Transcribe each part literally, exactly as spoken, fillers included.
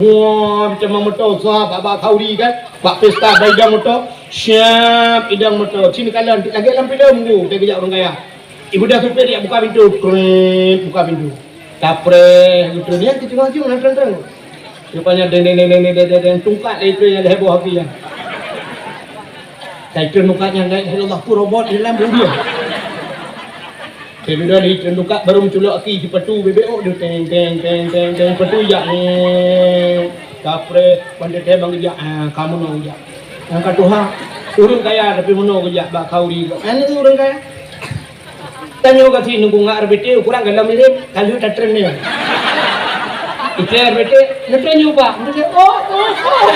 Wah, macam moto, sah, bak, bak khauri kan, bak pesta, bak idang moto, siap idang moto. Sini kalan, lagèe lam filem tu, teugeujak ureueng kaya. Ibu dah supir, dia buka pintu, krek, buka pintu. Kapreh, gitu. Dia keucuma-cuma, nang terang-terang. Rupanya, deng, deng, deng, tungkat lé itu yang heboh hati ya. Saya kira muka nyan, la ilaha illallah, tu robot di dalam dunia. Saya kira di dalam muka baru menculok aki, sepatu bebek, oh, dia teng, teng, teng, teng, teng, sepatu jak, eh, kapreh, pandai teh bang jak, ah, kamu nong jak. Yang kat Tuhan, ureueng kaya tapi meunoe geujak bak khauri. Kan itu ureueng kaya. Tanyoe ka si nunggu ngak R B T, ukurang galom mirip, ka lheueh tatren nyoe. Ikeu R B T, "Neutren nyoe, Pak." Neutren, "Oh, oh, oh."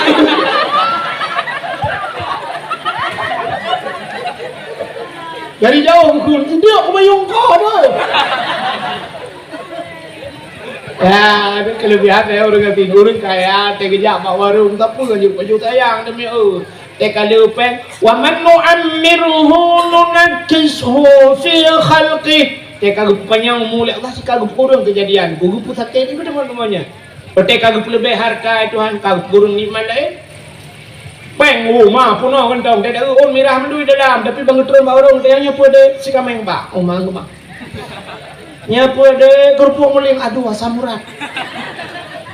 Dari jauh bukon, "Ndak, kubayong kah tu." Ya, itu kelebihan ya ureueng gati. Ureueng kaya, teugeujak bak warong, tapi kan jeuet baju sayang demi, oh. Teuka leupeng, "Wa man nu'ammirhu nunakkishu fi khalqih." Teuka geupanyang umu lé Allah, sika geupeureueng keujadian. Geupeusakét nibak teuma-teumanya. Teuka geupeuleubeh harta Tuhan, ka geupeureueng nikmat laén. Pèng, oh, ma, peunoh kantong, teuka ôn mirah mandum dalam, tapi bang geutreun bak ureueng, teuka nyoe peue deh, sikameng bak. Oh, ma, ma. Nyoe peue deh, keurupuk muling, aduh, asam urat.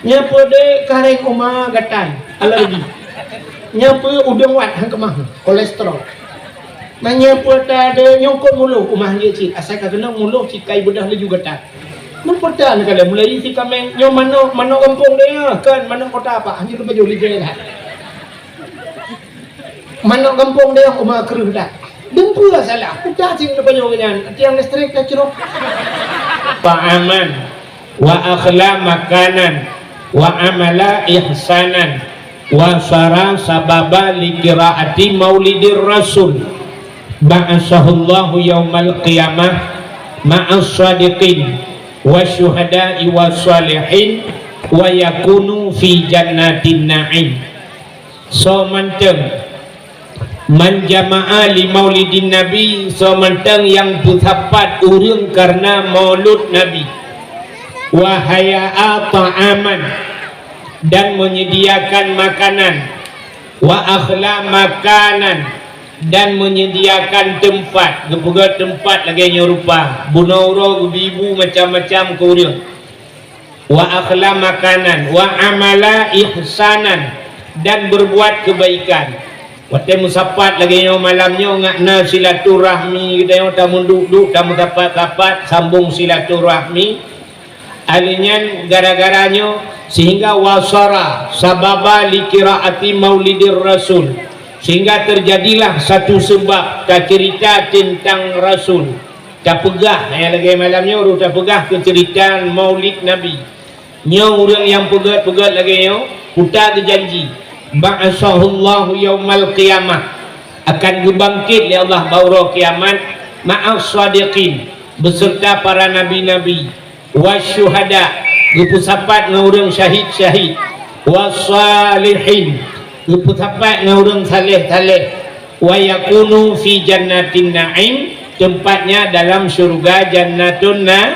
Nyoe peue deh, kareng uma gatai, alergi. Nyoe peue udeueng wat, han keumah, kolesterol. Meunyoe peue ta deh, nyongkot muloh, uma hanjeuet cit, asai ka keunong muloh cit, kai beudôh laju gatai. Meupeue ta neukalon mulai sikameng, nyoe manok, manok gampông deh, kan manok kota, Pak, hanjeuet leupah jôh lé jai lah. Manok gampông deh, uma kreueh dak. Dum peue salah, udah sing leupah jôh nyan, tiang listrik dah crok. Ta'aman, wa akhla makanan, wa amala ihsanan, wa sara sababa li qiraati maulidir rasul. Ba'atsahullahu yaumal qiyamah ma'as shadiqin, wa syuhada'i wa shalihin, wa yakunu fi jannatin na'im. Soe mantong man jama'a li maulidin nabi, soe mantong nyang peusapat ureueng kareuna maulud Nabi. Wa hayya'a ta'aman, dan menyediakan makanan. Wa akhla makanan, dan menyediakan teumpat. Geupeugöt teumpat lagèe nyoe rupa, bunoe uroe geubi bu macam-macam keu ureueng. Wa akhla makanan, wa amala ihsanan, dan berbuat kebaikan. Watèe meusapat lagèe nyoe malam nyoe, ngat na silaturahmi geutanyoe, tameuduek-duek, tameusapat-sapat, sambong silaturahmi. Alèh nyan gara-gara nyoe sehingga wasara sababa li qiraati maulidir rasul, sehingga terjadilah satu sebab tacerita tentang Rasul. Tapeugah, eh, lagèe malam nyoe rôh tapeugah keu cerita Maulid Nabi. Nyoe ureueng nyang peugöt-peugöt lagèe nyoe, kuta geujanji, ba'atsahullahu yaumal qiyamah, akan geubangkét lé Allah bak uroe kiamat, ma'as shadiqin, beserta para nabi-nabi, wasyuhada, geupeusapat ngon ureueng syahid-syahid, wassalihin, geupeusapat ngon ureueng saleh-saleh, wa yakunu fi jannatin na'im, tempatnya dalam syurga Jannatun Na-,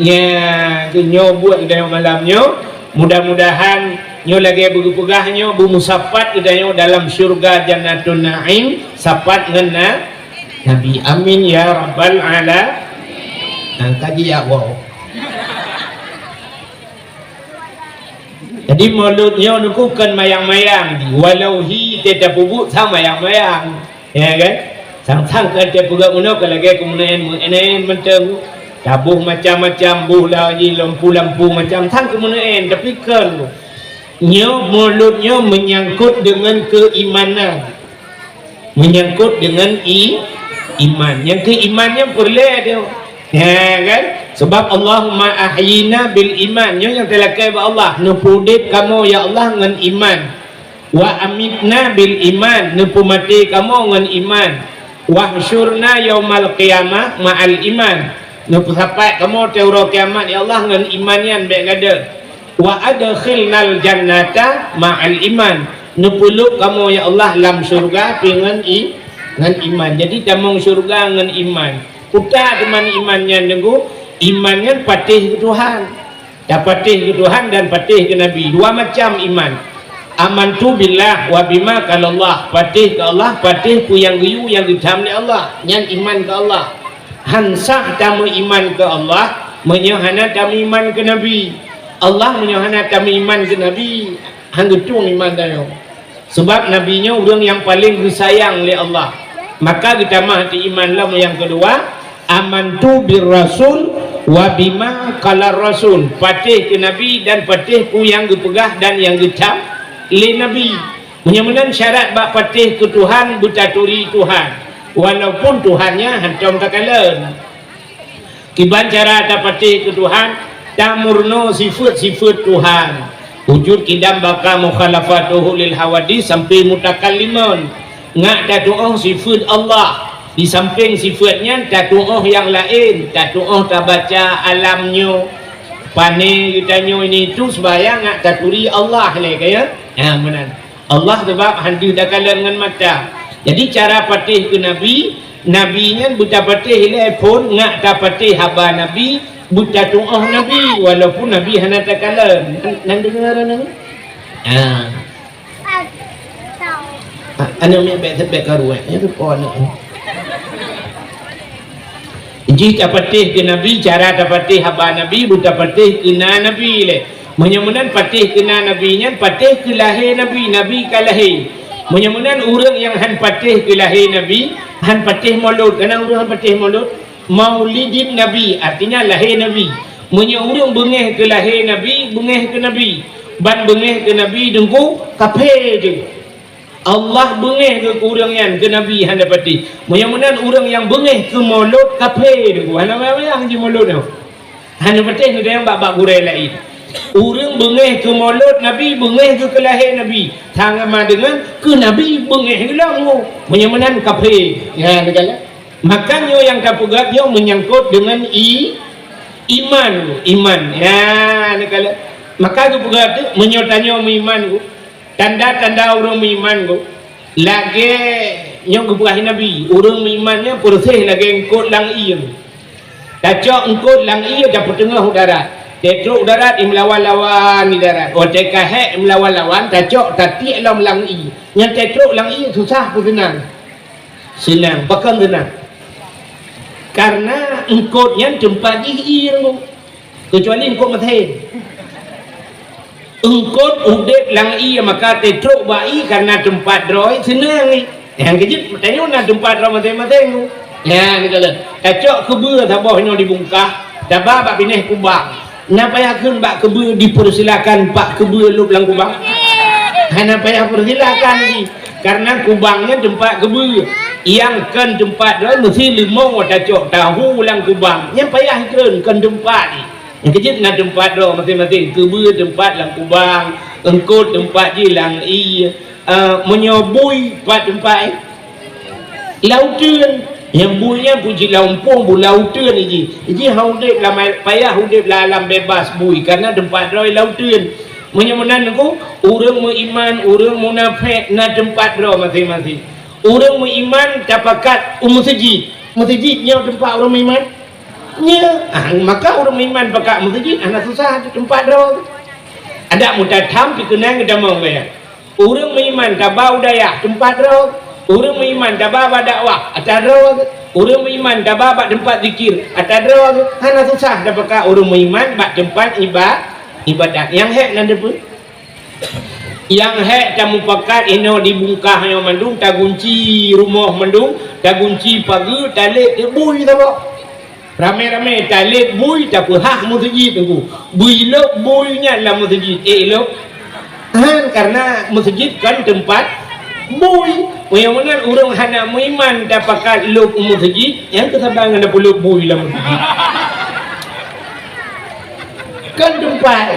nya, nyoe buet geutanyoe malam nyoe. Mudah-mudahan nyoe lagèe beugeupeugah nyoe beumeusapat geutanyoe dalam syurga Jannatun Na'im, sapat ngon na-, Nabi. Amin ya rabbal ala-, nah, kaji ya, wow. Jadi, mulod nyoe nuku kon mayang-mayang, walau hi teuh tapeubuet sang mayang-mayang, ya kan? Sang-sang kon teupeugah meunoe ka lagèe keu meuneuen-meuneuen mantong, taboh macam-macam, boh lagi lampu-lampu macam sang keu meuneuen, tapi kon. Nyoe mulod nyoe menyangkut dengan keimanan. Menyangkut dengan i-, iman. Nyang keu iman nyan peureulèe tu. Ha, kan? Sebab, "Allahumma ahyina bil iman." Nyoe nyang teulakèe bak Allah. Neupeuudép kamoe, ya Allah, ngon iman. "Wa amitna bil iman." Neupeumaté kamoe ngon iman. "Wahsyurna yaumal qiyamah ma'al iman." Neupeusapat kamoe teuh uroe kiamat, ya Allah, ngon iman nyan bèk gadôh. "Wa adkhilnal jannata ma'al iman." Neupeulhok kamoe, ya Allah, lam syeuruga pih ngon i-, ngon iman. Jadi, tamong syeuruga ngon iman. Peue teuma iman nyan, Teungku? Iman nyan patéh keu Tuhan. Tapatéh keu Tuhan dan patéh keu Nabi. Dua macam iman. Amantu billah wa bima qalallah. Patéh keu Allah, patéh peue nyang geuyue nyang geutham lé Allah. Nyan iman keu Allah. Han sah tameuiman keu Allah meunyoe hana tameuiman keu Nabi. Allah meunyoe hana tameuiman keu Nabi, han geutueng iman tanyoe. Sabab Nabi nyoe ureuëng nyang paleng geusayang lé Allah. Maka geutamah teuiman lom nyang keudua, amantu bir rasul wa bima qalar rasul. Patéh keu Nabi dan patéh peue nyang geupeugah dan nyang geutham lé Nabi. Meunyoe meunan syarat bak patéh keu Tuhan, beutaturi Tuhan, walaupun Tuhan nyan hántom takalon. Kiban cara tapatéh keu Tuhan, tamurno sifeuet-sifeuet Tuhan. Wujud, qidam, baqa, mukhalafatuhu lil hawadits sampai mutakallimun. Ngat tatuoh sifeuet Allah. Di sampéng sifeuet nyan tatuoh nyang laén, tatuoh tabaca alam nyoe. Pane geutanyoe ini itu, sembahyang ngat taturi Allah lé, ka ya? Ha, meunan. Allah sabab han deuh takalon ngon mata. Jadi cara patéh keu Nabi, Nabi nyan beutapatéh ilée phon, ngat tapatéh haba Nabi, beutatuoh Nabi, walaupun Nabi hana takalon. Nan, nan deungoe nyan? Ha. Ha, aneuk miet bék, bék karu, eh. Nyan tu po aneuk. Jih tapatéh keu Nabi, cara tapatéh haba Nabi, beutapatéh keu na Nabi lé. Meunyoe meunan patéh keu na Nabi nyan, patéh keu lahé Nabi, Nabi ka lahé. Meunyoe meunan ureuëng nyang han patéh keu lahé Nabi, han patéh molot, kana ureuëng han patéh molot, maulidin Nabi, artinya lahé Nabi. Meunyoe ureuëng beungéh keu lahé Nabi, beungéh keu Nabi. Ban beungéh keu Nabi deungku, kaphé jeuet. Allah beungéh keu ureuëng nyan, keu Nabi hana patéh. Meunyoe meunan ureuëng nyang beungéh keu molot kaphé deungku, hana wayang-wayang jimolot nyoe. Hana patéh neutanyong bak-bak gurée laén. Ureuëng beungéh keu molot Nabi, beungéh keu keulahé Nabi. Sama deungon keu Nabi beungéh geuh lom nyoe. Meunyoe meunan kaphé. Ya, neukalon. Maka nyoe nyang tapeugah nyoe meunyangkot deungon i-, iman, iman. Ya, neukalon. Maka geupeugah tu, meunyoe tanyoe meuiman ku, tanda-tanda ureuëng meuiman ku, lagée nyoe geupeugah Nabi, ureuëng meuiman nyan peureuséh lagée eungkot lam ié. Tacok eungkot lam ié tapeuteungoh u darat. Tatrok u darat, imeulawan-lawan di darat. Watée ka hék imeulawan-lawan, tacok tatiek lom lam ié. Nyan tatrok lam ié susah peu seunang? Seunang, pakon seunang? Karena eungkot nyan teumpat jih ié ngon. Keucuali eungkot meuthén. Eungkot udeb lam ié maka tatrok bak ié karena teumpat droe seunang ié. Nyang keujeuet tanyoe na teumpat droe maséng-maséng tu. Nyan neukalon. Tacok keubeue saboh nyoe dibungkah, taba bak binéh kubang. Na payah kheun bak keubeue dipersilakan pak keubeue lôb lam kubang? Hana payah persilakan lagi. Karena kubang nyan teumpat keubeue. Nyang kon teumpat droe meusi leumo tacok tahu lam kubang. Nyan payah kheun kon teumpat jih. Nyang keujeuet na teumpat droe maséng-maséng. Keubeue teumpat lam kubang, eungkot teumpat jih lam ié. Eh, meunyoe bui pat teumpat, eh? Lam uteuen. Nyang bui nyan pun cit lam umpung, bu lam uteuen jih. Jih han udeb lam ai-, payah udeb lam alam bebas bui, karena teumpat droe lam uteuen. Meunyoe meunan ku, ureuëng meuiman, ureuëng munafék na teumpat droe maséng-maséng. Ureuëng meuiman tapakat u meuseujid. Meuseujid nyoe teumpat ureuëng meuiman? Nyoe. Ah, maka ureuëng meuiman pakat meuseujid hana susah teumpat droe. Adak meutathan pikeunang geutamong gaya. Ureuëng meuiman taba u dayah teumpat droe. Ureuëng meuiman taba bak dakwah atra droe. Ureuëng meuiman taba bak teumpat zikir atra droe. Hana susah tapakat ureuëng meuiman bak teumpat iba-, ibadat. Nyang hék nan deupeu. Nyang hék tamupakat inoe dibungkah nyoe mandum, tagunci rumoh mandum, tagunci pageue, talét bui saboh. Ramé-ramé talét bui tapeuhah meuseujid teungku. Bui lôb bui nyan lam meuseujid. Eh, lôb. Han, karena meuseujid kon teumpat bui. Meunyoe meunan ureuëng hana meuiman tapakat lôb u meuseujid, nyang keusaban ngon tapeulôb bui lam meuseujid. Kon teumpat.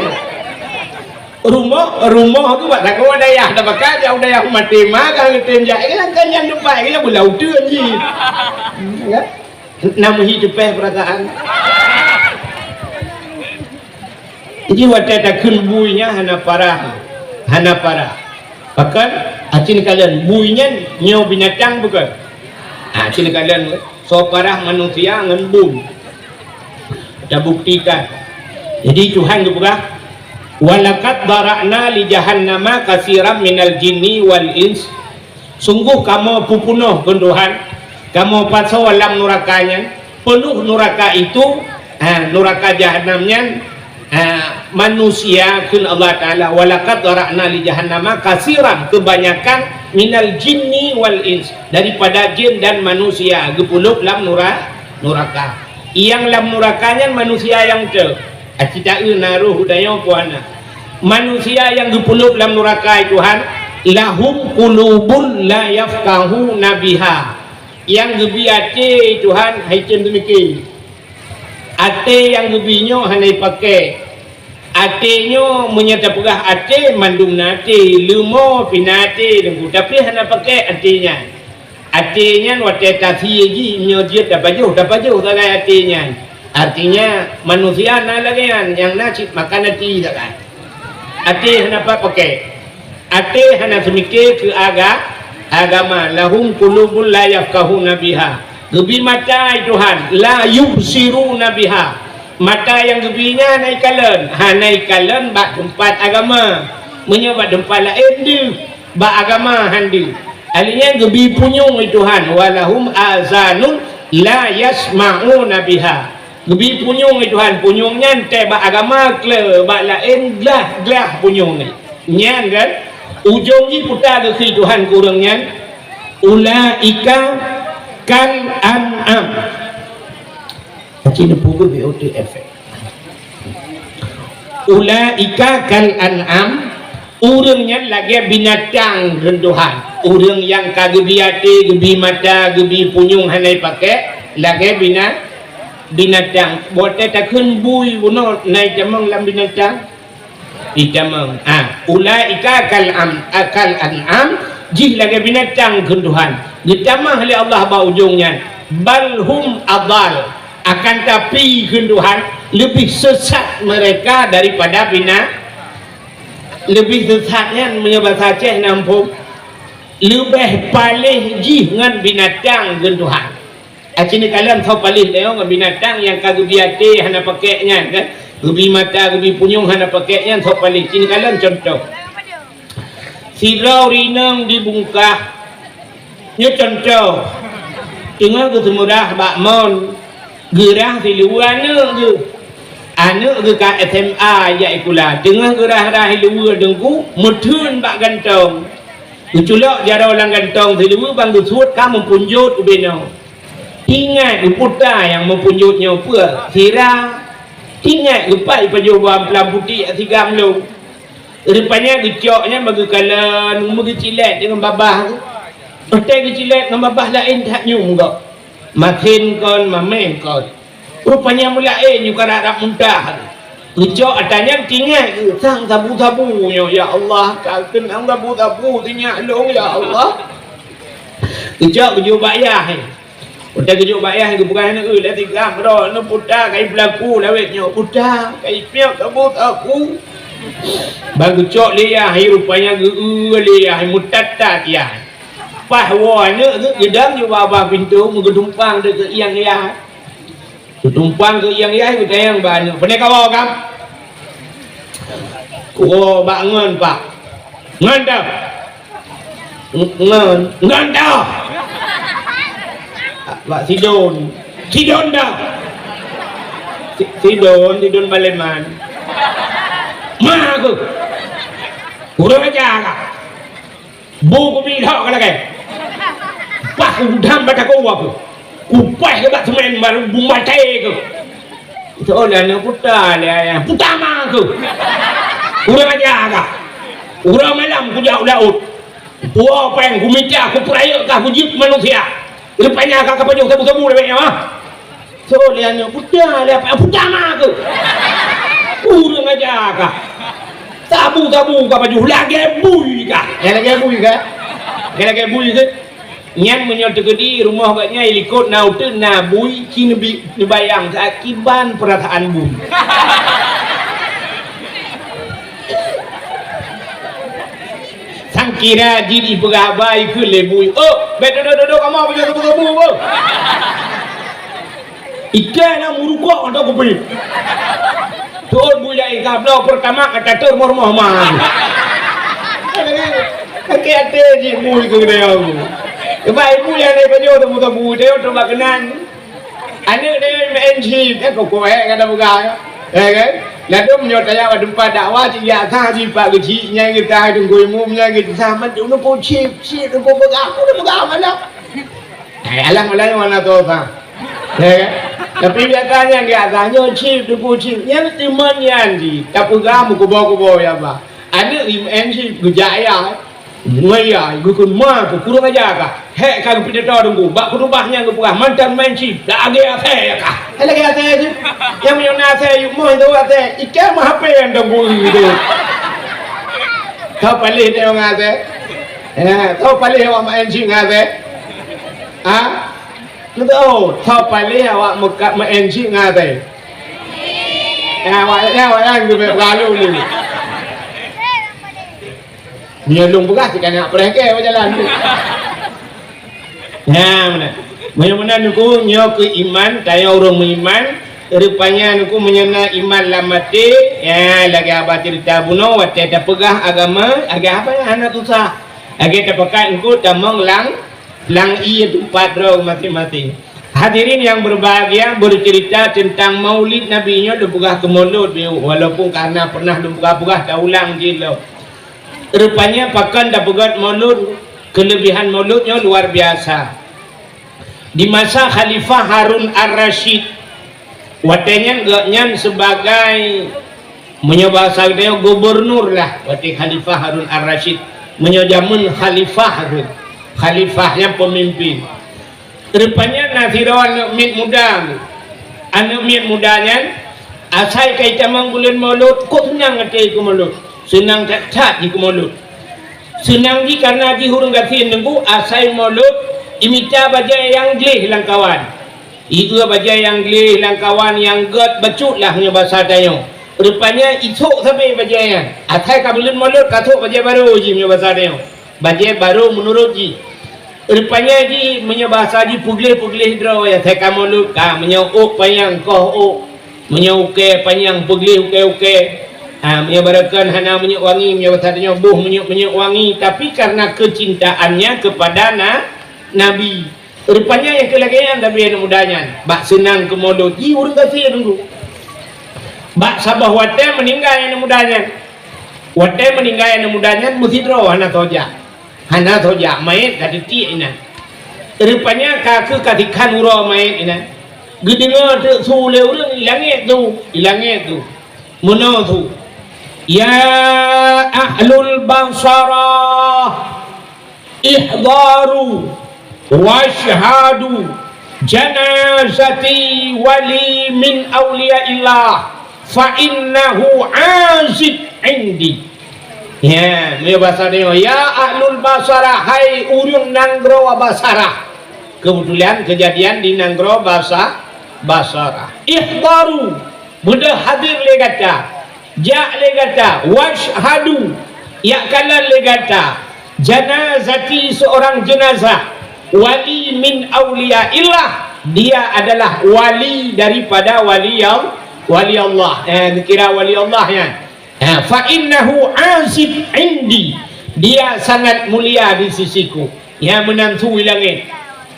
Rumoh, rumoh tu bak sagoe dayah, dak pakat jak u dayah maté ma ka geutem jak. Kan, kan nyan teumpat, kan nyan beu lam uteuen jih. Ya? Nam hi teupeh peurasaan. Jadi watée takheun bui nyan hana parah. Hana parah. Pakon, aci neukalon bui nyan nyoe binatang bukon? Ah, aci neukalon soe parah manusia ngon bui. Tabuktikan. Jadi Tuhan geupeugah, "Walaqad dzara'na li jahannama katsiran minal jinni wal ins." Sungguh kamoe peupunoh, kheun Tuhan, kamoe pasoe lam nuraka nyan, peunoh nuraka itu, ha, nuraka jahanam nyan, ha, manusia, kheun Allah Taala, "Walaqad dzara'na li jahannama katsiran," kebanyakan, "minal jinni wal ins," daripada jin dan manusia geupeulhôb lam nura-, nuraka. Nyang lam nuraka nyan manusia nyang teuh. Aci taeu na roh u tanyoe peue hana. Manusia nyang geupeulhôb lam nuraka, Tuhan, "lahum qulubun la yafqahuna biha." Nyang geubi até, Tuhan, hai tem teumike. Até nyang geubi nyoe hana jipakék. Até nyoe, meunyoe tapeugah até, mandum na até, leumo pih na até, Teungku, tapi hana pakék até nyan. Até nyan watée tasie jih, nyoe jeuet tapajoh, tapajoh sagai até nyan. Artinya, manusia na lagée nyan, nyang na cit makan até sagai. Até hana pat pakék. Até hana seumike keu aga-, agama. "Lahum qulubun la yafqahuna biha." Geubi mata, Tuhan, "la yubsiruna biha." Mata nyang geubi nyan hana jikalon, hana jikalon bak teumpat agama. Meunyoe bak teumpat laén deuh, bak agama han deuh. Ahli nyan geubi punyueng, Tuhan, "walahum azanun la yasma'una biha." Geubi punyueng, Tuhan, punyueng nyan teuh bak agama, kle bak laén glah-glah punyueng nyan. Nyan kan, ujong jih peue geukheun Tuhan keu ureuëng nyan, "Ulaika kal an'am." Aci neupeubuet B O T F. "Ulaika kal an'am," ureuëng nyan lagée binatang, kheun Tuhan. Ureuëng nyang ka geubi até, geubi mata, geubi punyueng hana jipakék, lagée bina-, binatang. Watée takheun bui bunoe na jitamong lam binatang. Jitamong. Ah, "Ulaika kal am-, kal an'am," jih lagée binatang, kheun Tuhan. Geutamah lé Allah bak ujong nyan. "Bal hum adal." Akan tapi, kheun Tuhan, leubeh sesat mereka daripada bina-, leubeh sesat nyan, meunyoe basa Aceh na muphom, leubeh paléh jih ngon binatang, kheun Tuhan. Aci neukalon soe paléh tanyoe ngon binatang nyang ka geubi até hana pakék nyan, kan? Geubi mata, geubi punyueng hana pakék nyan soe paléh. Ci neukalon cuntoh. Sidroe ureuëng inong di Bungkah. Nyoe cuntoh. Teungoh geuseumeurah bak mon, geurhah siluweue aneuëk geuh. Aneuëk geuh ka S M A jak sikula. Teungoh geurhah-rhah siluweue, Teungku, meutheun bak gantong. Geuculok jaroe lam gantong siluweue ban geusuet ka meupunjot ubé noe. Ingat, geuputa nyang meupunjot nyoe peue? Sira. Ingat, geupat jipajoh bak amplam putéh sigam lom. Rupanya geucok nyan bak geukalon, meugeucilét deungon babah. Watée geucilét ngon babah laén that nyoe meugob. Masin kon, mamèh kon. Rupanya meulaén nyoe ka rab-rab muntah. Geucok ata nyan, ingat geuh sang sabu-sabu nyoe, "Ya Allah, ka keunong sabu-sabu sinyak lôn, ya Allah." Geucok geujok bak yah. Watée geujok bak yah, geupeugah nyan, "Eh, lé tigam droe, neuputa kai peulaku lawét nyoe, puta kai piep sabu-sabu." Ban geucok lé yah, rupanya geu-eu lé yah, meutat-tat yah. Paih woe aneuëk geuh geudong nibak babah pintoe, meugeutumpang dikeue ieng yah. Geutumpang keu ieng yah, geutanyong bak aneuëk, "Pane kawoe, Kang?" "Woe bak ngon, Pak." "Ngon toh?" "Ngon." "Ngon toh?" "Bak Sidon." "Sidon toh?" "Si-, Sidon, Sidon Baleman." "Ma keuh. Kurang aja kah?" "Bu kubi lhok ka lagée. Pah udam bak takue keuh. Kupaih keuh bak seumén baru bu maté keuh." Itu oh lé aneuëk puta lé ayah. "Puta ma keuh. Kurang aja kah. Uroe malam kujak u laôt. Puwoe péng kumita kupeurayeuk kah kujeuet manusia. Leupah nyan ka kapajoh sabu-sabu lé nyoe, ah." Soe lé aneuëk puta lé apa? Puta ma keuh. Kurang aja kah. Sabu-sabu kapajoh lagée bui kah. Ya lagée bui kah? Ya lagée bui keuh. Nyan meunyoe teukeudi rumoh gobnyan likot na uteuen na bui, ci neubi-, neubayang sakiban peurasaan bui. Sangkira jih jipeugah haba ikheun lé bui, "Oh, bék dudoe-dudoe kamoe pajoh sabu-sabu, oh." Ikan na meurukok atau kupi. Tur bui laén ka bloe peurtama ka tatur moh-moh ma. Sakét até jih bui keu geutanyoe. Sebab ibu nyang lé pajoh teumeu-teumeu teuh teuma keunan. Aneuk tanyoe meu'en chip, eh, kok-kok eh, ka tapeugah, eh, kan? Ladôm nyoe tajak bak teumpat dakwah, cit jak sah jipak geuchik, nyang geutah teungku imum, nyang geutah man, teungku chip, chip, teungku peugah, aku dah peugah malam. Eh, alah malam nyoe hana toh sah. Eh, kan? Tapi biasa nyang geutah nyoe chip, teungku chip. Nyang teuma nyan jih, tapeugah meukubo-kubo ya bah. Aneuk meu'en chip, geujak ya. Ngon ya, geukheun ma keu kureueng aja kah. Hék ka geupidato teungku, bak khutubah nyang geupeugah mantong main chip, lagèe asèe kah. Hék lagèe asèe jih. Nyang meunyoe na asèe, yue moh itu asèe, iké mah H P nyang teungku itu. Tho paléh teuh ngon asèe. Ya, tho paléh awak main chip ngon asèe. Ha? Beutôi, tho paléh awak meukat main chip ngon asèe. Ya, awak, ya, awak yang geubek lalu ni. Meunyoe lôn peugah, cit ka na preh kèe bak jalan tu. Nah, meunan. Meunyoe meunan Teungku, nyoe keuh iman, tanyoe ureueng meuiman, rupanya Teungku meunyoe na iman lam até, ya, lagèe haba ceurita bunoe, watèe tapeugah agama, agama hana susah. Lagèe tapakat Teungku tamong lam, lam ié teumpat droe maséng-maséng. Hadirin yang berbahagia, bercerita tentang Maulid Nabi nyoe lôn peugah keu Maulud, walaupun ka na pernah lôn peugah-peugah, taulang jih lom. Rupanya pakon tapeugöt Maulud, keulebihan Maulud nyoe luar biasa. Di masa Khalifah Harun Ar-Rasyid, watèe nyan gobnyan sebagai, meunyoe bahasa geutanyoe, gubernur lah, watèe Khalifah Harun Ar-Rasyid. Meunyoe jameun khalifah tu, khalifah nyan pemimpin. Rupanya na sidroe aneuk miet muda. Aneuk miet muda nyan asai ka jitamong buleuen Maulud, kok seunang até keu Maulud. Seunang that-that jih keu Maulud. Seunang jih kareuna jih ureueng gasien Teungku, asai Maulud jimita bajèe nyang gleh lam kawan. Jieu bajèe nyang gleh lam kawan nyang göt bacut lah meunyoe basa tanyoe. Rupanya jisôk sabe bajèe nyan. Asai ka buleuen Maulud ka sôk bajèe barô jih meunyoe basa tanyoe. Bajèe barô meunurot jih. Rupanya jih meunyoe bahasa jih peugleh-peugleh droe, ya, asai ka Maulud ka, meunyoe ôk panyang koh ôk, meunyoe ukèe panyang peugleh ukèe-ukèe. Ha, meunyoe barokon hana minyeuk wangi, meunyoe bahasa tanyoe boh minyeuk-minyeuk wangi, tapi karena kecintaannya kepada na-, Nabi. Rupanya nyang keu lagèe nyan sabe aneuk muda nyan, bak seunang keu Maulud jih ureueng gasien Teungku. Bak saboh watèe meuninggai aneuk muda nyan. Watèe meuninggai aneuk muda nyan meusidroe hana soe jak. Hana soe jak, manyèt ka teutiek inan. Rupanya ka keuh ka tikhan uroe manyèt inan. Geudeungö teuk su lé ureueng di langèt tu, di langèt tu. Meunoe su, "Ya ahlul Basarah, ihdaru wasyhadu janazati wali min auliyaillah, fa innahu azib indi." Ya, meunyoe basa tanyoe, "Ya ahlul Basarah, hai ureueng nanggroe Basarah." Keubeutulan keujadian di nanggroe Basa-, Basarah. "Ihdaru," beudôh hadir lé gata, jak lé gata, "wasyhadu," jak kalon lé gata, "janazati," seorang jenazah, "wali min auliyaillah," dia adalah wali daripada wali Al-, wali Allah. Eh, dikira wali Allah nyan. Ha, "fa innahu azib indi," dia sangat mulia di sisiku. Nyan meunan su di langèt.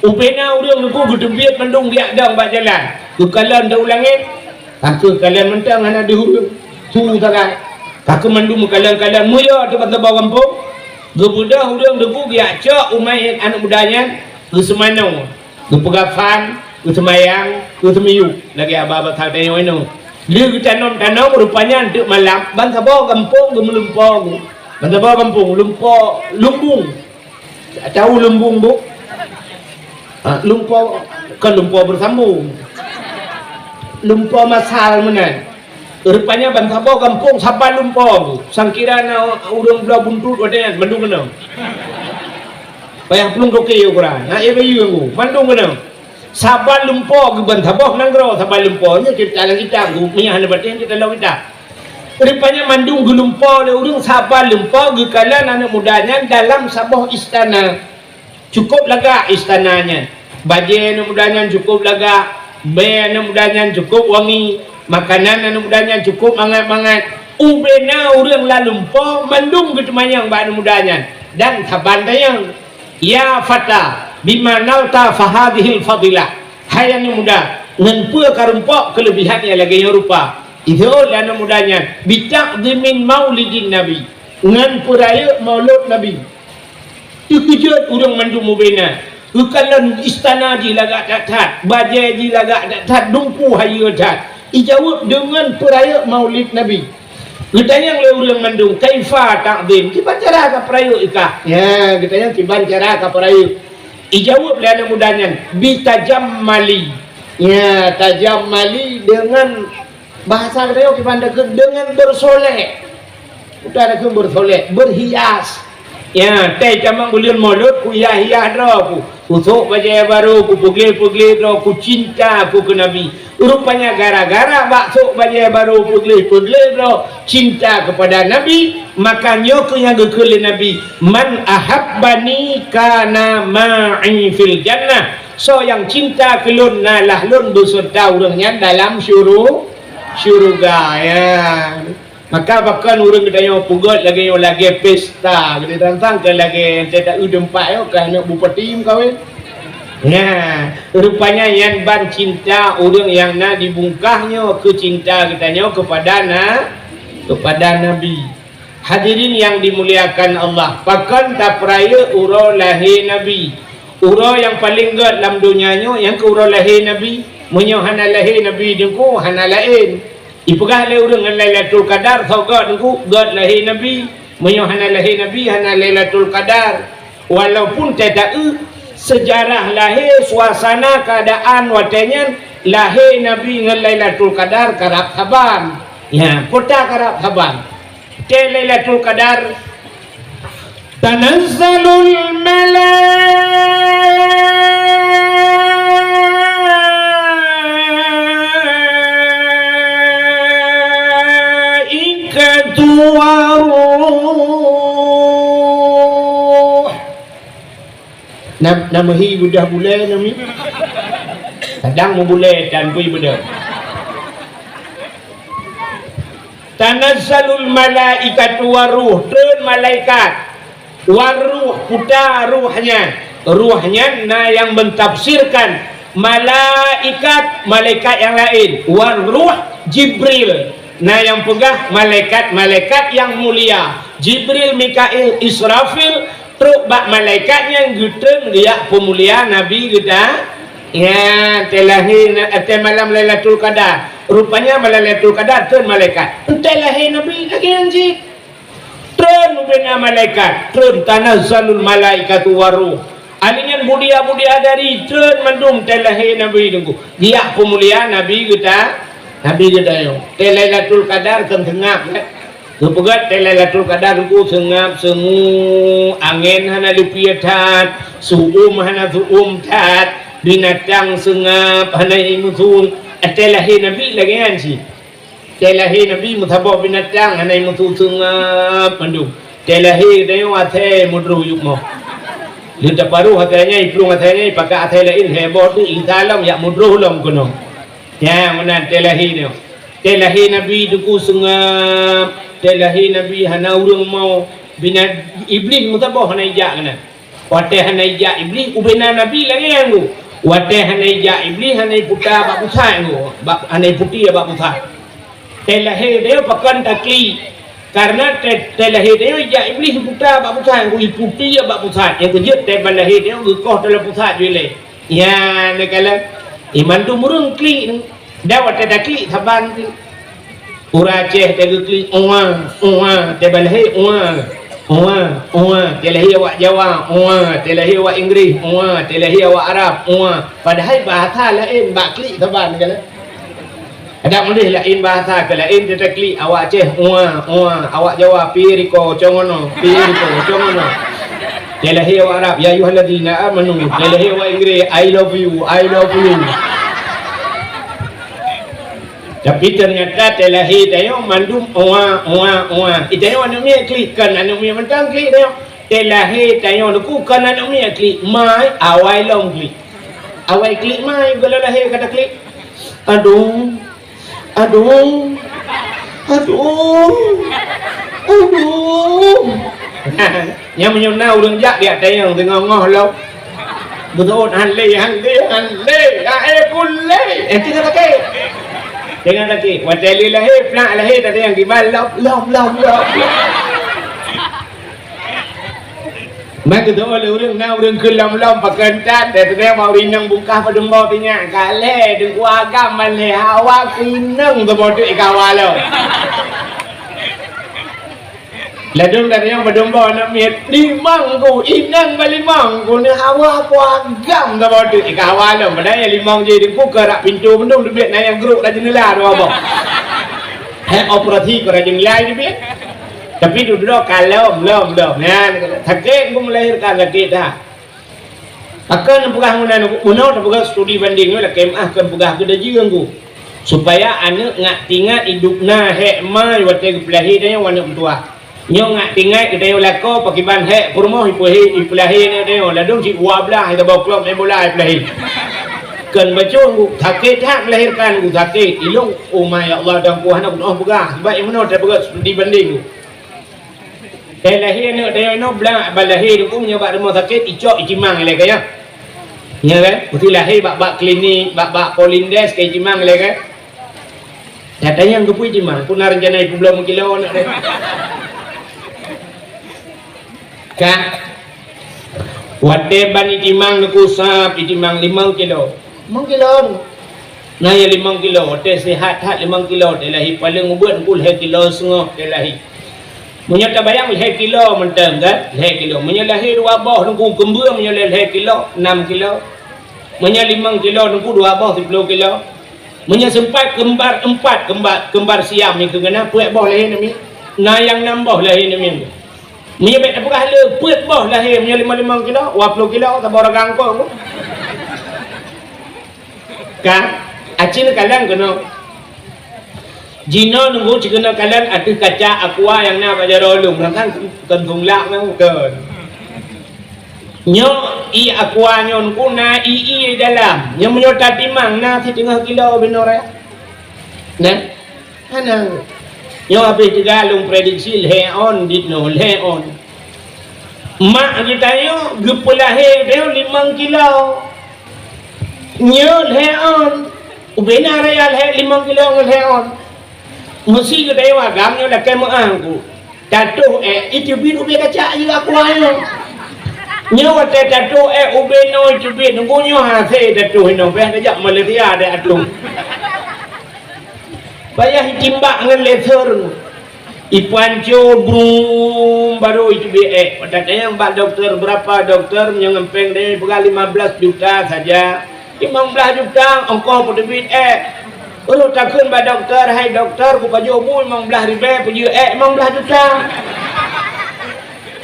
Ubena ureueng Teungku geuteubiet mandum riak dong bak jalan. Geukalon dong u langèt, ka keuh kalon mantong hana deuh ureueng. Su sagai. Ka keuh mandum meukalon-kalon, meuyue teuk ban saboh gampông. Geubeudôh ureueng Teungku geujak cok u manyèt aneuk muda nyan, geuseumanoe. Geupeugah fan, geuseumayang, geuseumiyueb, lagèe haba basa tanyoe nyoe. Lheueh geutanom-tanom, rupanya teuk malam, ban saboh gampông geumeulumpo. Ban saboh gampông, lumpo, lumbung. Tahu lumbung, Bu? Ha, lumpo, kon lumpo beusambông. Lumpo masal meunan. Rupanya ban saboh gampông saban lumpo. Sangkira na ureueng bloe buntut watèe nyan, mandum keunong. Payah plueng toke ukuran. Na, eh, bayeue Teungku, mandum keunong. Saban lumpo geuh ban saboh nanggroe, saban lumpo. Nyoe ceurita lam kitab Teungku, meunyo hana patéh ceurita lam kitab. Rupanya mandum geulumpo lé ureueng, saban lumpo geukalon aneuk muda nyan dalam saboh istana. Cukôp lagak istana nyan. Bajèe aneuk muda nyan cukôp lagak, bèe aneuk muda nyan cukôp wangi, Makanan aneuk muda nyan cukup mangat-mangat. Ubena ureuëng lam lumpoe mandum geuteumanyong bak aneuk muda nyan. Dan saban tanyong, "Ya fata, bima nalta fahadhil fadilah?" Hai aneuk muda, ngon peue ka rumpok keuleubihan nyang lagée nyoe rupa? Ijaweueb lé aneuk muda nyan, "Bita'dhimin maulidin Nabi." Ngon peurayeuk maulud Nabi. Teukeujot ureuëng mandum ubena. Geukalon istana jih lagak that-that, bajée jih lagak that-that, dungku hayeue that. Ijaweueb deungon peurayeuk maulid Nabi. Geutanyong lé ureuëng mandum, "Kaifa ta'dhim?" Kiban cara ka peurayeuk ikah? Ya, geutanyong kiban cara ka peurayeuk. Ijaweueb lé aneuk muda nyan, "Bitajammali." Ya, tajammali deungon Bahasa geutanyoe kiban takheun deungon bersolek. Bukan takheun bersolek, berhias. Ya, teuh tamong buleuen Maulud, kuhias-hias droe ku. Kusok bajée barô, kupeugléh-peugléh droe, kucinta ku keu Nabi. Rupanya gara-gara bak sok bajée barô, peugléh-peugléh droe, cinta kepada Nabi, maka nyoe keuh nyang geukheun lé Nabi, "Man ahabbani kana ma'i fil jannah." Soe nyang cinta keu lôn, na lah lôn beuseureuta ureuëng nyan dalam syuru-, syeuruga, ya. Maka pakon ureuëng geutanyoe peugét lagée nyoe, lagée pesta, geutanyoe tantang keu lagée teuta eu teumpat nyoe, keu aneuk bupati meukawen. Nah, rupanya nyan ban cinta ureuëng nyang na di bungkah nyoe keu cinta geutanyoe keupada na-, keupada Nabi. Hadirin yang dimuliakan Allah, pakon tapeurayeuk uroe lahé Nabi? Uroe nyang paleng gét lam donya nyoe nyang keuh uroe lahé Nabi. Meunyoe hana lahé Nabi Teungku, hana laén. Ipeugah lé ureuëng ngon Lailatul Qadar, soe gét Teungku, gét lahé Nabi. Meunyoe hana lahé Nabi, hana Lailatul Qadar. Walaupun teuta eu seujarah lahé, suasana keuadaan watée nyan lahé Nabi ngon Lailatul Qadar karab saban. Ya, peue ta karab saban. Tée Lailatul Qadar, tanazzalul malaikatu waruh. Nam-, nama hi beudah bulée nami? Kadang meubulée dan bui beudah. Tanazzalul malaikatu waruh, treun malaikat. Waruh, peue ta ruh nyan. Ruh nyan na nyang mentafsirkan malaikat, malaikat nyang laén. Waruh Jibril, na nyang peugah malaikat-malaikat nyang mulia. Jibril, Mikail, Israfil, trok bak malaikat nyan geutreun geujak peumulia Nabi geuta. Ya, tée lahé na-, tée malam Lailatul Qadar. Rupanya malam Lailatul Qadar treun malaikat. Tée lahé Nabi lagée nyan cit. Treun ubena malaikat, treun, tanazzalul malaikatu waruh. Alinyan budia-budia dari treun mandum tée lahé Nabi Teungku. Geujak peumulia Nabi geuta, Nabi geutanyoe. Tée Lailatul Qadar kon seungab, eh. Geupeugét tée Lailatul Qadar Teungku seungab, seungab, angén hana leupie that, su'um hana su'um that, binatang seungab hana imeusung. Tée lahé Nabi lagée nyan cit. Tée lahé Nabi meusaboh binatang hana imeusung seungab mandum. Tée lahé geutanyoe asée meudroh yup moh. Lheueh taparoh asée nyan, iplueng asée nyan, ipakat asée laén, heboh tu Isa lom jak meudroh lom keunoe. Nyan meunan tée lahé nyoe. Tée lahé Nabi Teungku seungab, tée lahé Nabi hana ureuëng mo, bina-, Iblih meusaboh hana ijak keunan. Watée hana ijak Iblih, ubena Nabi lagée nyan Teungku. Watée hana ijak Iblih, hana iputa bak pusat Teungku, bak, hana iputi bak pusat. Tée lahé tanyoe pakon taklik. Karena tée, tée lahé tanyoe ijak Iblih iputa bak pusat Teungku, iputi bak pusat. Nyang keujeuet tée ban lahé tanyoe geukoh dalam pusat jue lé. Nyan neukalon. Iman tu mureueng klik. Dan watée taklik saban klik. Ureuëng Aceh teugeuklik, "Ua, ua," tée ban lahé, "Ua, ua, ua," tée lahé awak Jawa, "Ua," tée lahé awak Inggréh, "Ua," tée lahé awak Arab, "Ua." Padahai bahasa laén, bak klik saban kan. Adak meudeh laén bahasa keu laén teutaklik, awak Aceh, "Ua, ua," awak Jawa, "Pi riko, congono, pi riko, congono." Tée lahé awak Arab, "Ya ayyuhalladzina amanu," tée lahé awak Inggréh, "I love you, I love you." Tapi teunyata tée lahé tanyoe mandum "Ua, ua, ua." Itanyoe aneuk miet klik, kon aneuk miet mantong klik tanyoe. Tée lahé tanyoe Teungku kon aneuk miet klik, mai awai lom klik. Awai klik mai, gohlom lahé ka taklik. Aduh. Aduh. Aduh. Aduh. Nyan meunyoe na ureueng jak di ateueh nyang teungoh-ngoh lom. Beutôi han lé, han lé, han lé. Ae pun lé. Eh, teungoh sakét. Teungoh sakét. Watèe lé lahé, plak lahé, tadi nyang kiban lom, lom, lom, lom. Maka tu oleh ureueng na ureueng keu lom-lom pakai entan, dan tu bak ureueng inong bungkah padum boh tinyak, ka lhèe deungon agam ban lhèe hawa keu inong teuboh teuk ikawa lom. Ladôm dari nyang padum boh aneuk miet, limong ku, inong ba limong ku, ni hawa ku agam teuboh teuk ikawa lom. Padahai nyang limong jih di ku keurak pintoe meunan teubiet, na nyang grok lam jeundela dua boh. Hèk operasi keurak jeundela teubiet. Tapi dudoe ka lom, lom, lom. Nyan, sakét ku melahirkan, sakét that. Pakon peugah meunan, meunoe tapeugah studi banding, lakèe meu'ah kon peugah keu dajeueng ku. Supaya aneuk ngat tingat idop na hèk ma watèe geupeulahé tanyoe aneuk meutuah. Nyoe ngat tingat geutanyoe lakoe pakiban hèk peurumoh ipeulahé, ipeulahé aneuk tanyoe, ladôm cit dua blah, saboh klub main bola ipeulahé. Kon bacut ku, sakét that melahirkan ku, sakét. Ilôn, oh ma ya Allah, dan ku hana peunoh peugah. Sabab nyang meunoe tapeugah studi banding ku. Teuh lahé aneuk tanyoe inoe blah, ban lahé teungku meunyoe bak rumoh sakét, icok icimang ilèe ka nyan. Nyan kan? Meusti lahé bak, bak klinik, bak, bak Polindes ka icimang ilèe kan? Tatanyong keupeue icimang, peue na reuncana ipeubloe meukilo aneuk teuh. Ka? Watèe ban icimang teungku sab, icimang limong kilo. Limong kilo. Na nyang limong kilo, watèe sihat that limong kilo, watèe lahé paleng ubit teungku lhèe kilo seungoh watèe lahé. Meunyoe tabayang lhèe kilo mantong kan, lhèe kilo. Meunyoe lahé dua boh teungku keumbeueng, meunyoe lhèe, lhèe kilo, enam kilo. Meunyoe limong kilo teungku dua boh siploh kilo. Meunyoe seumpat keumbar empat, keumbar, keumbar Siam nyan keuh na peuet boh lahé aneuk miet. Na nyang nam boh lahé aneuk miet. Meunyoe bèk tapeugah le peuet boh lahé, meunyoe limong-limong kilo, dua ploh kilo, saboh ragam kong. Ka, aci neukalon keunoe. Jinoe teungku ci keunoe kalon ateueh kaca aqua nyang na bak jaroe lôn, kan kon thôn lhak nyan kon. Nyoe ié aqua nyoe teungku na ié-ié dalam. Nyoe meunyoe tatimang na siteungoh kilo binoe raya. Nah. Hana. Nyoe habéh teuga lôn prediksi lhèe ôn dit nyoe, lhèe ôn. Mak geutanyoe geupeulahé geutanyoe limong kilo. Nyoe lhèe ôn. Ubé na raya lhèe limong kilo ngon lhèe ôn. Meusi geutanyoe agam nyoe lakèe meu'ah ku. Tatoh èk, iteubiet ubé kaca ié aqua nyoe. Nyoe watèe tatoh èk ubé noe iteubiet, teungku nyoe hasé tatoh inoe, bèk tajak Malaysia deh ateuh. Payah itimbak ngon laser. Ipanco brum, baru iteubiet èk. Watèe tanyong bak dokto, berapa dokto, nyang ngon pèng deh, peugah lima belas juta saja. Limong blah juta, ongkoh peuteubiet èk. Uroe takheun bak dokto, "Hai dokto, kupajoh bu limong blah ribèe, peujeuet èk limong blah juta."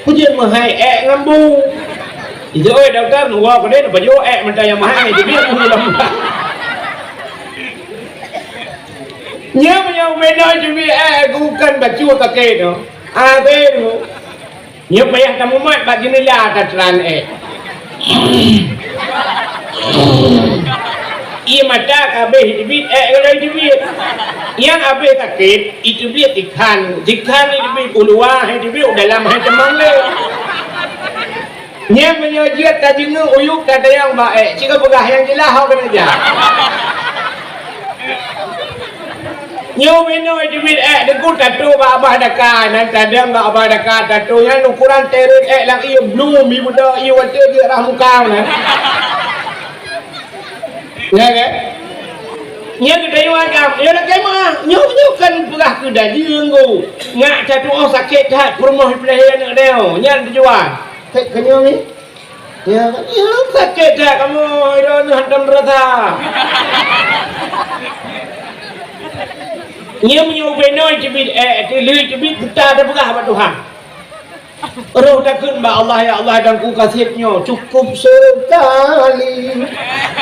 Peujeuet meuhai èk ngon bu. Ijak, "Oi dokto, neuwoe keudeh neupajoh èk mantong nyang meuhai, teubiet bu limong blah." Nyoe meunyoe ubé noe teubiet èk, bukan bacut kaki tu. Abéh tu. Nyoe payah tamumat bak jeundela tateulan èk. Ié mata ka abéh iteubiet èk, kalau iteubiet. Nyang abéh sakét, iteubiet ikhan. Ikhan iteubiet u luwa, hai iteubiet u dalam, hai teumang lé. Nyan meunyoe jeuet tajeungeuk uyuek tatanyong bak èk, ci ka peugah nyang jeulaih ho keuneuk jak. Nyoe meunoe jeuet èk, deungon tatoh bak babah daka, nan tadong bak babah daka tatoh nyan ukuran teuret èk lam ié blue mi buda ié watèe jeuet rah muka nyan. Ya kan? Nyan geutanyoe agam, ya lakèe meu'ah. Nyoe, nyoe kan peugah keu dajeueng ku. Ngak tatu'oh sakét that peurumoh ipeulahé aneuk deuh. Nyan tujuan. Sakét keu nyoe ni. Ya, ya, sakét that kamoe, droeneuh hantom rasa. Nyoe meunyoe ubé noe teubiet èk, teuh lheueh teubiet buta tapeugah bak Tuhan. Roh takheun bak Allah, "Ya Allah, dan ku kasét nyoe cukup sekali.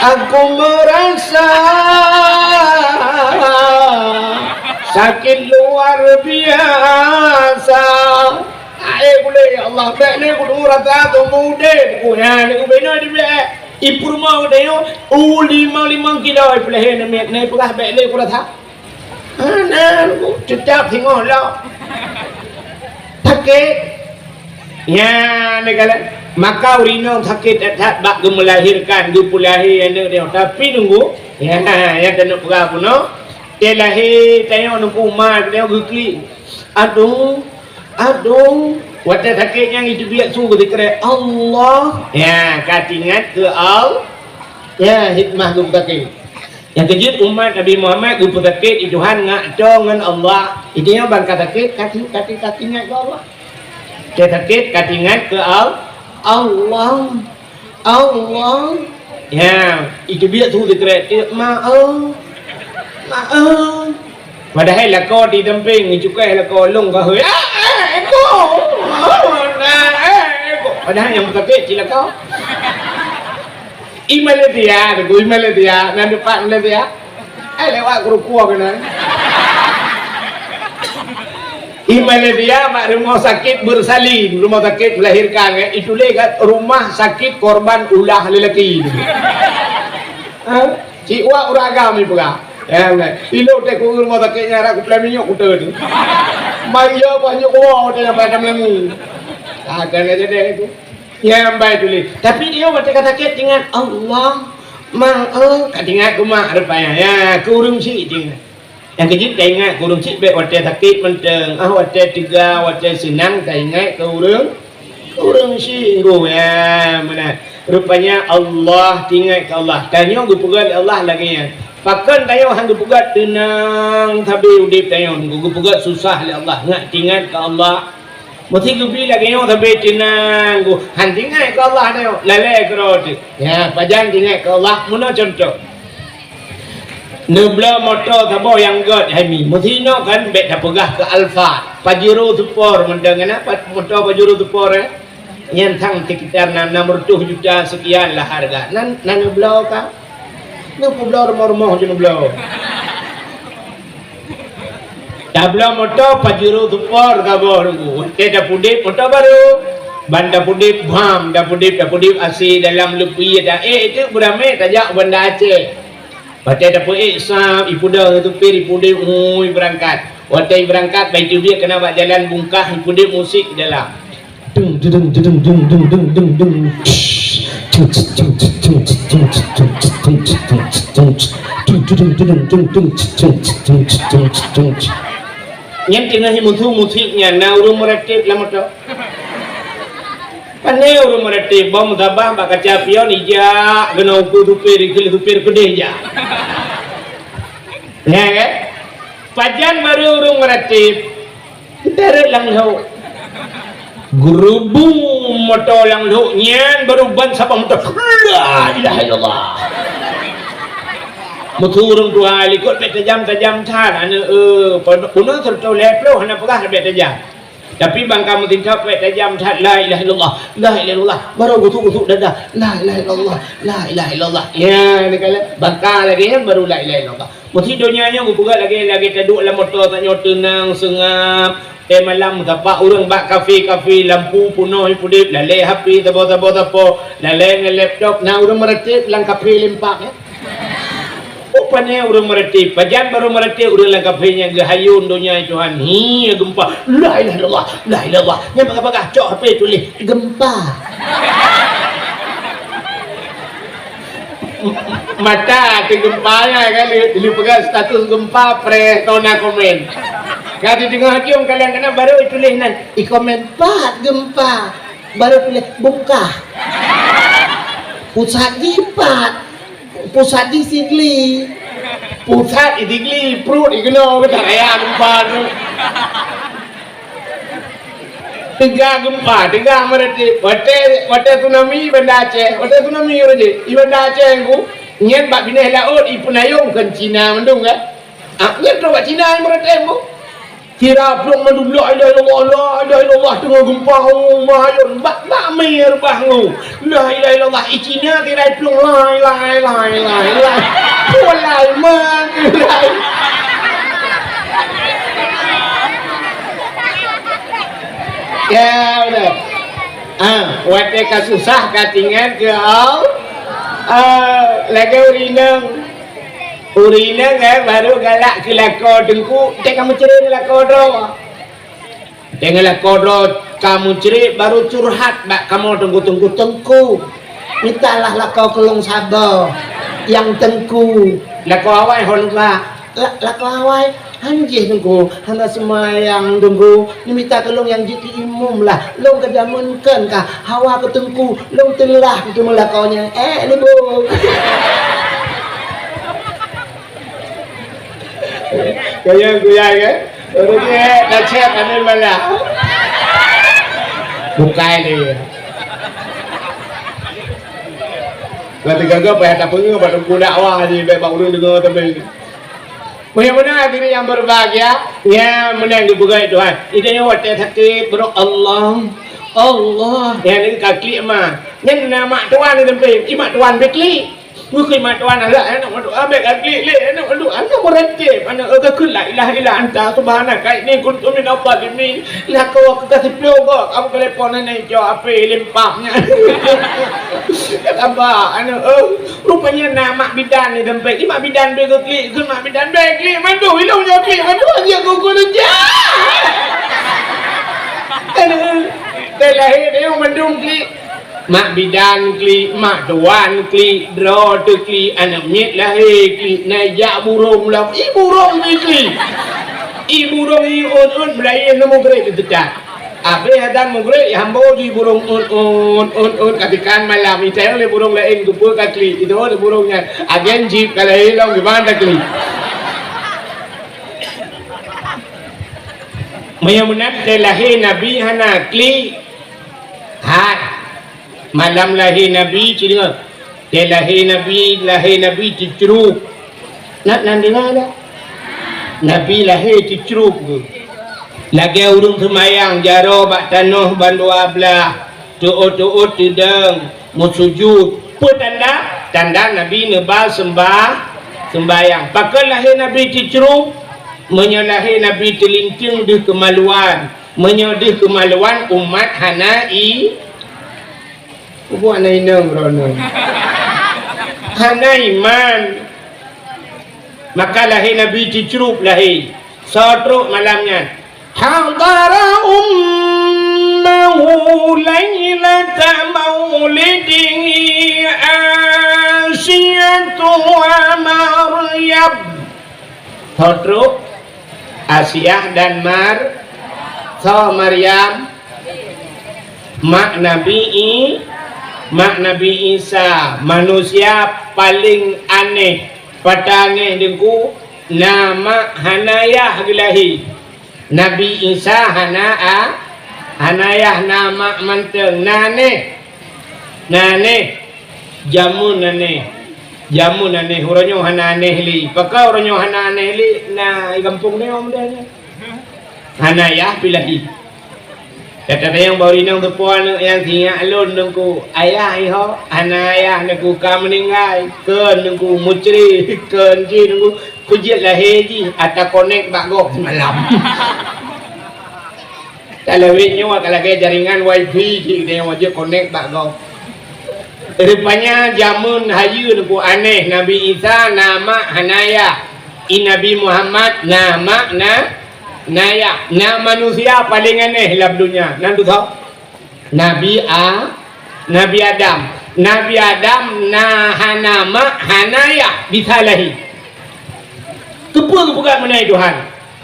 Aku merasa sakit luar biasa." Aé gulé, "Ya Allah, bèk lé kudeungoe rasa teuh udép." Ku nyan, ku bina di bèk. Ipeurumoh geutanyoe, u limong-limong kilo ipeulahé namiet, na ipeugah bèk lé kurasa. Hana, teutap singoh lom. Sakét. Nyan, neukalon. Maka ureueng inong sakét that-that bak geumeulahérkan, geupeulahé aneuk nyoe. Tapi nunggu, ya, nyang taneuk peugah bunoe, teuh lahé tanyoe nunggu ma tanyoe geuklik. Aduh, aduh. Watèe sakét nyan iteubiet su geusikrek, "Allah." Ya, ka teuingat keu Al-, ya, hikmah geupeusakét. Nyang keujeuet umat Nabi Muhammad geupeusakét i Tuhan ngak toe ngon Allah. Jadi nyoe ban ka sakét, ka ti-, ka ti-, ka teuingat keu Allah. Ka sakét, ka teuingat keu Al-, Allah. Allah. Ya, iteubiet su sikrek teuk, "Ma, oh. Ma, oh." Padahai lakoe di dampéng, cukai lakoe lôn ka hôi. Ah, ah, eko. Oh, nah, eh, eko. Padahai nyang sakét cit lakoe. I Malaysia, Teungku, i Malaysia. Na dipat Malaysia? Eh, lewat Krukua keunan. I Malaysia, bak rumoh sakét beursalin, rumoh sakét meulahérkan, eh, ituléh kat rumah sakit korban ulah lelaki. Ha? Cit wak ureueng agam ipeugah. Ya, beuna. Ilok teuh ku rumoh sakét nyan, rot kupeulai minyeuk kuteun. Mai yo banyak woe teuh nyang pada meulemu. Ah, dan jadi itu. Nyang bai tuléh. Tapi nyoe watèe ka sakét teuingat Allah, mak, oh, ka teuingat keu mak rupanya. Ya, keu ureueng syik teuingat. Nyang keujeuet taingat keu ureueng syik bèk watèe sakét mantong. Ah, watèe teuga, watèe seunang taingat keu ureueng, keu ureueng syik. Oh, ya, meunan. Rupanya Allah, teuingat keu Allah. Tanyoe geupeugah lé Allah lagèe nyan. Pakon tanyoe han geupeugah teunang sabe udép tanyoe, geupeugah susah lé Allah. Ngat teuingat keu Allah. Meusti geubi lagèe nyoe sabe teunang, han teuingat keu Allah nyoe, lalè keudroe teuh. Ya, pajan teuingat keu Allah, meunoe cuntoh. Neubloe moto saboh nyang göt hai mi. Meusti inoe kan bèk tapeugah keu Alphard. Pajero Sport mantong, na pa-, moto Pajero Sport, eh? Nyan sang sekitar nam, nam reutôh juta sekian lah harga. Nan, nan neubloe ka? Neupeubloe rumoh-rumoh ju neubloe. Tabloe moto Pajero Sport saboh Teungku. Watèe tapeuudép moto barô. Ban tapeuudép, bam, tapeuudép, tapeuudép A C dalam leupie, ta-, eh, itu beuramé tajak u Banda Aceh. Watèe tapeuék sab, ipeudong supir, ipeudép, hui, beurangkat. Watèe ibeurangkat, bak iteubiet keunan bak jalan bungkah, ipeudép musik dalam. Nyan teungoh imusu musik nyan, na ureueng meuratéb lam moto? Pane ureueng meuratéb, bom sabah bak kaca pion ijak, keunoe ukeue supir, ikheun lé supir keudéh jak. Nyan kan? Pajan barô ureueng meuratéb, Teutarek lam lhok. Geurubung moto lam lhok nyan, baru ban sabab moto. La ilaha illallah. Meusu ureueng tuha likot bèk tajam-tajam that. Aneuk, eh, peunoh seureutôh lhèe ploh hana peugah bèk tajam. Tapi ban ka meutintok bèk tajam that, la ilaha illallah. La ilaha illallah. Baru gusuk-gusuk dada. La ilaha illallah. La ilaha illallah. Ya, ni kala bangka lagèe nyan baru la ilaha illallah. Meusi donya nyoe geupeugah lagèe-lagèe taduek lam moto tanyoe teunang seungab. Teumalam tapak ureueng bak kafe-kafe, lampu peunoh ipeudép, lalè H P saboh-saboh sapo, lalè ngon laptop, na ureueng meuratéb lam kafe limpak, ya. Oh, pane ureueng meuratéb, pajan barô meuratéb ureueng lam kafe nyan geuhayôn donya Tuhan. Hi, geumpa. La ilaha illallah, la ilaha illallah. Nyan bagah-bagah, cok H P tuléh, geumpa. Mata teugeumpa nyan kan, lé, lé peugah status geumpa, preh, tona komen. Ka di teungoh jeuem kadang-kadang baru ituléh nan, ikomen, "Pat geumpa." Baru tuléh, "Bungkah." Pusat jipat. Pusat di Sigli. Pusat di Sigli, pruet di keunoe, beuta raya geumpa tu. Teuga geumpa, teuga meuratéb. Watèe, watèe tsunami Banda Aceh, watèe tsunami ureueng jih, di Banda Aceh Teungku, nyan bak binéh laôt ipeunayong keu Cina mandum kan? Ah, nyan trok bak Cina meuratéb Teungku. Sira plueng mandum, "La ilaha illallah, la ilaha illallah," teungoh geumpa, oh, mahayôn, bak, bak mé reubah Teungku. La ilaha illallah, i Cina sira plueng, "La ilaha illallah, la ilaha illallah." Walai, man, lai. Ya, beuna. Ah, watèe ka susah ka teuingat keu Allah. Ah, lagèe ureueng inong. Ureueng inong, eh, baru galak keu lakoe teungku, teuka meucré ngon lakoe droe. Teuka lakoe droe ka meucré, baru curhat bak kamoe teungku, "Teungku, teungku, mitalah lakoe keu lôn saboh, nyang teungku." Lakoe awai ho lôn ba, la-, lakoe awai, "Hanjeuet teungku, hana seumayang teungku, neumita keu lôn nyang jeuet keu imum lah, lôn ka jameun kon ka, hawa keu teungku, lôn teulah keu teumeu lakoe nyan." Eh, ni bu. Kuyang-kuyang, eh? Ureueng nyan dah cek kami malah. Bukai dia. Berarti gaga payah tapeungeuh bak teungku dakwah ji, bèk bak ureueng deungö teumé. Meunyoe meunan hadirin yang berbahagia, nyan meunan geupeugah Tuhan. Ida nyoe watèe sakét, beurok Allah, Allah. Nyan lagèe ka klik ma. Nyan na mak tuan di teumpat, i mak tuan bèk klik. Bukon mak tuan, alah, aneuk mak tuan, bèk ka klik lé, aneuk mak tuan, ka meureuntèe, aneuk, ka kheun la ilaha illa anta subhanaka inni kuntu minadh dhalimin. Lakoe ka siploh goe, kamoe telepon aneuk cok H P lempam nyan. Kata ba, aneuk, eh, rupanya na mak bidan di teumpat. Di mak bidan bèk ka klik, kheun mak bidan bèk klik, mandum ilong nyoe klik, mandum aja gugur aja. Aneuk, dari lahé dia mandum klik. Mak bidan klik, mak tuan klik, droe teuklik, aneuk miet lahé klik, na jak burông lam, i burông jiklik. I burông i ôn-ôn, meulayeue ngon mugreb teutat. Abéh azan mugreb, i hamba jih burông ôn-ôn, ôn-ôn, ka teukan malam, iteueng lé burông laén, keupeue ka klik, iteueng lé burông nyan, agen jih ka lahé lom, kiban taklik. Meunyoe meunan, teuh lahé Nabi hana klik, Hai, malam lahé Nabi, ci deungö. Teuh lahé Nabi, lahé Nabi teucruk. Na, na deungö dak? Nabi lahé teucruk geuh. Lagèe ureueng seumayang jaroe bak tanoh bandua blah, teuôt-teuôt teudong, meusujut. Peue tanda? Tanda Nabi neuba seumbah-, seumbahyang. Pakon lahé Nabi teucruk? Meunyoe lahé Nabi teulinteung deuh keumaluan, Meunyoe deuh keumaluan umat hana i-, peue hana inong droeneuh? Hana iman. Maka lahé Nabi teucruk lahé. Soe trok malam nyan? Hadara ummahu lailata maulidihi Asiyatu wa Maryam. Soe trok? Asiah dan Mar-, soe Maryam? Mak Nabi I-, mak Nabi Isa, manusia paléng aneh. Pat aneh teungku, na mak hana yah geulahé. Nabi Isa hana a-, hana yah, na mak mantong, na neh. Na neh. Jameun aneh. Jameun aneh, uroe nyoe hana aneh lé. Pakon uroe nyoe hana aneh lé? Na i gampông nyoe mudah nyoe. Hana yah pih lahé. Kadang-kadang baru inong teupeue aneuk nyang sinyak lôn teungku. Ayah iho, hana ayah teungku ka meuninggai. Kheun teungku mucri, kheun jih teungku. Kujeuet lahé jih, ata konek bak gob semalam. Ka lawét nyoe ka lagèe jaringan wifi jih, geutanyoe wajéb konek bak gob. Rupanya jameun hayeue teungku aneh, Nabi Isa na mak hana yah. I Nabi Muhammad na mak na, na yah. Na manusia paléng aneh lam donya. Nan tu soe? Nabi A-, Nabi Adam. Nabi Adam na hana mak, hana yah, bisa lahé. Keupeue geupeugah meunan Tuhan?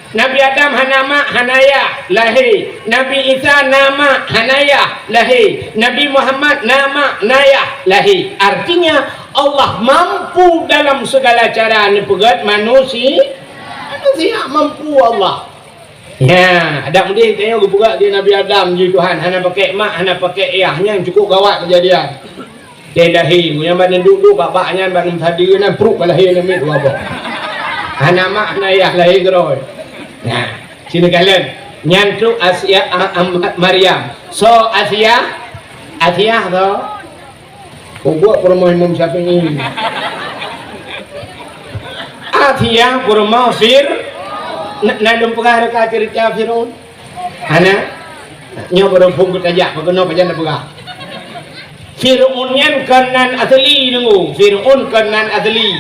Nabi Adam hana mak, hana yah, lahé. Nabi Isa na mak, hana yah, lahé. Nabi Muhammad na mak, na yah, lahé. Artinya, Allah mampu dalam segala cara neupeugèt manusi-, manusia, mampu Allah. Nya, adak meudeh tanyoe geupeugah di Nabi Adam jih Tuhan, hana pakèk mak, hana pakèk yah, nyan cukup gawat keujadian. Teuh lahé, meunyoe ban duek-duek bak-bak nyan, ban sadeue nyan, pruet bak lahé nyan miet dua boh. Hana mak, hana yah, lahé keudroe. Nah, sinoe kalon. Nyan trok Asia, a, a, Maryam. Soe Asia? Asia soe? Peubuet peurumoh Imam Syafi'i. Asia peurumoh Fir-, na, na lôn peugah reuka ceurita Fir'aun? Hana? Nyoe baru phon geutajak, pakon pajan na peugah. Fir'aun nyan kon nan asli, deungo. Fir'aun kon nan asli.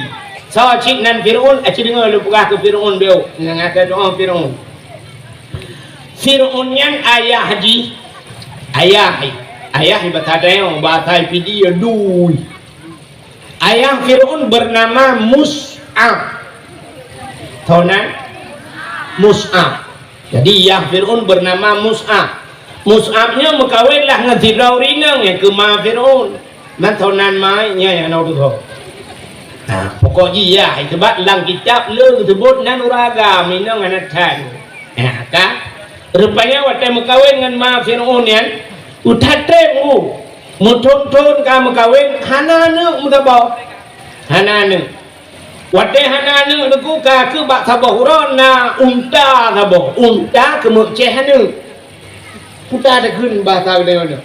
Soe cit nan Fir'aun? Aci deungoe lôn peugah keu Fir'aun beuh. Nyang akai tu'oh Fir'aun. Fir'aun nyan ayah jih, ayah, ayah bahasa tanyoe, bahasa Pidie dui. Ayah Fir'aun bernama Mus'ab. Soe nan? Mus'ab. Jadi, yah Fir'aun bernama Mus'ab. Mus'ab nyoe meukawen lah ngon sidroe ureueng inong nyang keu ma Fir'aun. Mantong nan ma nyan nyang na tuho. Ha, pokok jih yah, sebab lam kitab le geuseubut nan ureueng agam, inong hana that. Ha, ka? Rupanya watèe meukawen ngon ma Fir'aun nyan, u that treb u. Meuthon-thon ka meukawen, hana aneuk meusaboh. Hana aneuk. Watèe hana aneuk teungku, ka keuh bak saboh uroe na unta saboh. Unta keuneuk céh aneuk. Unta takheun bahasa geutanyoe nyoe.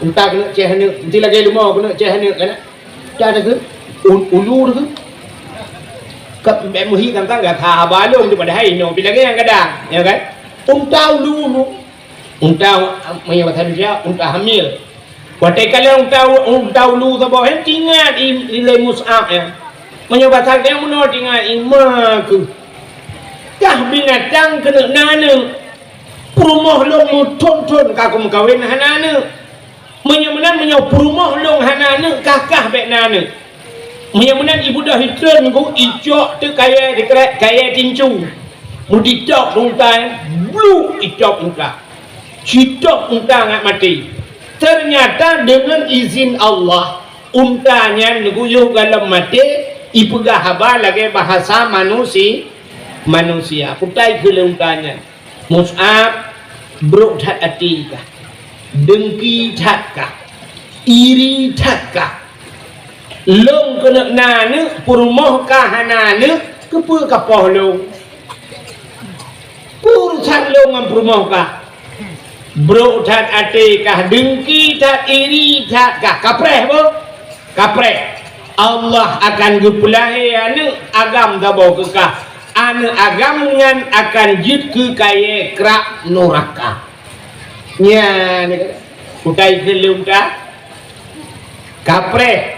Unta keuneuk céh aneuk, meusti lagèe leumo keuneuk céh aneuk, kan? Unta takheun, u-, ulu takheun. Ka bèk meuhi tantang gata haba lôn tu, padahai nyoe pih lagèe nyang gadang, ya kan? Unta ulu-ulu. Unta, meunyoe bahasa Indonesia, unta hamil. Watèe kalon unta, unta ulu saboh nyan, teuingat i, ilèe Mus'ab nyan. Meunyoe bahasa geutanyoe meunoe, teuingat i ma keuh. Kah binatang keuneuk na aneuk. Peurumoh lôn meuthon-thon ka kumeukawen hana aneuk. Meunyoe meunan, meunyoe peurumoh lôn hana aneuk, kah-kah bèk na aneuk. Meunyoe meunan, ibeudôh itreun ku icok teuk kayèe dikrek, kayèe tincu. Meuditôb unta nyan, bluk itôb unta. Sitôb unta ngat maté. Ternyata deungon izin Allah, unta nyan neuguyôh galom maté, ipeugah haba lagèe bahasa manusi-, manusia. Kutai keu lé unta nyan. Mus'ab, brok that até kah, dengki that kah, iri that kah. Lôn keuneuk na aneuk, peurumoh kah hana aneuk, keupeue ka poh lôn? Peue urusan lôn ngon peurumoh kah? Brok that até kah, dengki that, iri that kah, kapreh boh? Kapreh. Allah akan geupeulahé aneuk agam saboh keu kah. Aneuk agam nyan akan jeuet keu kayèe krak nuraka. Nyan, kutai keu lôn kah? Kapreh.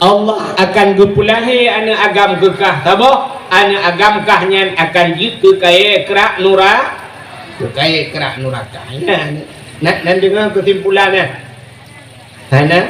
Allah akan geupeulahé aneuk agam keu kah saboh, aneuk agam kah nyan akan jeuet keu kayèe krak nura-, keu kayèe krak nuraka. Nyan, nan, nan deungoe keusimpulan nyan. Hana?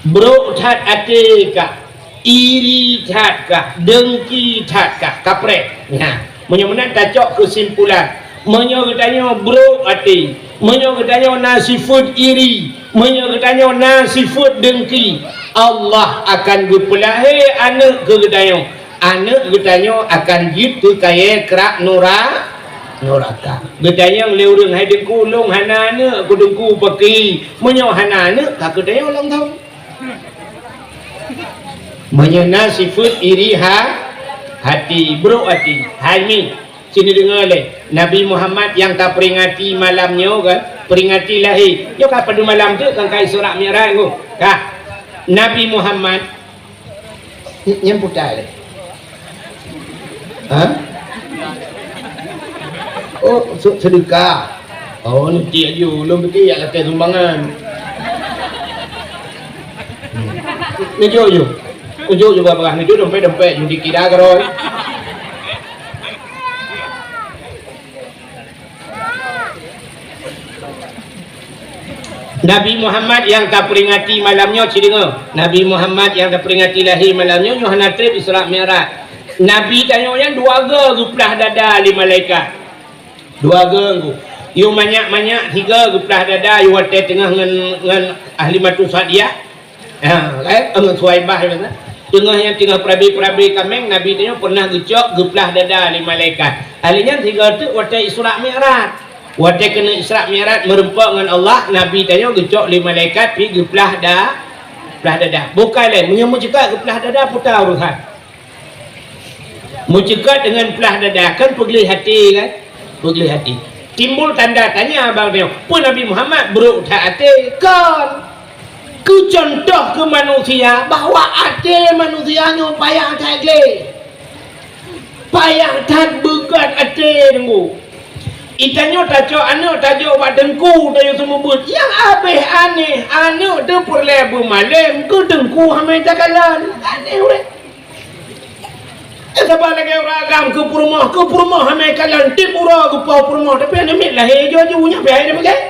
Brok that até kah, iri that kah, dengki that kah, kapreh. Nah, meunyoe meunan tacok keusimpulan. Meunyoe geutanyoe brok até, meunyoe geutanyoe na sifeuet iri, meunyoe geutanyoe na sifeuet dengki, Allah akan geupeulahé aneuk keu geutanyoe. Aneuk geutanyoe akan jeuet keu kayèe krak nura-, nuraka. Geutanyong lé ureueng, "Hai Teungku, lôn hana aneuk, keu Teungku pakri? Meunyoe hana aneuk, ka keuh tanyoe lom thon." Meunyoe na sifeuet iri ha-, hati, brok hati, hai mi, sini deungoe lé. Nabi Muhammad nyang taperingati malam nyoe kan, peringati lahé. Nyoe ka padum malam teuk kan ka Isra Mi'raj nyoe. Ka. Nabi Muhammad Ny-, nyan putai lé. Ha? Oh, se-, seudeukah. Oh, niti aju, lôn pike jak lakèe sumbangan. Hmm. Neujok ju. Neujok ju babah, neujok dompet-dompet, ju dikira keurôi. Nabi Muhammad nyang taperingati malam nyoe, ci deungoe. Nabi Muhammad nyang taperingati lahé malam nyoe, nyoe hana trép Isra Mi'raj. Nabi tanyoe nyan dua goe geuplah dada lé malaikat. Dua goe ngon. Yôh manyak-manyak tiga geuplah dada, yôh watèe teungoh ngon, ngon Halimatu Sa'diyah. Ha, kan? Ngon Suwaibah, ya kan? Teungoh nyan teungoh peurabe-peurabe kaméng, Nabi tanyoe pernah geucok geuplah dada lé malaikat. Ahli nyan tiga teuk watèe Isra Mi'raj. Watèe keuneuk Isra Mi'raj meureumpok ngon Allah, Nabi tanyoe geucok lé malaikat pi geuplah da-, plah dada. Bukai lé, meunyoe meuceukat geuplah dada, puta urusan. Meuceukat deungon plah dada, kan peugleh até kan? Peugleh até. Timbul tanda tanya bak tanyoe, peue Nabi Muhammad brok that até? Kon! Keu cuntoh keu manusia bahwa até manusia nyoe payah that gleh. Payah that beugat até teungku. Itanyoe tacok aneuk tajok bak teungku, tanyoe seumeubeuet. Nyang abéh aneh, aneuk teuh peureulèe beumalém, keu teungku hana takalon. Aneh ureueng. Eh, saban lagèe ureueng agam keu peurumoh, keu peurumoh hana kalon, tiep uroe geupau peurumoh, tapi aneuk miet lahé aju-aju nyan pih hai deh.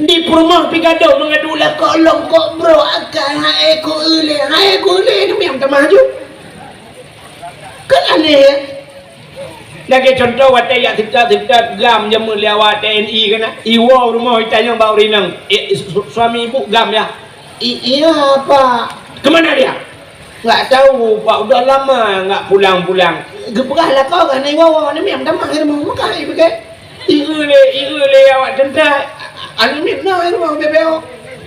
Di peurumoh pih gadôh meungadu lakoe lôn kok brok akai, hai ku ulèe, hai ku ulèe, aneuk miet tamah aju. Kan aneh, ya? Lagèe cuntoh, watèe jak seutôt-seutôt gam jameun lé awak T N I keunan. Iwoe rumoh itanyong bak ureueng inong, "Eh, su-, suami ibu gam, ya?" "I-, iya, Pak." "Ke mana dia?" "Nggak tahu, Pak, udah lama nggak pulang-pulang." Geupeugah lakoe keunan iwoe, aneuk miet tamah di rumoh, meukat ipeugah. Ieu lé, ieu lé awak teuntèe. Aneuk miet na di rumoh beubeue.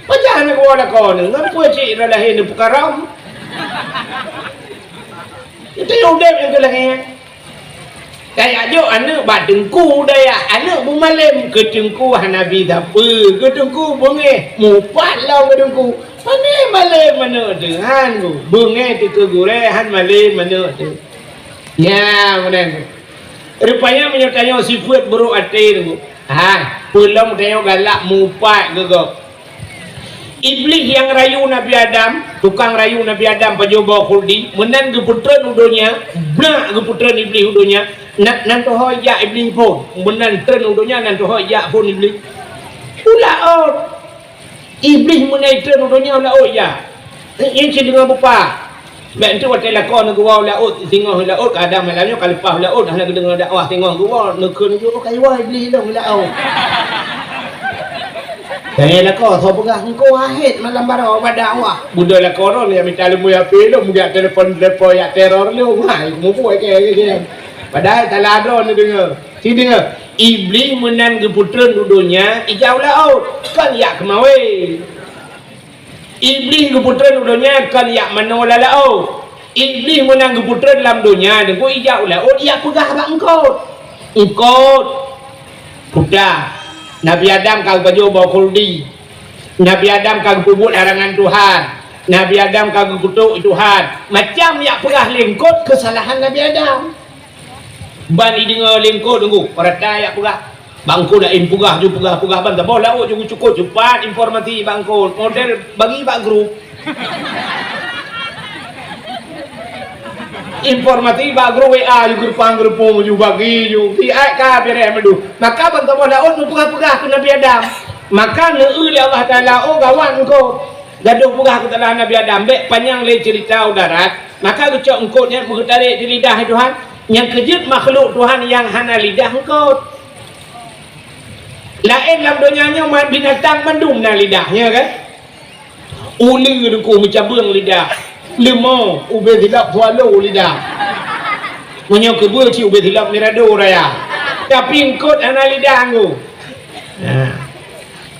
Pajan aneuk woe lakoe nyoe, ngon peue cit na lahé neupeukara. Itu udép nyang keu lahé. Tajak jok aneuk bak teungku, tajak aneuk beumalém, keu teungku hana bi sapeue, keu teungku beungéh, mupat lom keu teungku. Hana malém aneuk teuh, han gu-, beungéh teuh keu gurèe, han malém aneuk teuh. Nyan meunan. Rupanya meunyoe tanyoe sifeuet buruk até teungku. Ha, peulom tanyoe galak mupat keu gob. Iblih nyang rayu Nabi Adam, tukang rayu Nabi Adam pajoh boh khuldi, meunan geupeutreun u donya, brak geupeutreun Iblih u donya, na-, nan teuho jak Iblih phôn, meunan treun u donya nan teuho jak phôn Iblih. U laôt. Iblih meunan treun u donya u laôt jak. Nyan cit deungon beupa. Bèk enteuk watèe lakoe neuh geuwoe u laôt, singoh u laôt, kadang malam nyoe ka leupah u laôt, hana geudeungoe dakwah, singoh geuwoe, neukheun jih, "Oh, ka iwoe Iblih lôn u laôt." Tanyong lakoe, "Soe peugah engkau hahét malam baroe bak dakwah?" Beudôh lakoe droe jak mita leumui H P lôn, jak telepon-telepon, jak teror lôn. Hai, mubuet kèe, kèe, kèe. Padahai salah droe neudeungoe. Ci deungoe, Iblih meunan geupeutreun u donya, ijak u laôt, kon jak keumawé. Iblih geupeutreun u donya kon jak manoe lam laôt. Iblih meunan geupeutreun lam donya, teungku, ijak u laôt, ijak peugah bak eungkôt. Eungkôt, peue, Nabi Adam ka geupajoh boh khuldi. Nabi Adam ka geupeubuet larangan Tuhan. Nabi Adam ka geukutok Tuhan. Macam jak peugah lé eungkôt keusalahan Nabi Adam. Ban jideungoe lé eungkôt, teungku, peurata jak peugah. Bak eungkôt laén peugah ju, peugah-peugah ban saboh laôt ju geucukot, ju pat informasi bak eungkôt, model bagi bak grup. Informasi bak grup W A ju geureupang-geureupung ju bagi ju, siat ka beureh meudeuh. Maka ban saboh laôt neupeugah-peugah keu Nabi Adam. Maka neueu lé Allah Taala, "Oh gawat eungkôt, gadôh peugah keusalahan Nabi Adam, bèk panyang lé ceurita u darat." Maka geucok eungkôt nyan geutarek di lidah Tuhan. Nyang keu jeuet makhluk Tuhan nyang hana lidah eungkôt. Laén lam donya nyoe ma-, binatang mandum na lidah, nya kan? Uleue, teungku, meucabeueng lidah. Leumo, ubé silop swallow lidah. Meunyoe keubeue cit ubé silop mirado raya. Tapi eungkôt hana lidah, teungku. Nah.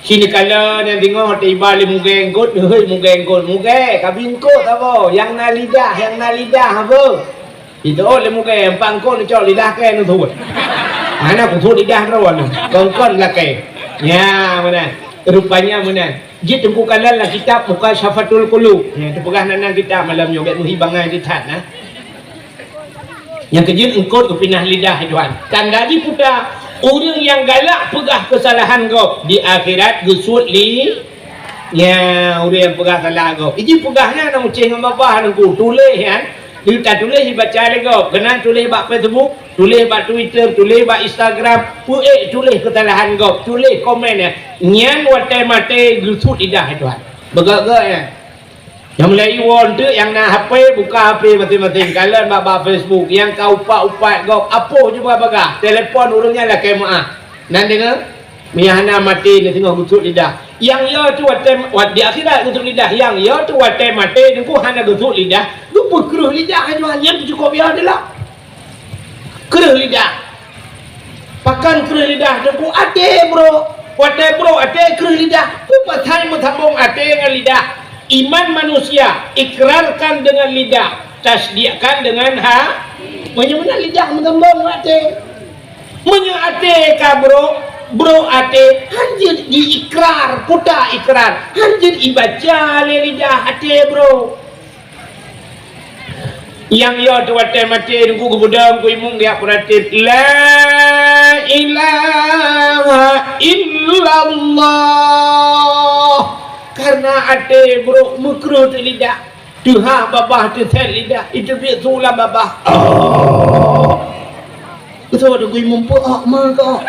Ci neukalon nyang teungoh teuiba lé mugée eungkôt, hei mugée eungkôt, mugée, kabi eungkôt saboh, nyang na lidah, nyang na lidah apa? Itu lé mugée, empat eungkôt neucok lidah kèe neusuet. Hana kusuet lidah droe nyoe, kon-kon lakée. Nya meunan. Rupanya meunan. Jeuet teungku kalon lam kitab Mukasyafatul Qulub. Nya teupeugah nan, nan kitab malam nyoe, bèk meuhi bangai jeuet that na. Nyang keujeuet eungkôt geupinah lidah Tuhan. Tanda jiputa, ureueng nyang galak peugah keusalahan gob di akhirat geusuet li-, nya ureueng nyang peugah salah gob. Iji peugah nyan na mucéh ngon babah teungku, tuléh nyan, di tatuléh jibaca lé gob, keunan tuléh bak Facebook, tuléh bak Twitter, tuléh bak Instagram, peuék tuléh keusalahan gob, tuléh komen nyan. Nyan watèe maté geusuet lidah Tuhan. Beugöt-göt nyan. Nyang mulai iwoe teuk nyang na H P, buka H P maséng-maséng, kalon bak, bak Facebook, nyang ka upat-upat gob, apoh cuba bagah, telepon ureueng nyan lakée meuáh. Nan deungoe, meunyo hana maté neuh teungoh geusuet lidah. Nyang yo teuh watée, wat-, di akhirat geusuet lidah, nyang yo teuh watée maté teungku hana geusuet lidah, geupeukreueh lidah nyan, nyan teuh cukôp yo teuh lah. Kreueh lidah. Pakon kreueh lidah teungku? Até brok. Watée brok até kreueh lidah. Peue pasai meusambông até ngon lidah? Iman manusia ikrarkan dengan lidah, tasdiqkan dengan ha-, meunyoe meunan lidah meusambông ngon até. Meunyoe até ka brok, brok até, han jeuet jiikrar, peue ta ikrar, han jeuet ibaca lé lidah até brok. Nyang yo teuh watée maté teungku geupeudong keu imum geujak peuratéb, "La ilaha illallah." Karena até brok meukreueh teuh lidah. Teuhah babah, teusét lidah, iteubiet su lam babah. Oh. Beutôi teungku imum, peu-ok ma keu-ok.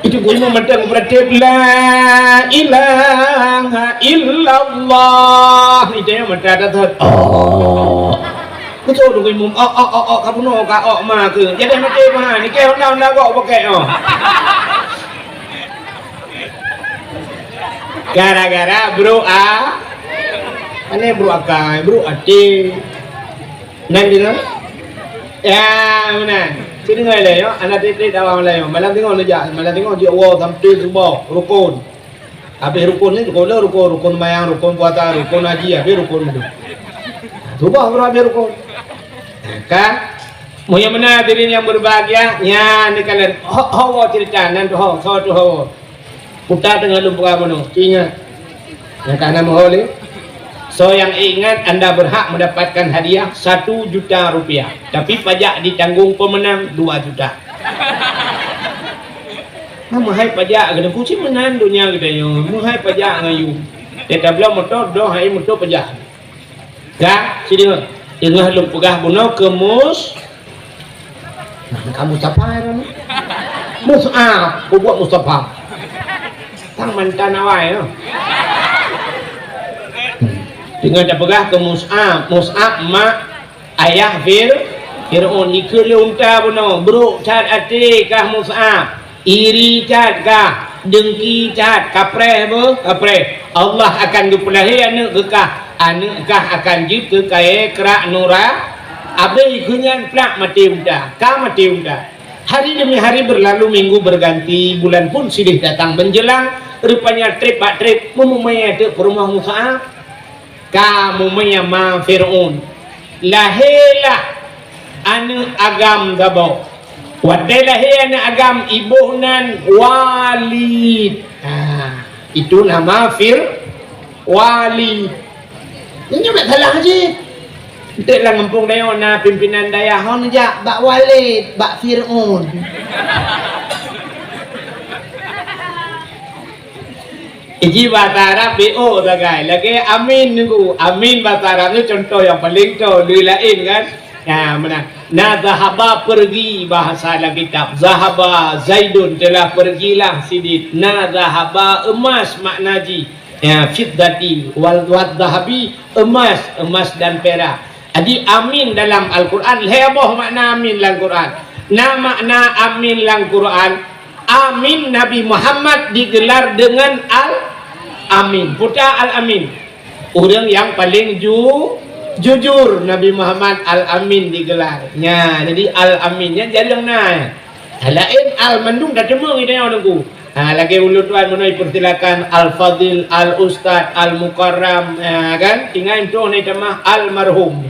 Itu teungku imum mantong beuratéb, "La ilaha illallah." Itu nyang mantong that-that. Oh. Beutôi teungku imum, "Ok, ok, ok, ok, ka bunoe ka ok ma keu." Jadi maté meuhan, ni keu honda-honda gok bukét, oh. Gara-gara brôk a-, aneh brôk akai, brôk até. Nan deungoe? Ya, meunan. Ci deungoe lé, yo. Anak tieb-tieb dakwah malam, yo. Malam singoh neujak, malam singoh jeuet woe sampai suboh, rukun. Habéh rukun ni, rukun le, rukun, rukun seumayang, rukun puasa, rukun haji, habéh rukun tu. Suboh baru habéh rukun. Kan? Meunyoe meunan hadirin yang berbahagia, nyan ni kalian ho, ho cerita nan tu ho, so tu ho. Puta teungoh lôn peugah bunoe, ingat. Nyang ka na meuho lé. So yang ingat anda berhak mendapatkan hadiah satu juta rupiah. Tapi pajak ditanggung pemenang dua juta. Nah, meuhai pajak keuneuk kuci meunan donya geutanyoe. Meuhai pajak ngon yum. Dia tabloe motor, doh hai motor pajak. Ka, sini. Teungoh lôn peugah bunoe keu Mus-, nah, ka Mustafa ya, kan? Mus'ab, bubuat Mustafa. Tang mantan awai, ya. Teungoh tapeugah keu Mus'ab, Mus'ab mak ayah Fir-, Fir'aun. Ikeu lé unta bunoe, brôk that até kah Mus'ab. Iri that kah, dengki that, kapreh beuh, kapreh. Allah akan geupeulahé aneuëk keu kah, aneuëk kah akan jeuet keu kayée krak nura, abéh keu nyan plak maté unta, ka maté unta. Hari demi hari berlalu, minggu berganti, bulan pun silih datang menjelang, rupanya treb bak treb meumumai ateueh peurumoh Mus'ab. Ka mumai ma Fir'aun. Lahé lah aneuëk agam saboh. Watée lahé aneuëk agam, iboh nan Walid. Ha, itu nama Fir-, Walid. Nyoe bèk salah cit. Enteuk lam gampông tanyoe na pimpinan dayah hon jak bak Walid, bak Fir'aun. Iji bahasa Arab B O sagai. Lagée amin nunggu. Amin bahasa Arab nyoe contoh nyang paleng toe, lé laén kan? Nah, meunan. Na zahaba pergi bahasa dalam kitab. Zahaba Zaidun telah pergilah sidit. Na zahaba emas makna jih. Ya, fiddati wal, wal zahabi emas, emas dan perak. Jadi amin dalam Al-Quran lhée boh makna amin lam Quran. Na makna amin lam Quran, amin Nabi Muhammad digelar dengan Al-Amin. Puta Al-Amin. Ureuëng nyang paleng ju-, jujur Nabi Muhammad Al-Amin digelar. Nya, jadi Al-Amin nyan jareueng na. Laén al mandum dah teumong idéh nyoe. Ha, lagée ulôn tuan meunoe persilakan Al-Fadil, Al-Ustaz, Al-Mukarram, ha, kan? Tinggai entoh ni tamah Almarhum.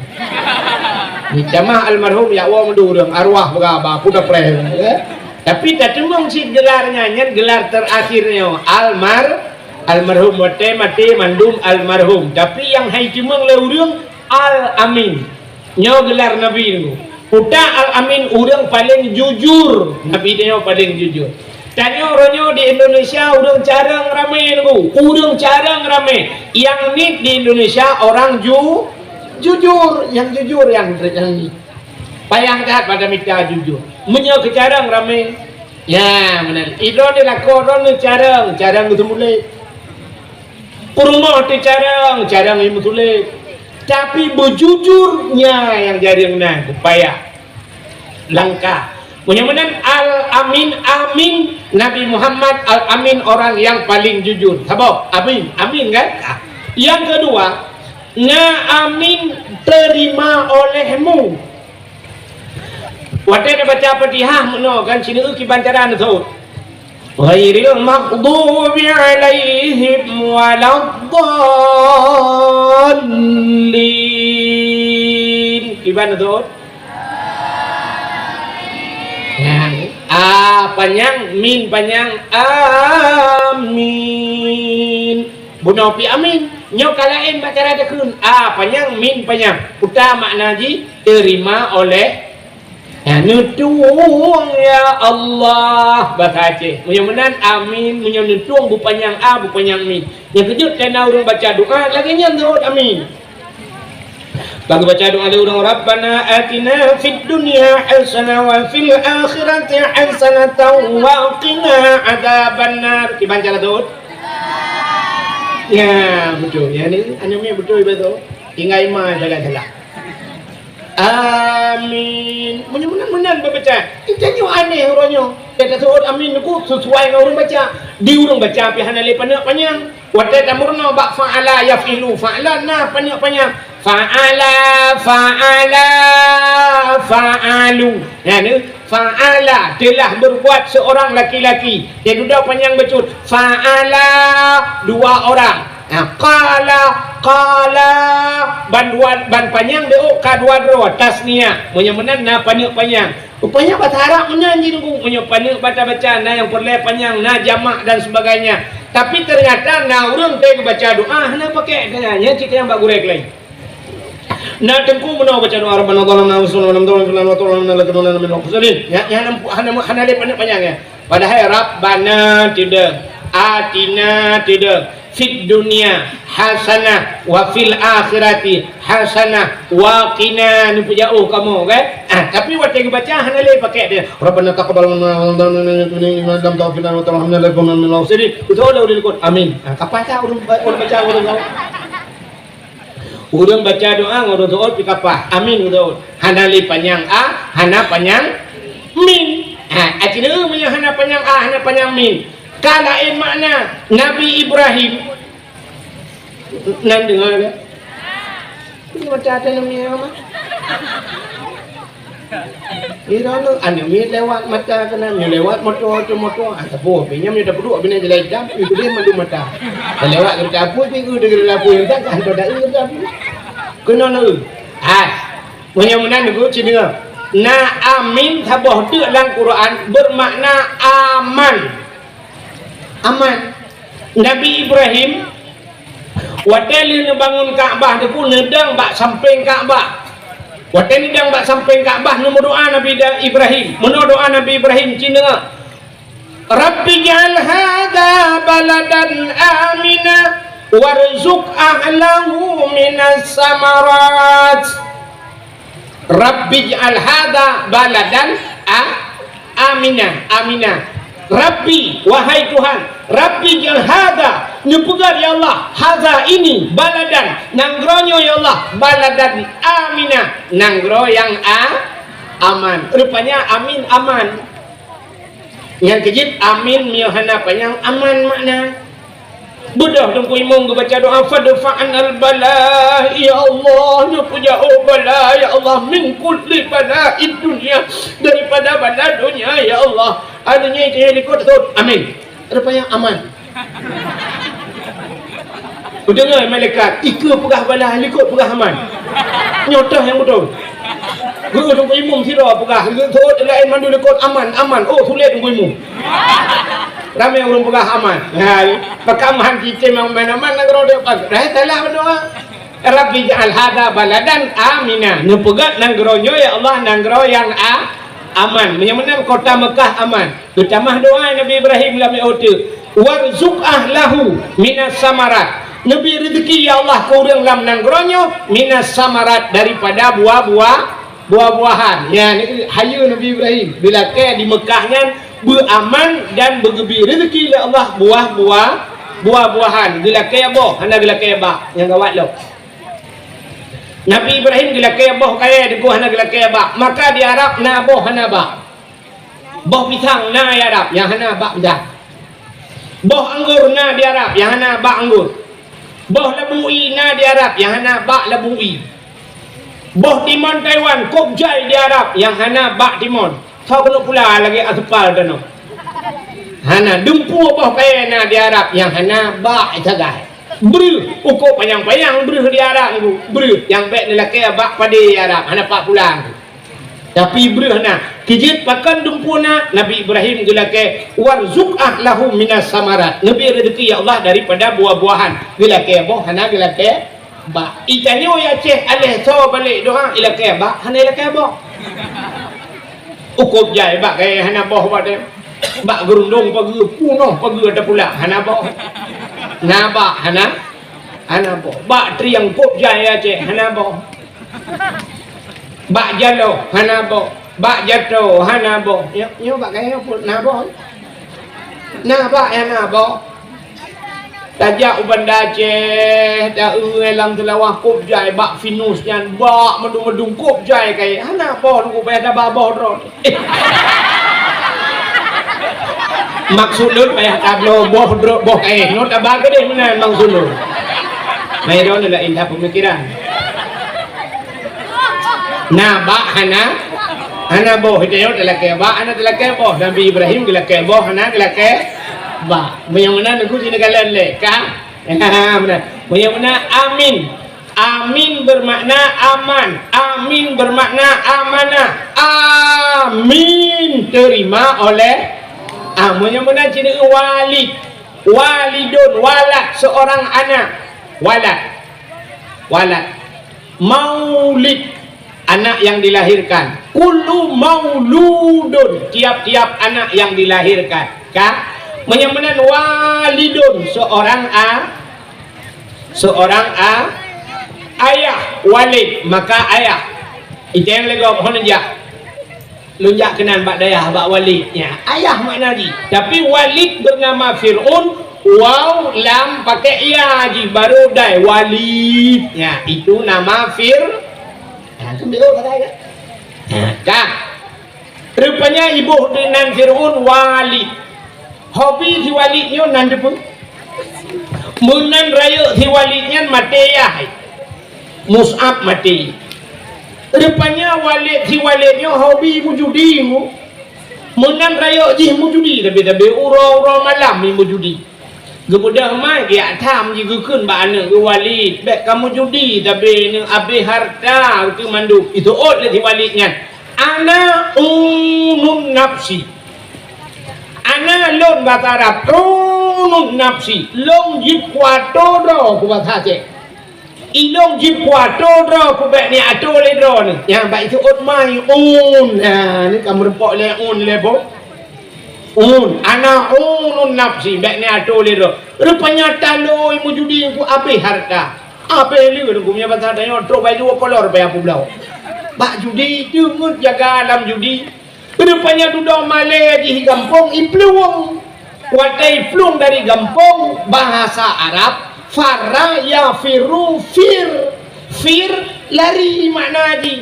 Ni tamah Almarhum ya Allah mandum ureuëng arwah beugaba pun dah preh, ya. Tapi tateumong cit gelar nyan, nyan gelar terakhir nyoe Almar-, Almarhum, watée maté mandum Almarhum. Tapi nyang hai teumong lé ureuëng Al-Amin. Nyoe gelar Nabi nyoe. Puta Al-Amin ureuëng paleng jujur. Nabi nyoe paleng jujur. Tanyoe uroe nyoe di Indonesia ureuëng carông ramé nyoe. Ureuëng carông ramé. Nyang nit di Indonesia orang ju-, jujur. Nyang jujur nyang, nyang nit. Payah that pada mita jujur. Meunyoe keu carông ramé. Ya, meunan. Idroe di lakoe droe carông, carông geuseumeulét. Peurumoh teucarông, carông ilmu tuléh. Tapi beujujur nyan nyang jareueng na, beupayah. Langkah. Meunyoe meunan Al-Amin, amin, Nabi Muhammad Al-Amin orang yang paling jujur. Saboh, amin, amin kan? Ah. Yang kedua, na amin terima olehmu. Watée neubaca Fatihah meunoe kan, sineuk kiban cara neusôt. Ghairil maghdubi alaihim waladdallin. Kiban neusôt. Nyan, a panyang, min panyang, amin. Bunoe pih amin. Nyoe ka laén bak cara takheun. A panyang, min panyang. Peue makna jih? Terima oleh, Ha, neutueng ya Allah, bahasa Aceh. Meunyoe meunan amin, meunyoe neutueng beupanyang a, beupanyang min. Nyang keujeuet keu na ureuëng baca doa, lagée nyan seuôt amin. Bak geubaca doa lé ureuëng, "Rabbana atina fid dunya hasanah wa fil akhirati hasanatan wa qina adzabannar." Kiban cara seuôt? Ya, beutôi. Ya, ni, anu mi beutôi, beutôi. Tinggai ma salah-salah. Amin. Meunyoe meunan-meunan beubaca, kita nyoe aneh uroe nyoe. Kita seuôt amin niku sesuai ngon ureuëng baca. Di ureuëng baca pih hana lé paneuk panyang. Watée tameurunoe bak fa'ala yaf'ilu, fa'ala na paneuk panyang. Fa'ala, fa'ala, fa'alu. Ya, ni. Fa'ala, telah berbuat seorang laki-laki. Dia dudoe panyang bacut. Fa'ala, dua orang. Ha, qala, qala, ban dua, ban panyang di ôk ka dua droe, tasniah. Meunyoe meunan na paneuk panyang. Rupanya bahasa Arab meunan jih, Teungku. Meunyoe paneuk baca-baca, na nyang peureulée panyang, na jamak dan sebagainya. Tapi ternyata na ureuëng teuh geubaca doa hana pakai keu nyan, nyan cit nyang bak gurée keulayi. Na Teungku meunoe baca doa, "Rabbana zalamna anfusana wa lam taghfir lana wa tarhamna lanakunanna minal khasirin." Ya, ya, hana, hana, hana lé paneuk panyang, ya. Padahai Rabbana teudong, atina teudong, fid dunya hasanah wa fil akhirati hasanah wa qina, neupeujauh kamoe, kan? Ah, tapi watée geubaca hana lé pakai dia, "Rabbana taqabbal minna innaka antal samiul alim wa tub alaina innaka antal tawwabur rahim." Beutôi lah udah likot. Amin. Ah, kapan tak ureuëng, ureuëng baca ureuëng tahu? Ureuëng baca doa ngon ureuëng seuôt pih kapah. Amin ureuëng seuôt. Hana lé panyang a, hana panyang min. Ha, artinya meunyoe hana panyang a, hana panyang min. Ka laén makna Nabi Ibrahim. Nan deungoe ke? Ini macam ada nama mah. Droeneuh aneuk miet lewat mata keunan, nyoe lewat moto, tu moto, ah, saboh pih nyan nyoe tapeuduek binéh jalan itam, ih, keudeh mandum mata. Lewat geureuka apui pih, eu, deungon apui, entah ka hantom daeu geureuka apui. Keunoe na eu. Ah, meunyoe meunan Teungku, ci deungoe. Na amin saboh teuk lam Quran beumakna aman. Aman. Nabi Ibrahim, watée lheueh neubangun Ka'bah Teungku, neudong bak sampéng Ka'bah. Watée neudong bak sampéng Ka'bah, neumeudoa Nabi Da-, Ibrahim. Meunoe doa Nabi Ibrahim, ci deungoe, "Rabbi ij'al hadza baladan amina warzuq ahlahu minas samarat." Rabbi ij'al hadza baladan a-, amina, amina. Rabbi, wahai Tuhan, Rabbi ij'al hadza, neupeugét ya Allah, hadza ini, baladan, nanggroe nyoe ya Allah, baladan amina, nanggroe nyang a-, aman. Rupanya amin aman. Nyang keujeuet amin meunyoe hana panyang aman makna. Beudôh Teungku Imum geubaca doa, "Fadfa'nal bala, ya Allah, neupeujauh bala, ya Allah, min kulli bala'id dunya, daripada bala donya, ya Allah." Adoe nyoe keu likot seuôt. Amin. Rupanya aman. Kudeungoe malaikat, ikeue peugah bala, likot peugah aman. Nyoe toh nyang beutôi. Guru Teungku Imum sidroe peugah, seuôt laén mandum likot aman, aman. Oh, sulet Teungku Imum. Ramé ureuëng peugah aman. Nah, pakam han cicém nyang main aman nanggroe dia pas. Dah salah berdoa. Rabbi ja'al hadza baladan amina. Neupeugét nanggroe nyoe, ya Allah, nanggroe nyang a-, aman. Meunyoe meunan kota Mekah aman. Geutamah doa Nabi Ibrahim lam uteuk, "Warzuq ahlahu minas samarat." Neubi rezeki, ya Allah, keu ureuëng lam nanggroe nyoe minas samarat, daripada buah-buah, buah-buahan. Ya, ni hayeue Nabi Ibrahim. Geulakée di Mekah nyan beuaman dan beugeubri rezeki lé Allah buah-buah, buah-buahan. Geulakée boh, hana geulakée bak. Nyang gawat lom. Nabi Ibrahim geulakée boh kayée, Teungku, hana geulakée bak. Maka di Arab na boh hana bak. Boh pisang na di Arab nyang hana bak pisang. Boh anggô na di Arab nyang hana bak anggô. Boh labu ie na di Arab nyang hana bak labu ie. Boh timon Taiwan kôb jai di Arab nyang hana bak timon. Soe keuneuk pula lagée aspal tanoh. Hana dumpeue boh kayée na di Arab nyang hana bak sagai. Breuh, ukoe panyang-panyang breuh di Arab, breuh nyang bék neulakée bak padé di Arab, hana pat pula. Tapi breuh na, keu jeuet pakon dumpeue na, Nabi Ibrahim geulakée, "Warzuq ahlahu minas samarat." Neubi rezeki, ya Allah, daripada buah-buahan. Geulakée boh, hana geulakée bak. Itanyoe ya Aceh, aléh soe balek doa, ilakée bak, hana ilakée boh. Ukôb jai bak kayèe hana boh bak teuh. Bak geurundong pageue, punoh pageue teupulang hana boh. Na bak hana, hana boh. Bak trieng kôb jai Aceh hana boh. Bak jaloh hana boh. Bak jato hana boh. Nyoe, nyoe bak kayèe pun na boh. Na bak hana boh. Tajak u Banda Aceh, ta-eu lam Seulawah kôb jai bak Venus nyan, bak meudung-meudung kôb jai kayèe. Hana boh, teungku, payah taba boh droe. Maksud lôn payah tabloe boh droe, boh kayèe. Nyoe taba keudeh meunan maksud lôn. Meunan laén that peumikeran. Na bak hana, hana boh. Tanyoe talakèe bak, hana talakèe boh. Nabi Ibrahim geulakèe boh, hana geulakèe bak. Meunyoe meunan, Teungku, sineuk kalon lé. Ka? Meunan. Meunyoe meunan, amin. Amin bermakna aman. Amin bermakna amanah. Amin, terima oleh. Ah, meunyoe meunan, sineuk walid. Walidun, walad, seorang anak. Walad. Walad. Maulid, anak yang dilahirkan. Kullu mauludun, tiap-tiap anak yang dilahirkan. Ka? Meunyoe meunan walidun, seorang a-, seorang a-, ayah, walid, maka ayah. Iteng lé gob hon jak. Lôn jak keunan bak dayah, bak Walid. Ya, ayah makna jih. Tapi Walid bernama Fir'aun, waw lam pakai ya jih, baru dai Walid. Ya, itu nama Fir-, ha, tu dia kata kan? Ha, dah. Rupanya iboh nan Fir'aun Walid. Hobi si Walid nyoe nan teupeue? Meunan rayeuk si Walid nyan maté yah. Mus'ab maté. Rupanya Walid si Walid nyoe hobi meujudi mu. Meunan rayeuk jih meujudi, tapi-tapi uroe-uroe malam jih meujudi. Geubeudôh mai geujak tham jih geukheun bak aneuk geuh Walid, "Bèk kamoe judi, tapi nyoe abéh hareuta teuh mandum." Iseuôt lé si Walid nyan, "Ana unun nafsi." Ana lôn basa Arab, unun nafsi, lôn jeuet kuatô droe keu basa Aceh. Ilôn jeuet kuatô droe keu bèk ni atô lé droeneuh. Nyan bak iseuôt mai un. Ha, ni ka meurumpok lé un lé boh. Un, ana unun nafsi, bèk ni atô lé droe. Rupanya taloe meujudi keu abéh hareuta. Abéh lé ureueng geuh, basa tanyoe trok bak dua kolor payah peubloe. Bak judi, teungeut jaga lam judi. Rupanya dudoe malèe jih gampông iplueng. Watèe iplueng dari gampông, bahasa Arab, farra yafirru fir. Fir, lari makna jih.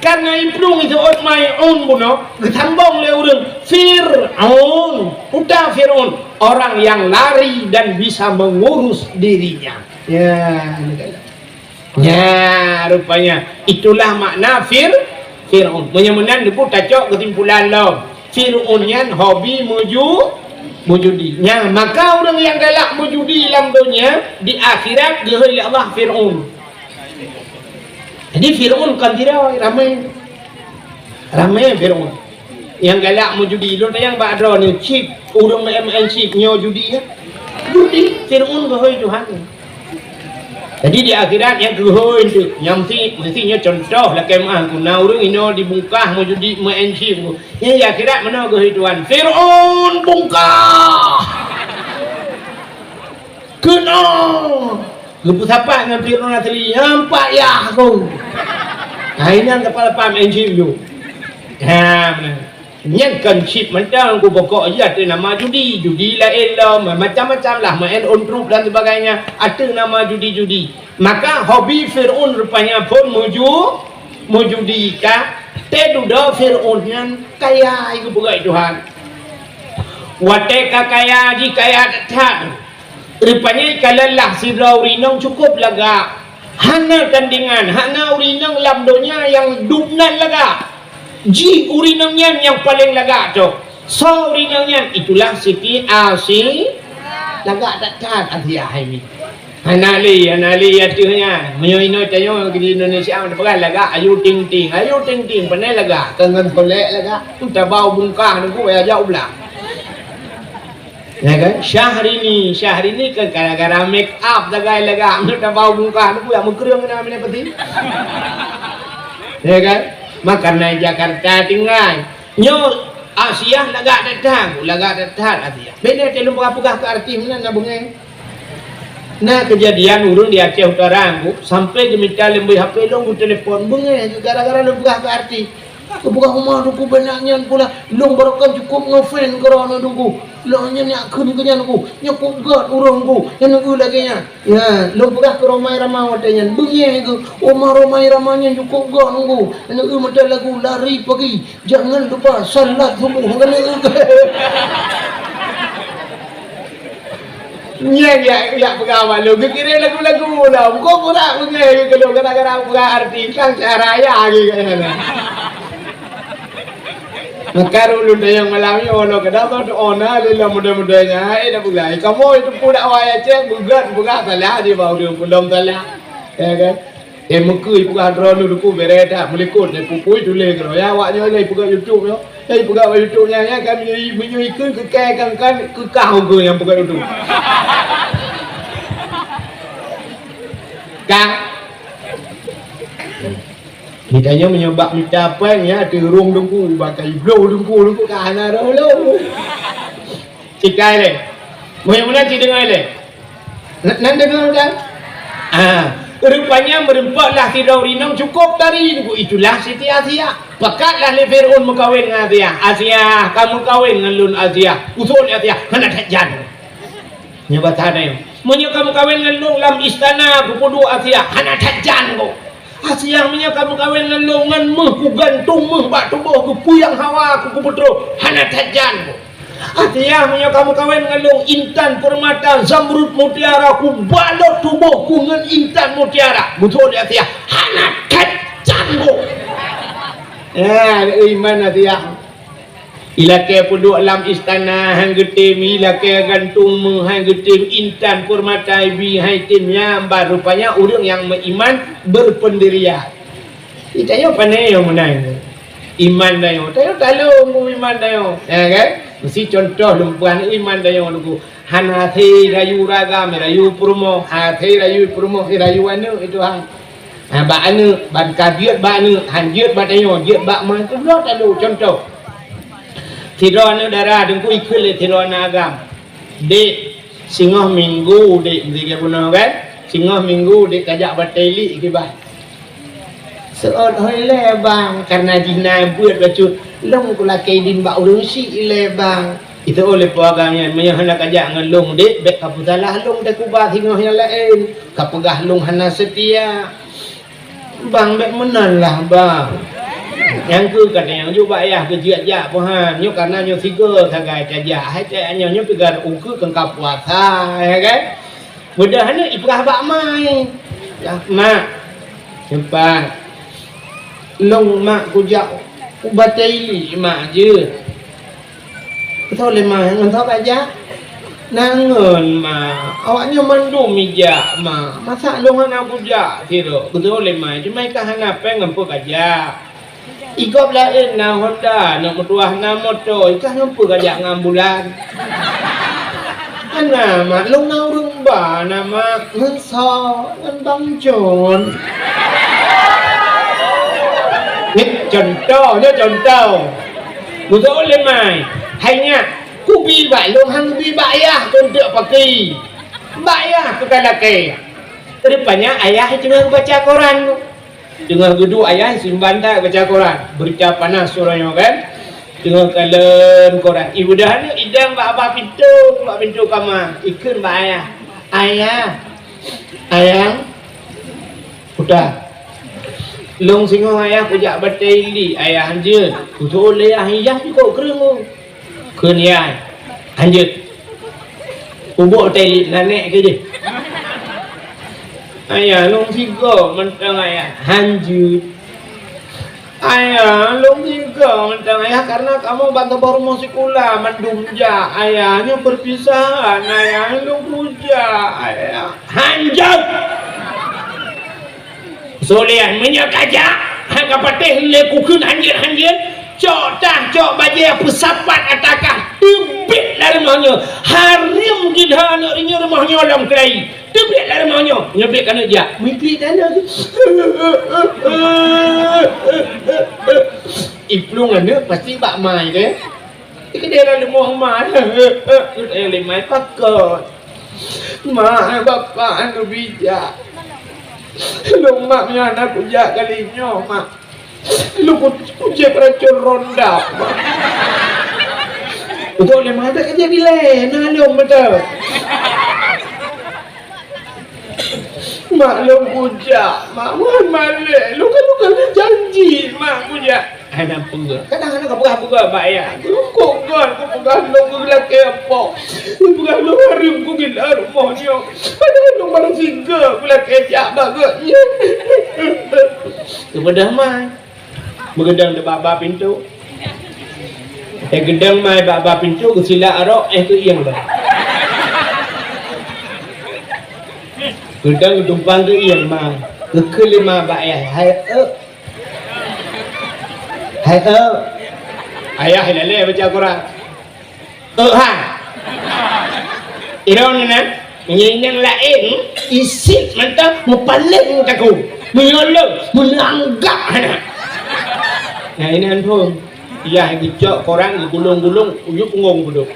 Karena iplueng iseuôt mai un bunoe, geusambong lé ureueng. Fir'aun, uta Fir'aun, orang yang lari dan bisa mengurus dirinya. Ya, ini kan. Nya, rupanya itulah makna Fir-, Fir'aun. Meunyoe meunan, Teungku, tacok keusimpulan lom. Fir'aun nyan hobi meuju-, meujudi. Nya, maka ureueng nyang galak meujudi lam donya, di akhirat geuhôi lé Allah Fir'aun. Jadi Fir'aun kon sidroe, ramé. Ramé Fir'aun. Nyang galak meujudi, lôn tanyong bak droeneuh, chip, ureueng meu'en-meu'en chip, nyoe judi nyan? Judi, Fir'aun geuhôi Tuhan. Jadi di akhirat nyang geuhôi tu, nyang meusti, meusti nyoe contoh lakèe meu'ah, na ureueng inoe dibungkah meujudi meu'en chip. Nyan di akhirat meunoe geuhôi Tuhan, Fir'aun bungkah. Keunoe. Geupeusapat ngon Fir'aun asli, "Nyan pat yah ku." Hai nyan teupalapa meu'en chip ju. Ha, meunan. Nyan kon chip mantong, ku pokok jih ateueh nama judi. Judi laén lom, macam-macam lah, main on trup dan sebagainya, ateueh nama judi-judi. Maka hobi Fir'aun rupanya phon meuju-, meujudi ka. Teududoe Fir'aun nyan kaya, geupeugah Tuhan. Watèe ka kaya jih, kaya that-that. Rupanya ka lheueh lah sidroe ureueng inong cukup lagak. Hana tandingan, hana ureueng inong lam donya nyang dub nan lagak. Jih ureueng inong nyan nyang paleng lagak cok. Soe ureueng inong nyan? Itulah Siti Asi-, lagak that-that Asiah hai mi. Hana lé, hana lé ateueh nyan. Meunyoe inoe tanyoe di Indonesia, peugah lagak Ayu Ting Ting. Ayu Ting Ting, panè lagak. Keu ngon solek lagak. Tu tabau bungkah nunggu, ya, jak u blang. Ya kan? Syahrini, Syahrini kan gara-gara make up sagai lagak, meutabau bungkah, nunggu jak meukreueng keunan minyak peti. Ya kan? Maka na Jakarta tinggai. Nyoe Asiah lagak that-that, lagak that-that Asiah. Beda teuh lôn peugah-peugah keu artis meunan na beungéh. Na keujadian ureuëng di Aceh Utara nyoe sampai geumita lé beuh H P lôn, geutelepon beungéh gara-gara lôn peugah keu artis. Geupeugah uma Teungku beunak nyan pula, lôn baroekon cukôp ngefan keudroe nyoe Teungku. Lôn nyan nyak kheun keu nyan Teungku, nyoe kôp gét ureuëng Teungku, nyan neu lagée nyan. Ya, lôn peugah keu Rhoma Irama watée nyan, beungéh geuh, uma Rhoma Irama nyan cukôp gét Teungku. Neu meuteun lagu Lari Pagi, Jangan Lupa Salat Subuh, neu. Nyan yak, yak peugah bak lôn, geukirém lagu-lagu lom. Kok pura beungéh keu lôn gara-gara peugah artis, kan cara ayah lagée nyan. Maka ulôn tanyong malam nyoe, walau kadang tu ona lé lom muda-muda nyan, hai dah pulai. Kamoe itu pun dakwah ya cek, beugat, peugah salah di bawah ureuëng pun lom salah. Ya kan? Eh, meukeue peugah droeneuh Teungku bere that, meulikot, eh, pupui tuléh keudroe. Ya, awak nyoe lé peugah YouTube nyoe. Eh, peugah bak YouTube nyan, ya, kan meunyoe, meunyoe ikheun keu kèe kan, kan keu kah ukeue nyang peugah YouTube. Kah? Geutanyoe meunyoe bak mita péng, ya, teurông Teungku, bak kai bloe Teungku, Teungku ka hana roh lom. Cikai lé. Meunyoe meunan cit deungoe lé. Nan, nan deungoe kan? Ah, rupanya meureumpok lah sidroe rinong cukôp tari Teungku, itulah Siti Asiah. Pakatlah lé Fir'aun meukawen ngon Asiah. "Asiah, ka meukawen ngon lôn Asiah." Usul Asiah, hana that jan. Nyoe basa nyoe. "Meunyoe ka meukawen ngon lôn lam istana, kupeuduek Asiah, hana that jan ko." "Asiah, meunyoe ka meukawen ngon lôn, ngon méuh kugantung méuh bak tuboh, kupeuyang hawa ku, kupeutroh, hana that jan ko." "Asiah, meunyoe ka meukawen ngon lôn, intan, peurmata, zamrud, mutiara, kubalot tuboh ku ngon intan mutiara." Beutôi Asiah, hana that jan ko. Ya, iman Asiah. Ilakée peuduek lam istana han geutem, ilakée gantung méuh han geutem, intan peurmata ibi han item, nyan bah rupanya ureuëng nyang meuiman berpendirian. Di tanyoe pane nyang meunan. Iman tanyoe, tanyoe taleueng iman tanyoe. Ya kan? Meusi contoh lôn peugah iman tanyoe Teungku. Hana hase rayu ureuëng agam, rayu peurumoh, hase rayu peurumoh, rayu aneuëk itu ha. Ha, bak aneuëk, ban ka jeuet bak aneuëk, han jeuet bak tanyoe, jeuet bak ma, itu bloe talu contoh. Sidroe aneuëk dara Teungku ikheun lé sidroe aneuëk agam. "Dek, singoh minggu, Dek," meusigai bunoe kan? "Singoh minggu, Dek, kajak batée ilik kiban." "Seuôt hôi lé, Bang, kareuna jih na beuet bacut lôn kulakée idin bak ureuëng syiek lé, Bang." Itu lé po agam nyan, "Meunyoe hana kajak ngon lôn, Dek, bék kapeusalah lôn teukuba singoh nyang laén, kapeugah lôn hana seutia." "Bang, bék meunan lah, Bang. Nyang keu ka tanyong ju bak ayah keu jeuet jak peuhan. Nyoe kareuna nyoe sigoe sagai tajak. Hai cak nyoe, nyoe piga ukeue keu ka puasa, ya kan?" Beudah aneuëk ipeugah bak ma, "Yah, Mak, sempat. Lôn, Mak, kujak u batée ilik, Mak, jeuet." "Beutôi lé, Ma, ngon soe kajak?" "Na ngon, Ma. Awaknyoe mandum ijak, Ma. Masa lôn hana kujak sidroe?" "Beutôi lé, Ma, cuma i kah hana péng ngon peue kajak." "I gob laén na Honda, na meutuah, na moto, i kah ngon peue kajak ngon ambulan?" "Hana, Mak, lôn na ureuëng ba na, Mak, ngon soe, ngon Bang Jon." Nyoe contoh, nyoe contoh. Beutôi lé, Ma. Hai nyak, kubi bak lôn han kubi bak ayah keu eunteuk paki. Bak ayah keu ka lakée. Rupanya ayah teungoh baca koran. Teungoh geuduek ayah simban that baca koran. Beurita panas uroe nyoe kan. Teungoh kalon koran. Ibeudah aneuëk idong bak, bak pintoe, bak pintoe kama. Ikheun bak ayah. "Ayah, ayah, udah. Lôn singoh ayah kujak batée ilik, ayah, hanjeuet." Beutôi lé ayah, ayah jikok kreueng. Kheun yah, hanjeuet. Ubok telik nanek keu jih. "Ayah, lôn sigoe mantong, Ayah." "Hanjeuet." "Ayah, lôn sigoe mantong, Ayah, kareuna kamoe ban saboh rumoh sikula mandum jak, Ayah. Nyoe peurpisahan, Ayah, lôn kujak, Ayah." "Hanjeuet!" Solehan, meunyoe kajak, han kapatéh lé kukheun hanjeuet-hanjeuet, cok tah, cok bajée peusapat ata kah, teubiet lam rumoh nyoe. Hareuem gila aneuëk rinyeuk rumoh nyoe lom keulayi. Teubiet lam rumoh nyoe, nyoe biet keuneuk jak. Meubiet aneuëk tu. Iplueng aneuk pasti bak ma teuh. Dikeudeh lam rumoh ma, geutanyong lé ma, "Pakon? Ma, bapak aneuk bijak. Lôn mak nyan aneuk kujak kali nyoe, mak. Lôn ku-, kucéb racun rondap, mak." Utok lé ma, "Bèk kajak dilèe, na lôn mantong." "Mak, lôn kujak, mak, wan malèe. Lôn ka, lôn ka lheueh janji, mak, kujak." Hana peugah. Kadang-kadang ka peugah-peugah bak ayah. Kok göt kupeugah lôn keu lakèe po. Kupeugah lôn hareuem kugila rumoh nyoe. Padahai lôn barô sigoe kulakèe jak bak gobnyan. Keupeugah ma. Meugeudong di bak-bak pintoe. Eh, geudong ma bak-bak pintoe, geusilak arok, eh, geuieng lom. Geudong geutumpang geuieng ma. Geukheun lé ma bak ayah, "Hai, eu." "Hai, eu." Ayah ilalèe baca Quran. "Eu, ha." Droeneuh na, ngieng nyang laén, isit mantong meupaleng takue. Meunyoe lôn, meuneuk anggap hana. Nah, inan phôn. Yah geucok koran, geugulong-gulong, u yup punggong budok.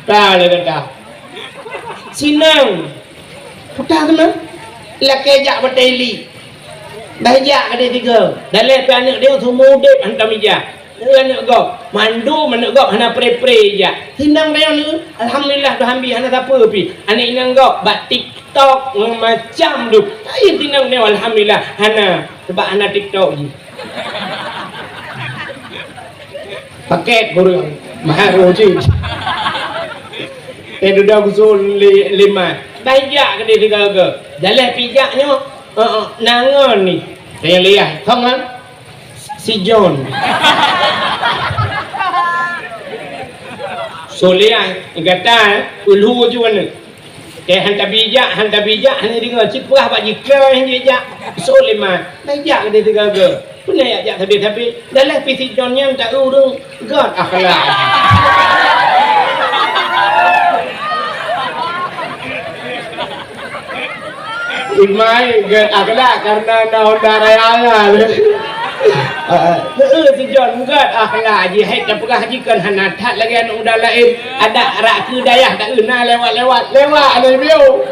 Ta lé gata. Sinong. Peugah keunoe. Lakèe jak batèe li. Bah jak keudéh tiga. Daleh pih aneuk dia seumudép hantom ijak. Aneuk gob, mandum aneuk gob hana pre-pre ijak. Sinong tanyoe nyoe, alhamdulillah, dua hambi hana sapeue pih. Aneuk inong gob bak TikTok macam tu. Tapi sinong nyoe alhamdulillah hana, sebab hana TikTok jih. Pakèt kureueng, mahar uji. Eh, dudoe geusul li-, lima. Bah ijak keudéh tiga-tiga. Daleh pih ijak nyoe. Heeh, na ngon ni. Nyang liah, thong kan? Si John. Suliah, gata, eh, ulhu ju aneuk. Eh, han tabi jak, han tabi jak, hana deungoe, cit peugah bak jikeu, han jijak. Suliman, nah jak keudéh tiga-tiga. Peue na jak sabe-sabe. Daleh pih si John nyan ta ureueng göt akhlak. Imai gét akhlak karena na Honda Raya nyan. Heeh, si John gét akhlak jih, hai tapeugah jih kon hana that lagèe aneuk muda laén. Adak rak keu dayah taeu na lewat-lewat, lewat aneuk biu.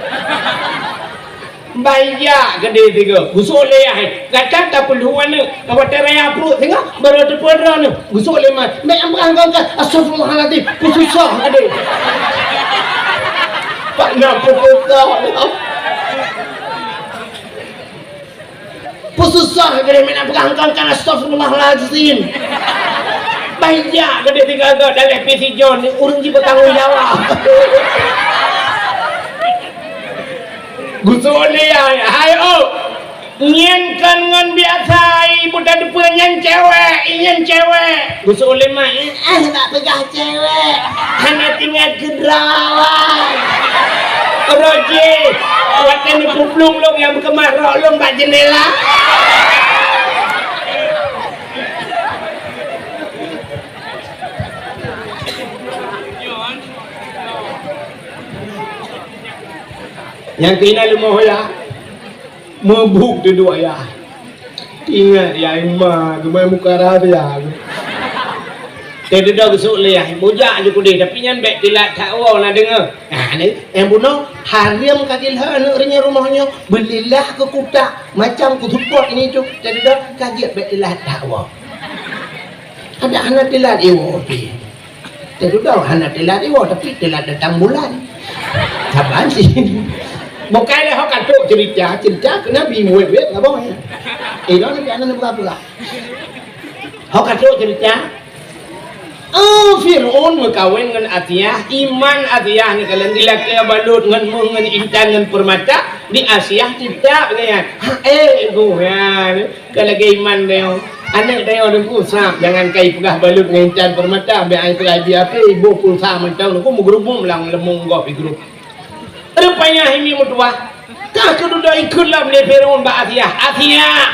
Bah ijak keudéh tiga, gusok lé yah, gata tapeulhu aneuk, watèe raya pruet singoh, barô teupeu droeneuh, gusok lé ma, bèk ambrah gata, astagfirullahalazim, peususah keudéh. Pak na peususah. Peususah keudéh, meunan peugah hangkang kan, astagfirullahalazim. Bah ijak keudéh tiga-tiga, daleh pih si John, ureueng jih bertanggung jawab. Gusok lé ai, hai oh. Nyan kon ngon biasa, ibu tateupeue nyan cewek, nyan cewek. Gusok lé ma, eh, eh, tak peugah cewek. Hana teuingat keu droe. Roji, watèe neupeuplong lôn nyang meukeumah rok lôn bak jeundela. Nyang keunan leumoh ya. Meubuet dudoe ayah. Ingat ya, ma geumai muka rahsia. Teudeudok geusok lé ayah, bujak ju keudeh, tapi nyan bèk teulat that woe na deungö. Nah, ni, nyang bunoe, hareuem ka jilhö aneuk reunyeun rumoh nyoe, beulilah keu kutak, macam keu seupôt ini tu, teudeudok ka jeuet bèk teulat that woe. Adak hana teulat iwoe pih. Teudeudok hana teulat iwoe, tapi teulat datang bulan. Saban sih. Bukai lé ho ka trok cerita, cerita keu Nabi wet-wet ka boh. Ilôn Nabi hana neupeugah-peugah. Ho ka trok cerita. Oh, Fir'aun meukawen ngon Asiah, iman Asiah neukalon dilakèe balot ngon méuh ngon intan ngon peurmata, di Asiah cicak nyan. Ha, eh, goh nyan. Ka lagèe iman tanyoe. Aneuk tanyoe teungku sab, jangan kai peugah balot ngon intan peurmata, bèk ai peugah di até, iboh pulsa mantong, teungku meugeurubum lam leumong gob igrub. Rupanya hai mi meutuwah, ka keududoe ikheun lom lé Fir'aun bak Asiah, "Asiah,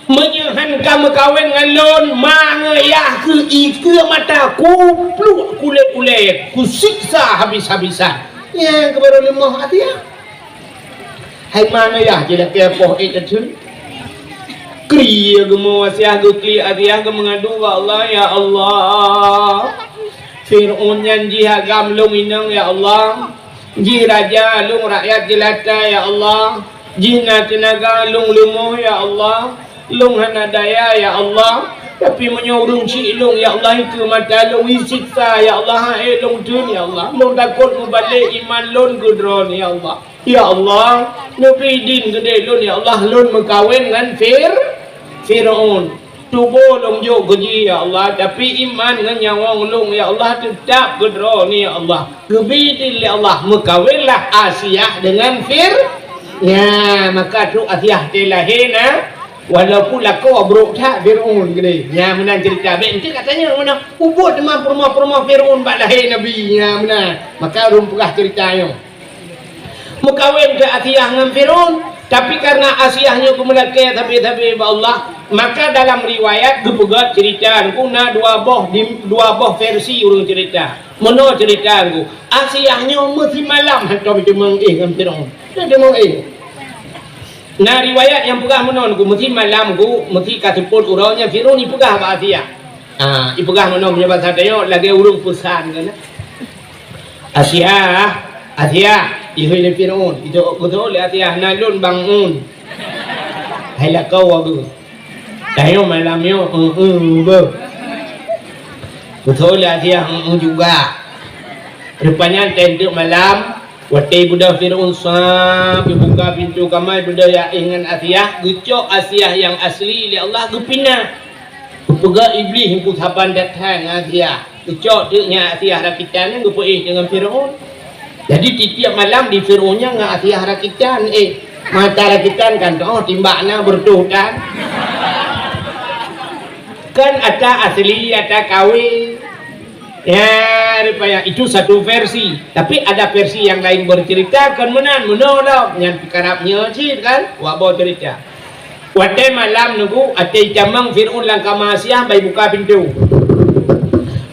meunyoe han ka meukawen ngon lôn, ma ngon yah keuh ikeue mata, kupluk kulét ulèe, kusiksa habis-habisan." Nyang keuh barô leumoh Asiah. Hai ma ngon yah jilakèe poh ék ateueh. Kri geumo Asiah, geuklik Asiah, geumeungadu bak Allah, "Ya Allah, Fir'aun nyan jih agam lôn inong, ya Allah, jih raja lôn rakyat jeulata, ya Allah, jih na teunaga lôn leumoh, ya Allah, lôn hana daya, ya Allah. Tapi meunyoe ureueng chik lôn, ya Allah, ikeue mata lôn, isiksa, ya Allah, han ék lôn theun, ya Allah, lôn takot mubalek iman lôn keu droeneuh, ya Allah." Ya Allah, neubri idin keudeh lôn, ya Allah, lôn meukawen ngon Fir-, Fir'aun. Tuboh lôn jok keu jih, ya Allah, tapi iman ngon nyawöng lôn, ya Allah, teutab keudroe nyoe, ya Allah. Geubri idin lé Allah, meukawenlah Asiah deungon Fir-, nya, maka trok Asiah teulahé na, walaupun lakoe brok that Fir'aun keudeh. Nya, meunan ceurita. Bèk enteuk katanya meunan, ubot teuma peurumoh-peurumoh Fir'aun bak lahé Nabi. Nya, meunan. Maka ulôn peugah ceurita nyoe. Meukawen keu Asiah ngon Fir'aun, tapi kareuna Asiah nyoe geumeulakèe sabe-sabe bak Allah, maka dalam riwayat geupeugah ceurita nyoe na dua boh di-, dua boh versi ureueng ceurita. Meunoe ceurita nyoe, Asiah nyoe meusimalam hantom jiteumeung éh ngon Fir'aun. Jiteumeung éh. Na riwayat nyang peugah meunoe nyoe, meusimalam nyoe, meusi ka seupôt uroe nyan Fir'aun ipeugah bak Asiah. Ah, ipeugah meunoe meunyoe basa tanyoe lagèe ureueng peusan keunan. "Asiah, Asiah," ihôi lé Fir'aun. Itu beutôi lé Asiah, "Na lôn bang un." Hai lakoe wageue. Tanyoe malam nyoe, eu-eu beuh. Beutôi lé Asiah, eu-eu juga. Rupanya teunteuk malam, watèe beudôh Fir'aun sa, geubuka pintoe kamar, beudôh ya éh ngon Asiah, geucok Asiah nyang asli lé Allah, geupinah. Geupeugah Iblih, "Engku saban that-that ngon Asiah." Geucok teuk nyan Asiah rakitan nyan geupeuéh deungon Fir'aun. Jadi, tiep-tiep malam di Fir'aun nyan ngon Asiah rakitan, éh, mata rakitan kan, oh, timbak na beureutoh tan. Kan ata asli, ata kawé. Ya, rupanya itu satu versi. Tapi ada versi yang lain bercerita, kon meunan, meunoe lom. Nyan karab nyoe cit kan, wak boh cerita. Watèe malam nyoe, watèe itamong Fir'aun lam kama Asiah, ban ibuka pintoe.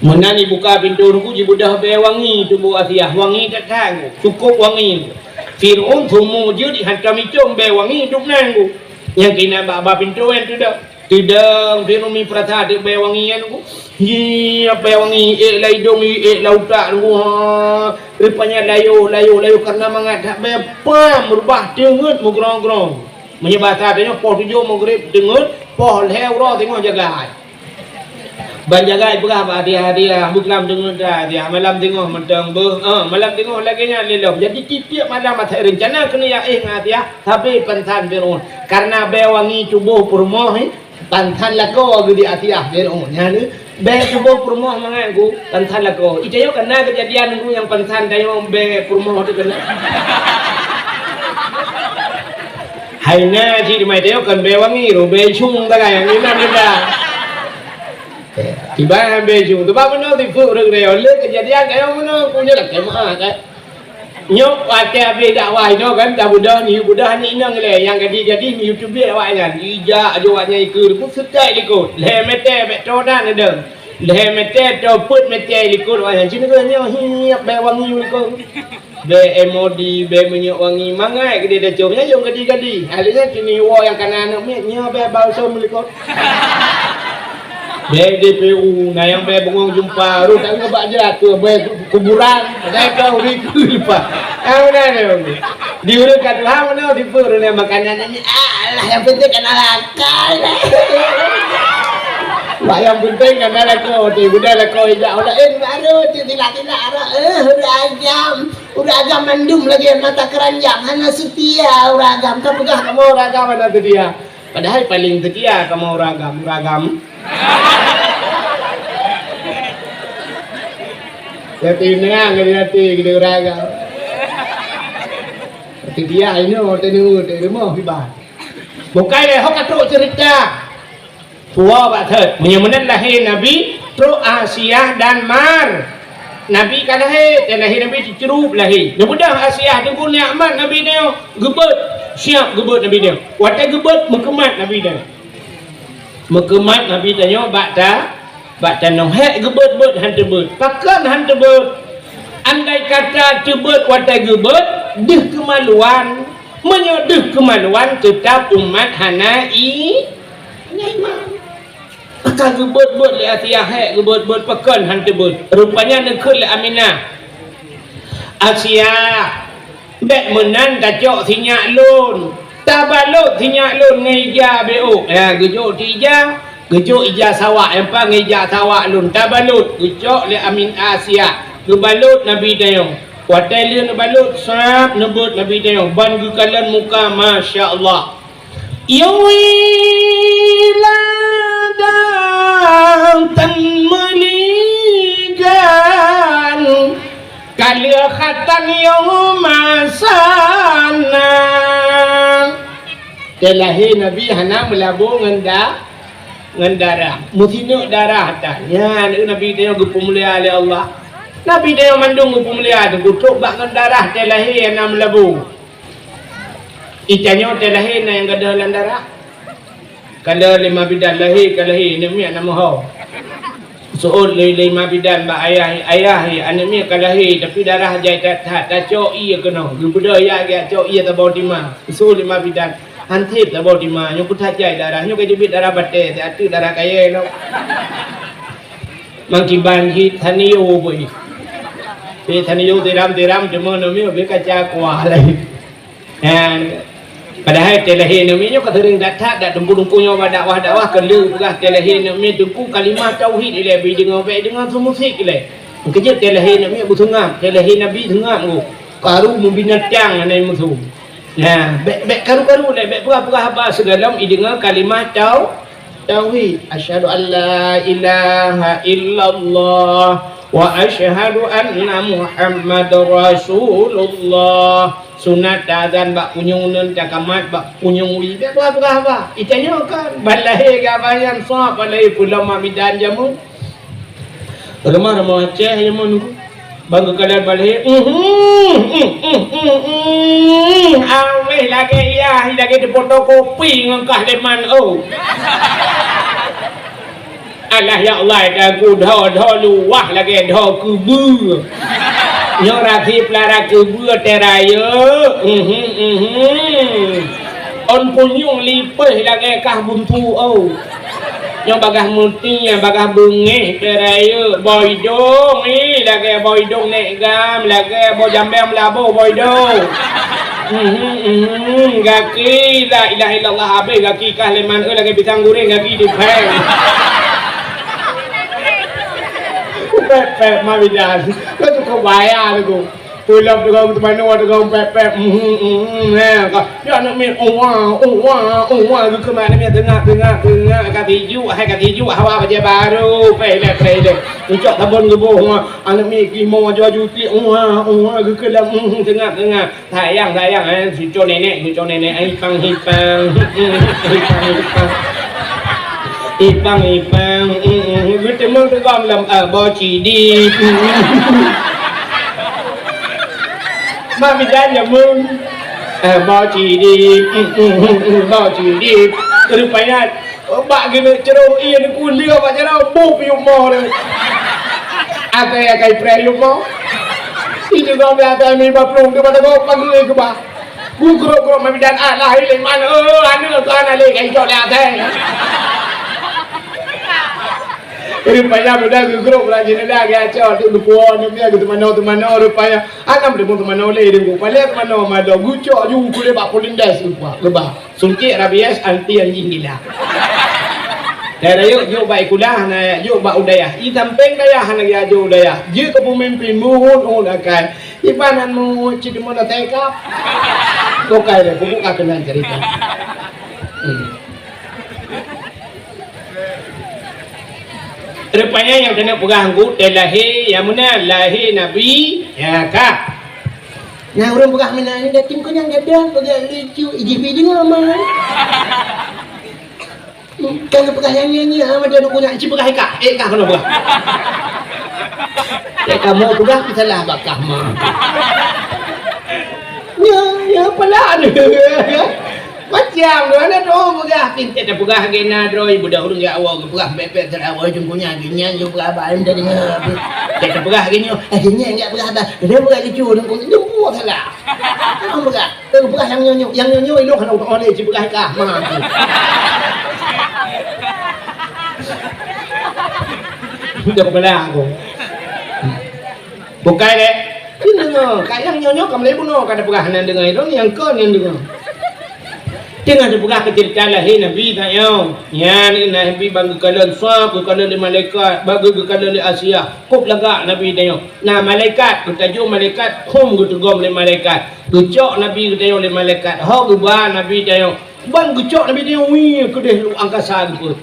Meunan ibuka pintoe nyoe, jibeudôh bèe wangi tuboh Asiah, wangi that-that, cukôp wangi. Fir'aun seumu jeuet hantom itôm bèe wangi dum nan nyoe. Nyang keunan bak ba pintoe nyan teudong. Teudong Fir'aun meuprasa teuk bèe wangi nyan nyoe. Hi, bèe wangi, ék lam idông, ék lam utak nyoe. Ha, rupanya layoh, layoh, layoh kareuna mangat that bèe pam, reubah teungeut meugrong-grong. Meunyoe basa tanyoe poh tujoh Maghrib teungeut, poh lhèe uroe teungoh jagai. Ban jagai peugah bak Asiah-Asiah, "Buklam teungeut dah Asiah, malam teungoh mantong beuh." Eh, malam teungoh lagèe nyan lé lom. Jadi tiep-tiep malam asai reuncana keuneuk ya éh ngon Asiah, sabe pansan Fir'aun. Kareuna bèe wangi tuboh peurumoh, eh, pansan lakoe geuh di Asiah Fir'aun. Nyan, eh, bèe tuboh peurumoh mangat nyoe, pansan lakoe. Itanyoe ka na keujadian nyoe nyang pansan tanyoe bèe peurumoh teuh keunan. Hai na cit teuma itanyoe kon bèe wangi, roh bèe cung sagai nyang inan teuka. Tiba bèe cung. Teuma meunoe tipeue ureueng nyoe, lé keujadian tanyoe meunoe, ku nyoe lakèe meu'ah, kan. Nyoe watèe abéh dakwah inoe kan, tabeudôh, neuyue beudôh aneuk inong ilèe, nyang gadih-gadih neuyue teubiet awaknyan. Ijak aju awaknyan ikeue, peuseutôt likot. Lhèe mètè bèk toe dan neudong. Lhèe mètè toe peuet mètè likot awaknyan. Cit nyoe hiep bèe wangi likot. Bèe M O D, bèe minyeuk wangi, mangat keudéh tacôm. Nyan nyang gadih-gadih. Akhirnya kini woe nyang kana aneuk miet, nyoe bèe balsam likot. Bèe D P U, na nyang bèe bungong jeumpa, rôh tanyoe bak jrat tu, bèe ku-, kuburan, bèe ka ureueng ku leupah. Ah, beuna nyoe. Di ureueng ka tuha meunoe, di peue ureueng makanan nyan, alah, nyang penting kana lakoe. Wah, nyang penting kana lakoe, di budak lakoe ijak orang lain, baru di tilak-tilak, eh, ureueng agam. Ureueng agam mandum lagèe mata keuranjang, hana seutia ureueng agam. Ka peugah kamoe ureueng agam hana seutia. Padahai paleng seutia kamoe ureueng agam, ureueng agam. Seutia nyan, ngon seutia keu ureueng agam. Seutia inoe, teuneuk, teuneuk rumoh kiban. Bukai lé, ho ka trok ceurita. Puwoe bak thot, meunyoe meunan lahé Nabi, trok Asiah dan Mar. Nabi ka lahé, dan lahé Nabi teucrueb lahé. Neubeudôh Asiah teungku nikmat Nabi nyoe, geubeuet, siap geubeuet Nabi nyoe. Watèe geubeuet, meukeumat Nabi nyoe. Meukeumat Nabi tanyoe bak ta-, bak tanoh. Hék geubeuet-beuet han teubeuet. Pakon han teubeuet? Andai kata teubeuet watèe geubeuet, deuh keumaluan. Meunyoe deuh keumaluan, teutab umat hana i-, Ka geubeuet-beuet lé Asiah, hék geubeuet-beuet, pakon han teubeuet. Rupanya neukheun lé Aminah, "Asiah, bèk meunan tacok sinyak lôn. Tabalot sinyak lôn ngon ija beuôk." Ya, geujok di ija, geujok ija sawak, nyang pat ngon ija sawak lôn. Tabalot, geucok lé Amin Asiah. Geubalot Nabi tanyoe. Watèe lheueh neubalot, sab, neubeuet Nabi tanyoe. Ban geukalon muka, masya Allah. Yue ladang tan meuligan, ka lheueh khatan yôh masa na. Teulahé Nabi hana meulabô ngon da-, ngon darah. Meusineuk darah tan. Nyan, Nabi tanyoe geupeumulia lé Allah. Nabi tanyoe mandum geupeumulia, geutrok bak ngon darah teulahé hana meulabô. Itanyoe teulahé na nyang gadôh lam darah. Ka lheueh lé ma bidan lahé, ka lahé, aneuk miet na meuho. Seuôt lé, lé ma bidan bak ayah, "Ayah, aneuk miet ka lahé, tapi darah jai that-that, tacok ié keunoe." Geubeudôh jak, jak cok ié saboh tima. Seuôt lé ma bidan, "Han sép saboh tima, nyoe kuthat jai darah, nyoe ka jeuet darah batèe, ateueh darah kayèe lom." Mangkiban jih taniyô beuh. Pih taniyô tiram-tiram, teuma aneuk miet beuh kaca kuah lé. Nyan, padahai teulahé aneuk miet nyoe ka seuring that-that, dak teungku-teungku nyoe bak dakwah-dakwah keu lheueh peugah teulahé aneuk miet teungku kalimah tauhid ilèe, bèk deungö, bèk deungö su musik ilèe. Keujeuet teulahé aneuk miet beuseungab, teulahé Nabi seungab geuh. Karu meubinatang hana musuh. Nah, bèk, bèk karu-karu lé, bèk peugah-peugah haba sigohlom ideungö kalimah tau-, tauhid. Asyhadu an la ilaha illallah wa asyhadu anna Muhammadar Rasulullah. Sunat taazan bak punyueng uneuen, takamat bak punyueng wie. Bèk peugah-peugah haba. Itanyoe kan, ban lahé geuh haba nyan, soe ban lahé, peulom ma bidan jameun. Rumoh-rumoh Aceh jameun. Ban geukalon ban lahé, uhum, uhum, uhum, uhum. Awéh lagèe yah, lagèe teupotokopi ngon kah lé man, oh. Alah ya Allah, dagu dho-dho luwah lagèe dho keubeue. Nyoe rasi peulara keubeue teuh rayeuk. Uhum, uhum. Ôn punyueng lipéh lagèe kah buntu, oh. Nyoe bagaih meuti, bagaih beungéh, teuh rayeuk, boh idông, ih, lagèe boh idông nèk gam, lagèe boh jambèe meulaboh boh idông. Mhm, mhm, gaki, la ilaha illallah, habéh gaki kah lé man, eh, lagèe pisang goreng gaki dipèng. Pèp-pèp, ma bidan. Kau cukup bahaya tu. Peulom teungoh teumanoe, teungoh pèp-pèp, mhm, mhm, eh, ka, ya aneuk miet, uwa, uwa, uwa, geukheun aneuk miet, teungak, teungak, teungak, ka tijuk, hai ka tijuk, hawa bajèe barô, pèh ilèe, pèh ilèe. Geucok sabon geuboh, uwa, aneuk miet, geumoe aju-aju tiek, uwa, uwa, geukheun, mhm, teungak, teungak. Sayang, sayang, eh, cuco nenek, cuco nenek, eh, ipang, ipang, mhm, ipang, ipang. Ipang, ipang, mm, mm, geuteumeung teugom lam, ah, boh cidi. Mm, mm. Mak bidan jameun. Ah, boh cidi, mm, mm, mm, mm, boh cidi. Rupanya, bak geuneuk ceuroh ié, neuk kuliah bak jaroe, boh piôh moh deh. Atai akai preh yum moh. Itu sampai atai lima puluh, tu pada kau panggil ke bah. Geugrok-grok meubidan, ah, lahé lé man, eh, aneuk keu aneuk lé, ka icok lé asèe. Rupanya budak geugrok rajin dah, geucok, tu geupuwoe, nyoe geuteumanoe-teumanoe, rupanya. Anam deungon teumanoe lé, deungon palèe teumanoe, mado geucok ju kulét bak polindes, lupa, geuba. Suntik rabies anti anjing gila. Dayah rayeuk jok bak sikulah, na jok bak u dayah. I sampéng dayah, hana geujak jok u dayah. Jeuet keu peumimpin, muhun-uhun akai. Iban han meucit deungon asèe kap. Tokai deh, peubuka keunan cerita. Hmm. Rupanya nyang keuneuk peugah Teungku, teuh lahé, nyang meunan lahé Nabi, ya ka. Nah, ureueng peugah meunan nyoe, dateng keu nyang gadang, peugah lucu, ijih pi deungoe, man. Kan peugah nyang nyan, nyan, mada dukun nyan, ci peugah ikah, eh, ikah keunoe peugah. Eh, kamoe peugah, salah bak kah, ma. Nyo, nyo, pelan. Macam tu, aneuk tu peugah, pintet dah peugah lagèe na droe, budak ureueng jak awak geupeugah bèk-bèk teurawai teungku nyan, geuh nyan, geuh peugah ba, em, dah deungoe. Pintet dah peugah lagèe nyoe, eh, geuh nyan, jak peugah ba, dah peugah lucu, teungku, teungku salah. Jangan peugah. Teungku peugah nyang nyoe-nyoe, nyang nyoe-nyoe, ilôn hana utak oleh, ci peugah ikah, ma tu. Dah peugah aku. Bukai deh. Kena dengar. Kat nyang nyoe-nyoe ka mulai bunoe ka ada peugah hana dengar itu, nyang kon nyang dengar. Tengah teupeugah keu ceurita lahé Nabi tanyoe. Nyan Nabi ban geukalon sab, geukalon lé malaikat, ban geukalon lé Asia. Kôb lagak Nabi tanyoe. Na malaikat, geutajok malaikat, hom geuteugom lé malaikat. Geucok Nabi geutanyoe lé malaikat. Ho geuba Nabi tanyoe. Ban geucok Nabi tanyoe, wih, keudeh lueng angkasa geupeu.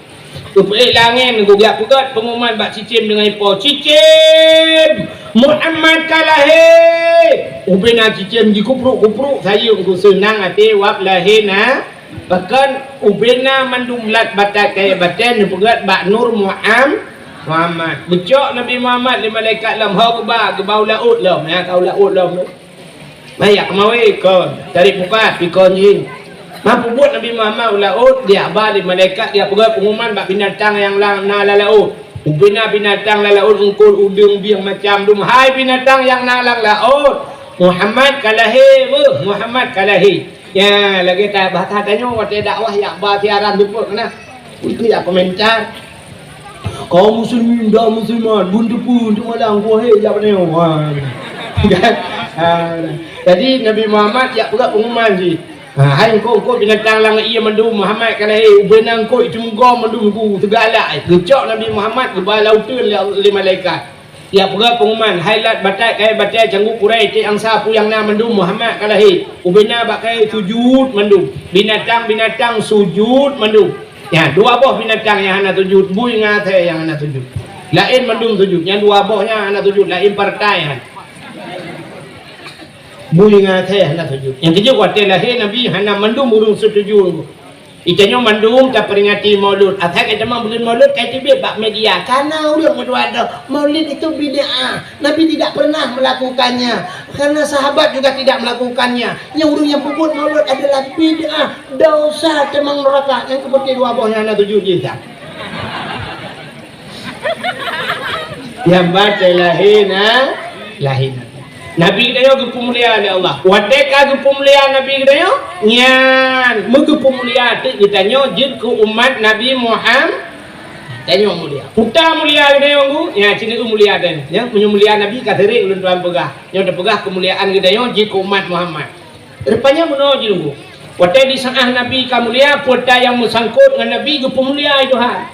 Geupeuék lam angén, geujak peugét peunguman bak cicém deungon ipo, "Cicém, Muhammad ka lahé!" Ubena cicém jikupruk-kupruk sayeueng, geuseunang até wab lahé na. Pakon ubena mandum lat batat kayèe batèe neupeugét bak nur Muham-, Muhammad. Geucok Nabi Muhammad lé malaikat lom, ho geuba, geuba u laôt lom, ya, ka u laôt lom. Maya keumawe kon, tarék pukat, pikon jih. Mapeubuet Nabi Muhammad u laôt, geujak ba lé malaikat, geujak peugah peunguman bak binatang nyang la-, na lam laôt. Ubena binatang lam laôt, eungkôt, udeueng, bieng, macam dum. "Hai binatang nyang na lam laôt, Muhammad ka lahé, beuh, Muhammad ka lahé." Ya, lagèe ta-, bahasa tanyoe watèe dakwah jak ba siaran teupeu keunan. Untuk jak komentar. Kaum muslimin dan muslimat, beuneuteupeue untuk malam kuah hé jak beuneue. Ha. Kan? Ha. Jadi Nabi Muhammad jak peugah peunguman jih. Ha, hai eungkôt-eungkôt binatang lam ié mandum, Muhammad ka lahé, ubena eungkôt itu meugom mandum ku teugalak. Geucok Nabi Muhammad geuba lam uteuen lé, lé malaikat. Jak peugah peunguman, hai lat batat kayèe batèe canggu Quraisy, tiek angsa peue nyang na mandum, Muhammad ka lahé. Ubena bak kayèe sujut mandum. Binatang-binatang sujut mandum. Nyan, dua boh binatang nyang hana sujut, bui ngon asèe nyang hana sujut. Laén mandum sujut, nyan dua boh nyan hana sujut, laén partai nyan. Bui ngon asèe hana sujut. Nyang keujeuet watèe lahé Nabi hana mandum ureueng setuju. Geutanyoe mandum taperingati Maulud. Asai geutamong buleuen Maulud ka teubiet bak media. Kana ureueng meutuah droe, Maulid itu bid'ah. Nabi tidak pernah melakukannya. Karena sahabat juga tidak melakukannya. Nyang ureueng nyang peubuet Maulud adalah bid'ah. Dosa tamong neuraka. Nyang keupeuteh dua boh nyan hana tuju jih that. Nyang batèe lahé na, lahé na. Nabi geutanyoe geupeumulia lé Allah. Watèe ka geupeumulia Nabi geutanyoe, nyan meugeupeumulia teuk geutanyoe jeuet keu umat Nabi Muham-, tanyoe mulia. Peue ta mulia geutanyoe ngon, nyan cit mulia geutanyoe. Nyan meunyoe mulia Nabi ka sering ulôn tuan peugah. Nyoe tapeugah keumuliaan geutanyoe jeuet keu umat Muhammad. Rupanya meunoe jih lôn. Watèe di saát Nabi ka mulia, peue ta nyang meusangkot ngon Nabi geupeumulia Tuhan.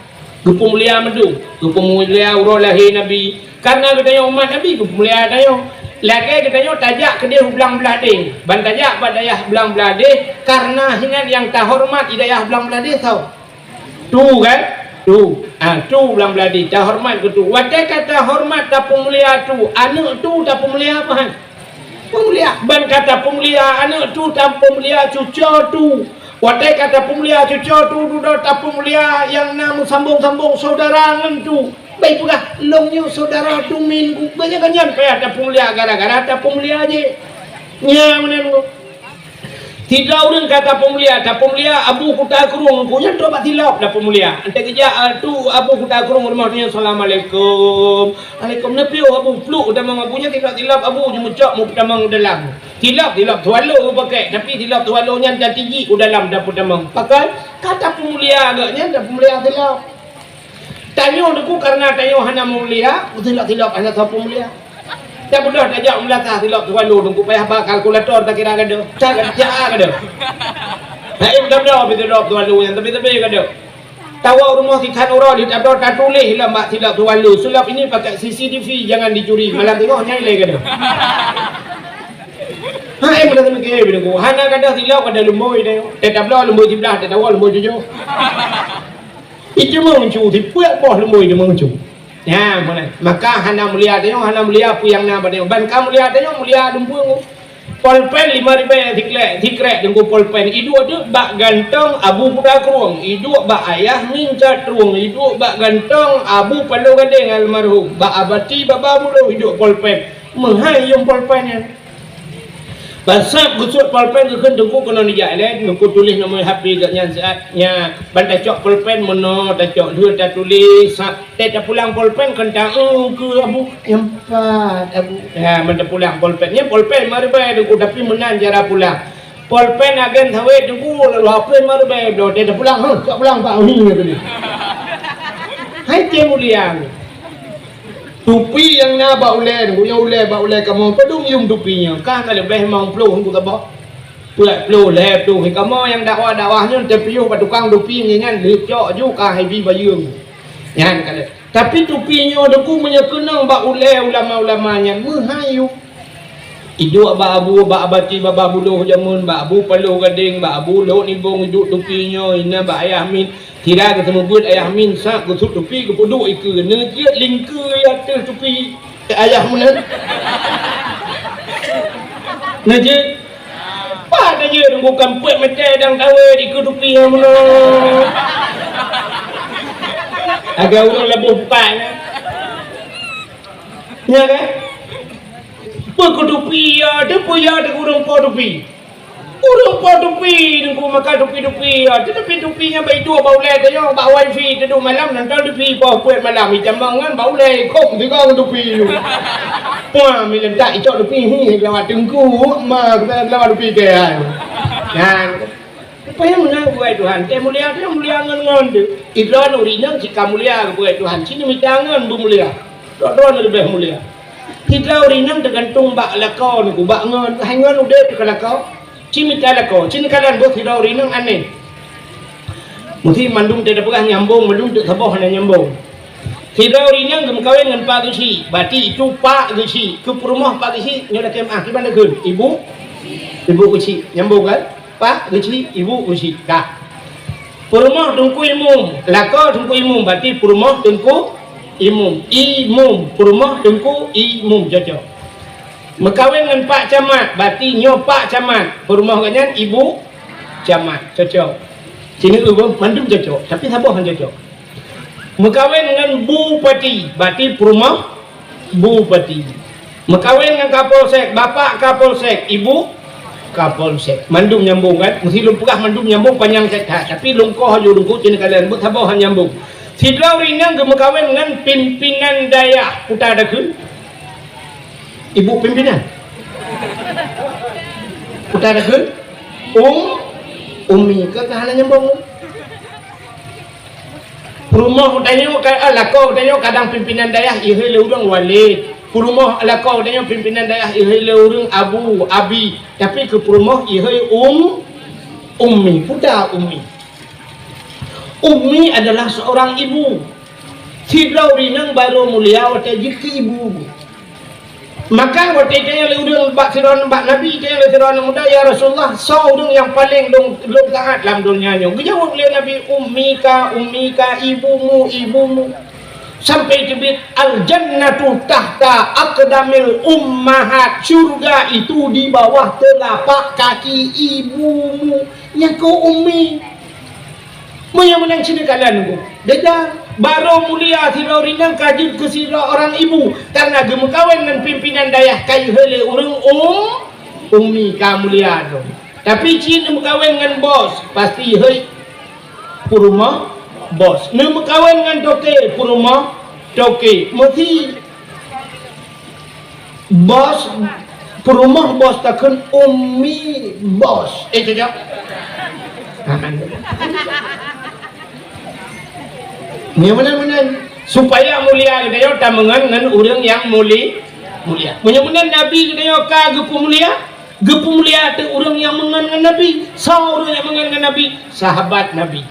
Geupeumulia mandum, geupeumulia uroe lahé Nabi. Karena geutanyoe umat Nabi geupeumulia tanyoe. Lagèe geutanyoe tajak keudeh u Blang Bladeh, ban tajak bak dayah Blang Bladeh, karena hinan nyang tahoreumat di dayah Blang Bladeh soe? Tu kan? Tu. Ha, tu Blang Bladeh, tahoreumat keu tu. Watèe ka tahoreumat tapeumulia tu, aneuk tu tapeumulia meuhan. Peumulia, ban ka tapeumulia aneuk tu, tapeumulia cucoe tu. Watèe ka tapeumulia cucoe tu, dudoe tapeumulia nyang na meusambong-sambong syedara ngon tu. Bèk peugah, lôn nyoe syedara tu min ku. Banyak-banyak payah tapeumulia gara-gara tapeumulia jih. Nyan meunan ku. Sidroe ureueng ka tapeumulia, tapeumulia Abu Kuta Krueng, ku nyan trok bak Silop tapeumulia. Enteuk geujak, ah, tu Abu Kuta Krueng rumoh tu nyan, "Assalamualaikum." "Alaikum." Neupiôh Abu, pluek u tamong Abu nyan, Silop-Silop Abu jimeucok meupeutamong u dalam. Silop, Silop Swallow geupakèk, tapi Silop Swallow nyan tatijik u dalam tapeutamong. Pakon? Ka tapeumulia geuh nyan, tapeumulia Silop. Tanyoe Teungku, kareuna tanyoe hana mulia, Silop-Silop hana sapeue mulia. Tabeudôh tajak u Meulasah Silop Swallow Teungku, payah ba kalkulator takira gadôh. Ca, ca gadôh. Hai, tabeudôh Silop Swallow nyan, tapi-tapi gadôh. Tawoe rumoh sikhan uroe jih tabeudôh tatuléh lam bak Silop Swallow, "Sulap ini pakai C C T V, jangan dicuri." Malam teungoh nyan ilèe gadôh. Hai, meunan meuke Teungku. Hana gadôh silop, gadôh lumbôi deh. Teutabloe lumbôi siblah, teutabloe lumbôi tujoh. Ih, teumeucue, sipeue boh lumbôi teumeucue. Nyan, meunan. Maka hana mulia tanyoe, hana mulia peue nyang na bak tanyoe. Ban ka mulia tanyoe, mulia lumbôi. Polpen lima ribèe sikrek, sikrek Teungku polpen. Iduek tu bak gantong Abu Kuta Krueng, iduek bak Ayah Min Cat Trueng, iduek bak gantong Abu Palo Gadeng almarhum, bak Abati Baba Bulo iduek polpen. Meuhai yum polpen nyan. Ban sab geusuet polpen geukheun Teungku keunoe nijak ilèe, Teungku tuléh nomor H P geuh nyan siat. Nyan, ban tacok polpen meunoe, tacok lheueh tatuléh, sab teuh tapulang polpen kheun ta-eu keu Abu, nyan pat Abu. Ha, ban tapulang polpen. Nyan polpen lima ribèe Teungku, tapi meunan cara pulang. Polpen agen sawét Teungku, lalu H P lima ribèe, bloe teuh tapulang, huh, cok pulang, Pak, uh, nyan tadi. Hai, teuh mulia. Tupi nyang na bak ulèe, nyang ulèe bak ulèe kamoe, padum yuem tupi nyoe? Ka, ka leubeh limong ploh nyoe saboh. Peuet ploh, lhèe ploh. Kamoe nyang dakwah-dakwah nyoe teupiôh bak tukang tupi nyan, nyan lheueh cok ju ka hai bi bayeue. Nyan ka lheueh. Tapi tupi nyoe Teungku meunyoe keunong bak ulèe ulama-ulama nyan meuhai yuem. Iduek bak abu, bak abati babah buloh jameun, bak abu paloh gadeng, bak abu lhok nibong iduek tupi nyoe, inan bak ayah min. Sira geuseumeubeuet ayah min, sab geusut tupi geupeuduek ikeue, neujeuet lingkeue ateueh tupi ayah meunan. Neujeuet. Pat neujeuet, Teungku, ka peuet meuté dang tawé dikeue tupi nyan meunan. Lagèe ureueng laboh bukai nyan. Nya kan? Peue keu tupi ya, teupeue ya, teupeue ureueng po tupi. Ureueng po tupi, Teungku, maka tupi-tupi ya. Teutupi tupi nyan bak iduek bak ulèe tanyoe, bak wifi teuduek malam nonton tupi poh peuet malam. Itamong ngon bak ulèe kok sigoe ngon tupi tu. Puah, milentak icok tupi, hi, lawat Teungku, ma, lawat tupi ke, hai. Nyan. Supaya meunan buet Tuhan, teuh mulia, teuh mulia ngon-ngon teuh. Idroe ureueng inong cit ka mulia buet Tuhan, cit mita ngon beumulia. Droe-droe leubeh mulia. Sidroe ureueng inong teugantung bak lakoe nyoe, bak ngon, hai ngon udép teuh ka lakoe. Cit mita lakoe, cit neukalon boh sidroe ureueng inong aneh. Meusti mandum teuh tapeugah nyambong, mandum teuh saboh hana nyambong. Sidroe ureueng inong geumeukawen ngon Pak Geuchik, berarti itu Pak Geuchik, keu peurumoh Pak Geuchik, nyoe lakèe meu'ah, kiban takheun, Ibu, Ibu Geuchik, nyambong kan? Pak Geuchik, Ibu Geuchik, ka. Peurumoh Teungku Imum, lakoe Teungku Imum, berarti peurumoh Teungku Imum. Imum, peurumoh Teungku Imum, cocok. Meukawen ngon Pak Camat, berarti nyoe Pak Camat, peurumoh gobnyan Ibu Camat, cocok. Sini dulu, mandum cocok, tapi saboh han cocok. Meukawen ngon Bupati, berarti peurumoh Bupati. Meukawen ngon Kapolsek, Bapak Kapolsek, Ibu Kapolsek. Mandum nyambong kan? Meusti lôn peugah mandum nyambong panyang that-that. Tapi lôn koh aju Teungku cit neukalon, buet saboh han nyambong. Sidroe ureueng inong geumeukawen ngon pimpinan dayah. Peue takheun? Ibu pimpinan? Peue takheun? Um, Umi. Ka, ka hana nyambong. Peurumoh tanyoe ka, ah, lakoe tanyoe kadang pimpinan dayah ihôi lé ureueng walid. Peurumoh lakoe tanyoe pimpinan dayah ihôi lé ureueng abu, abi. Tapi keu peurumoh ihôi um, ummi. Peue takheun ummi? Ummi adalah seorang ibu. Sidroe ureueng inong barô mulia watèe jeuet keu ibu. Maka watèe itanyong lé ureueng bak sidroe bak Nabi, itanyong lé sidroe aneuk muda, "Ya Rasulullah, soe ureueng nyang paleng lôn, lôn taát lam donya nyoe?" Geujaweueb lé Nabi, "Ummika, ummika, ibumu, ibumu." Sampai teubiet, "Al-jannatu tahta aqdamil ummahat." Syurga itu di bawah telapak kaki ibumu. Nyan keuh ummi. Meunyoe meunan cit neukalon Teungku. Beda. Barô mulia sidroe ureueng inong ka jeuet keu sidroe orang ibu, karena geumeukawen ngon pimpinan dayah ka ihôi lé ureueng um, ummi ka mulia droe. Tapi cit neumeukawen ngon bos, pasti ihôi peurumoh bos. Neumeukawen ngon toke, peurumoh toke. Meusti Bos, peurumoh bos takheun ummi bos. Eh, cocok? Nyoe meunan-meunan. Supaya mulia geutanyoe tameungon ngon ureueng nyang muli-, mulia. Meunyoe meunan Nabi geutanyoe ka geupeumulia, geupeumulia ateueh ureueng nyang meungon ngon Nabi. Soe ureueng nyang meungon ngon Nabi? Sahabat Nabi.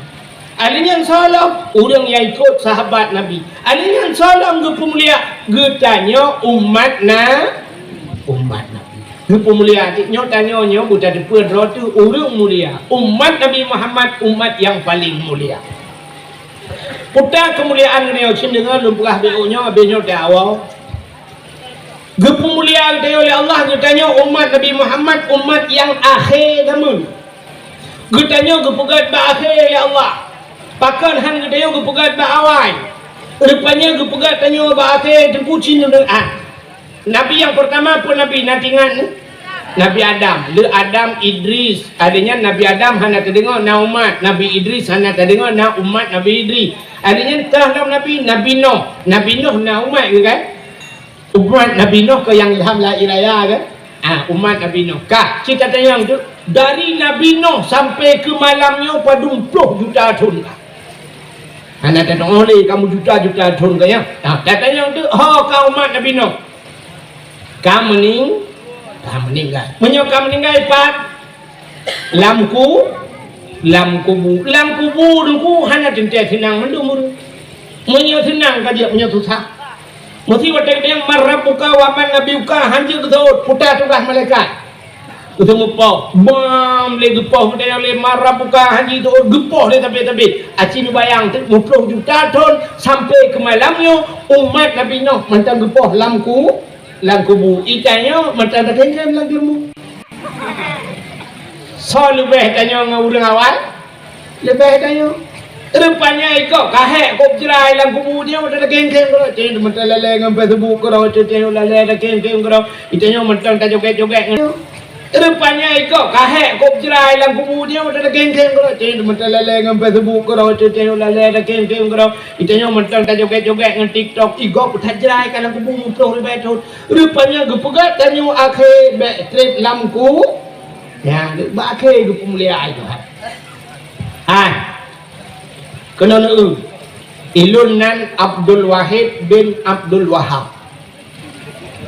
Alèh nyan soe lom, ureueng nyang ikot sahabat Nabi. Alèh nyan soe lom geupeumulia, geutanyoe umat na-, umat Nabi. Geupeumulia, nyoe tanyoe nyoe buta teupeu droe teuh ureueng mulia. Umat Nabi Muhammad, umat nyang paleng mulia. Peue takheun keumuliaan geutanyoe, cit neudeungoe lôn peugah beuh nyoe, abéh nyoe teuh awai. Geupeumulia geutanyoe lé Allah, geutanyoe umat Nabi Muhammad, umat nyang akhé jameun. Geutanyoe geupeugöt bak akhé lé Allah. Pakon han geutanyoe geupeugöt bak awai? Rupanya geupeugöt tanyoe bak akhé teungku cit neudeungoe. Nabi nyang peurtama peue nabi na teuingat? Nabi Adam. Lé Adam, Idris. Alèh nyan Nabi Adam hana teudeungoe na umat. Nabi Idris hana teudeungoe na umat Nabi Idris. Alèh nyan teuh lom nabi, Nabi Nuh. Nabi Nuh na umat geuh kan? Umat Nabi Nuh keuh nyang ilham la ilaha kan? Ah, umat Nabi Nuh. Ka, cit tatanyong teuk, dari Nabi Nuh sampai keu malam nyoe padum ploh juta thon ka. Hana tatu'oh lé kamoe juta-juta thon ka nyan. Nah, tatanyong teuk, ho ka umat Nabi Nuh? Ka meuning-, ka meuninggai. Meunyoe ka meuninggai, pat? Lam ku-, lam kubu. Lam kubu Teungku hana teuntée seunang mandum ureuëng. Meunyoe seunang ka jeuet, meunyoe susah. Meusi watée geutanyong, "Man rabbuka wa man nabiyuka?" Hanjeuet geuseuôt, puta tugaih malaikat. Geuseumeupôh, bam lé geupoh, geutanyong lé, "Man rabbuka?" Hanjeuet geuseuôt, geupoh lé sabé-sabé. Aci neubayang teuk, meuploh juta thon sampoe keu malam nyoe, umat Nabi Nuh mantong geupoh lam ku-, lam kubu. Itanyoe mantong takhém-khém lam jeureumu. Soe leubeh tanyoe ngon ureuëng awai? Leubeh tanyoe. Rupanya ikok kahek kop jrai lam kubu nyoe, mantong takhém-khém keudroe, teuh mantong lalée ngon Facebook keudroe, teuh lalée takhém-khém keudroe, itanyoe mantong tajogét-jogét ngon. Rupanya ikok kahek kop jrai lam kubu nyoe, mantong takhém-khém keudroe, teuh mantong lalée ngon Facebook keudroe, teuh lalée takhém-khém keudroe, itanyoe mantong tajogét-jogét ngon TikTok, igob that jrai ka lam kubu meuploh ribée thon. Rupanya geupeugah tanyoe akhé bék treb lam ku-, ya, bak akhé geupeumulia Tuhan. Hai. Keunoe neueu. Ilôn nan Abdul Wahid bin Abdul Wahab.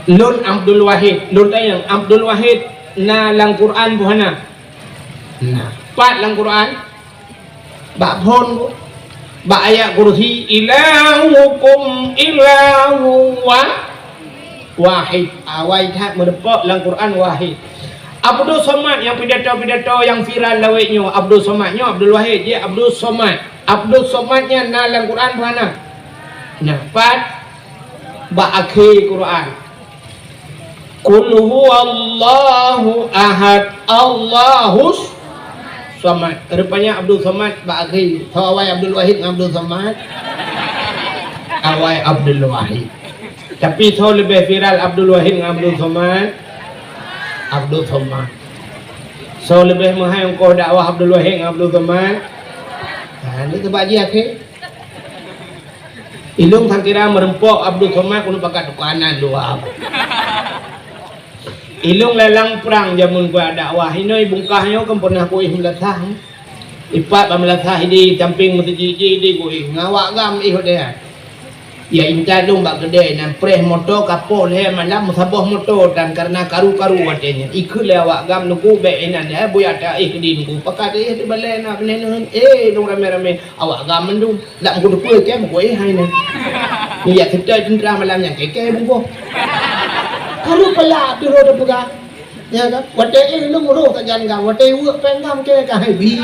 Lôn Abdul Wahid. Lôn tanyong, Abdul Wahid na lam Quran peu hana? Na. Pat lam Quran? Bak phon, bak ayat kursi, "Ilahukum ilahu wa-, wahid." Awai that meurumpok lam Quran wahid. Abdul Somad nyang pidato-pidato nyang viral lawét nyoe, Abdul Somad nyoe, Abdul Wahid, jih Abdul Somad. Abdul Somad nyan na lam Quran peu hana? Na, pat? Bak akhé Quran. "Qul huwallahu ahad, Allahus samad." Rupanya Abdul Somad bak akhé. Soe awai Abdul Wahid ngon Abdul Somad? Awai Abdul Wahid. Tapi soe leubeh viral, Abdul Wahid ngon Abdul Somad? Abdul Somad. Soe leubeh meuhai ongkoh dakwah, Abdul Wahid ngon Abdul Somad? Ha, nyoe teubak jih akhé. Ilôn sangkira meurumpok Abdul Somad keuneuk pakat tukanan dua. Ilôn lalang prang jameun kuat dakwah. Inoe bungkah nyoe kan pernah kuéh meulasah. Ipat bak meulasah di samping meuseujid di kuéh. Ngon awak GAM éh watée nyan. Ya intat lôn bak keudée nan preh moto ka poh lhée malam meusaboh moto dan karena karu-karu watée nyan. Ikheun lé awak GAM Teungku bék inan deh buya ta éh keudin Teungku. Pakat éh teubalée na beuneuneuh. Eh, lôn ramé-ramé. Awak GAM mandum, dak meukeudeupeue kée meukeue hai nyan. Nyan jak seutôt teuntra malam nyan kée-kée bungkôh. Karu pala tu roh teupeugah. Ya kan? Watée éh lôn roh sajan GAM, watée weuek péng GAM kée ka hai bi.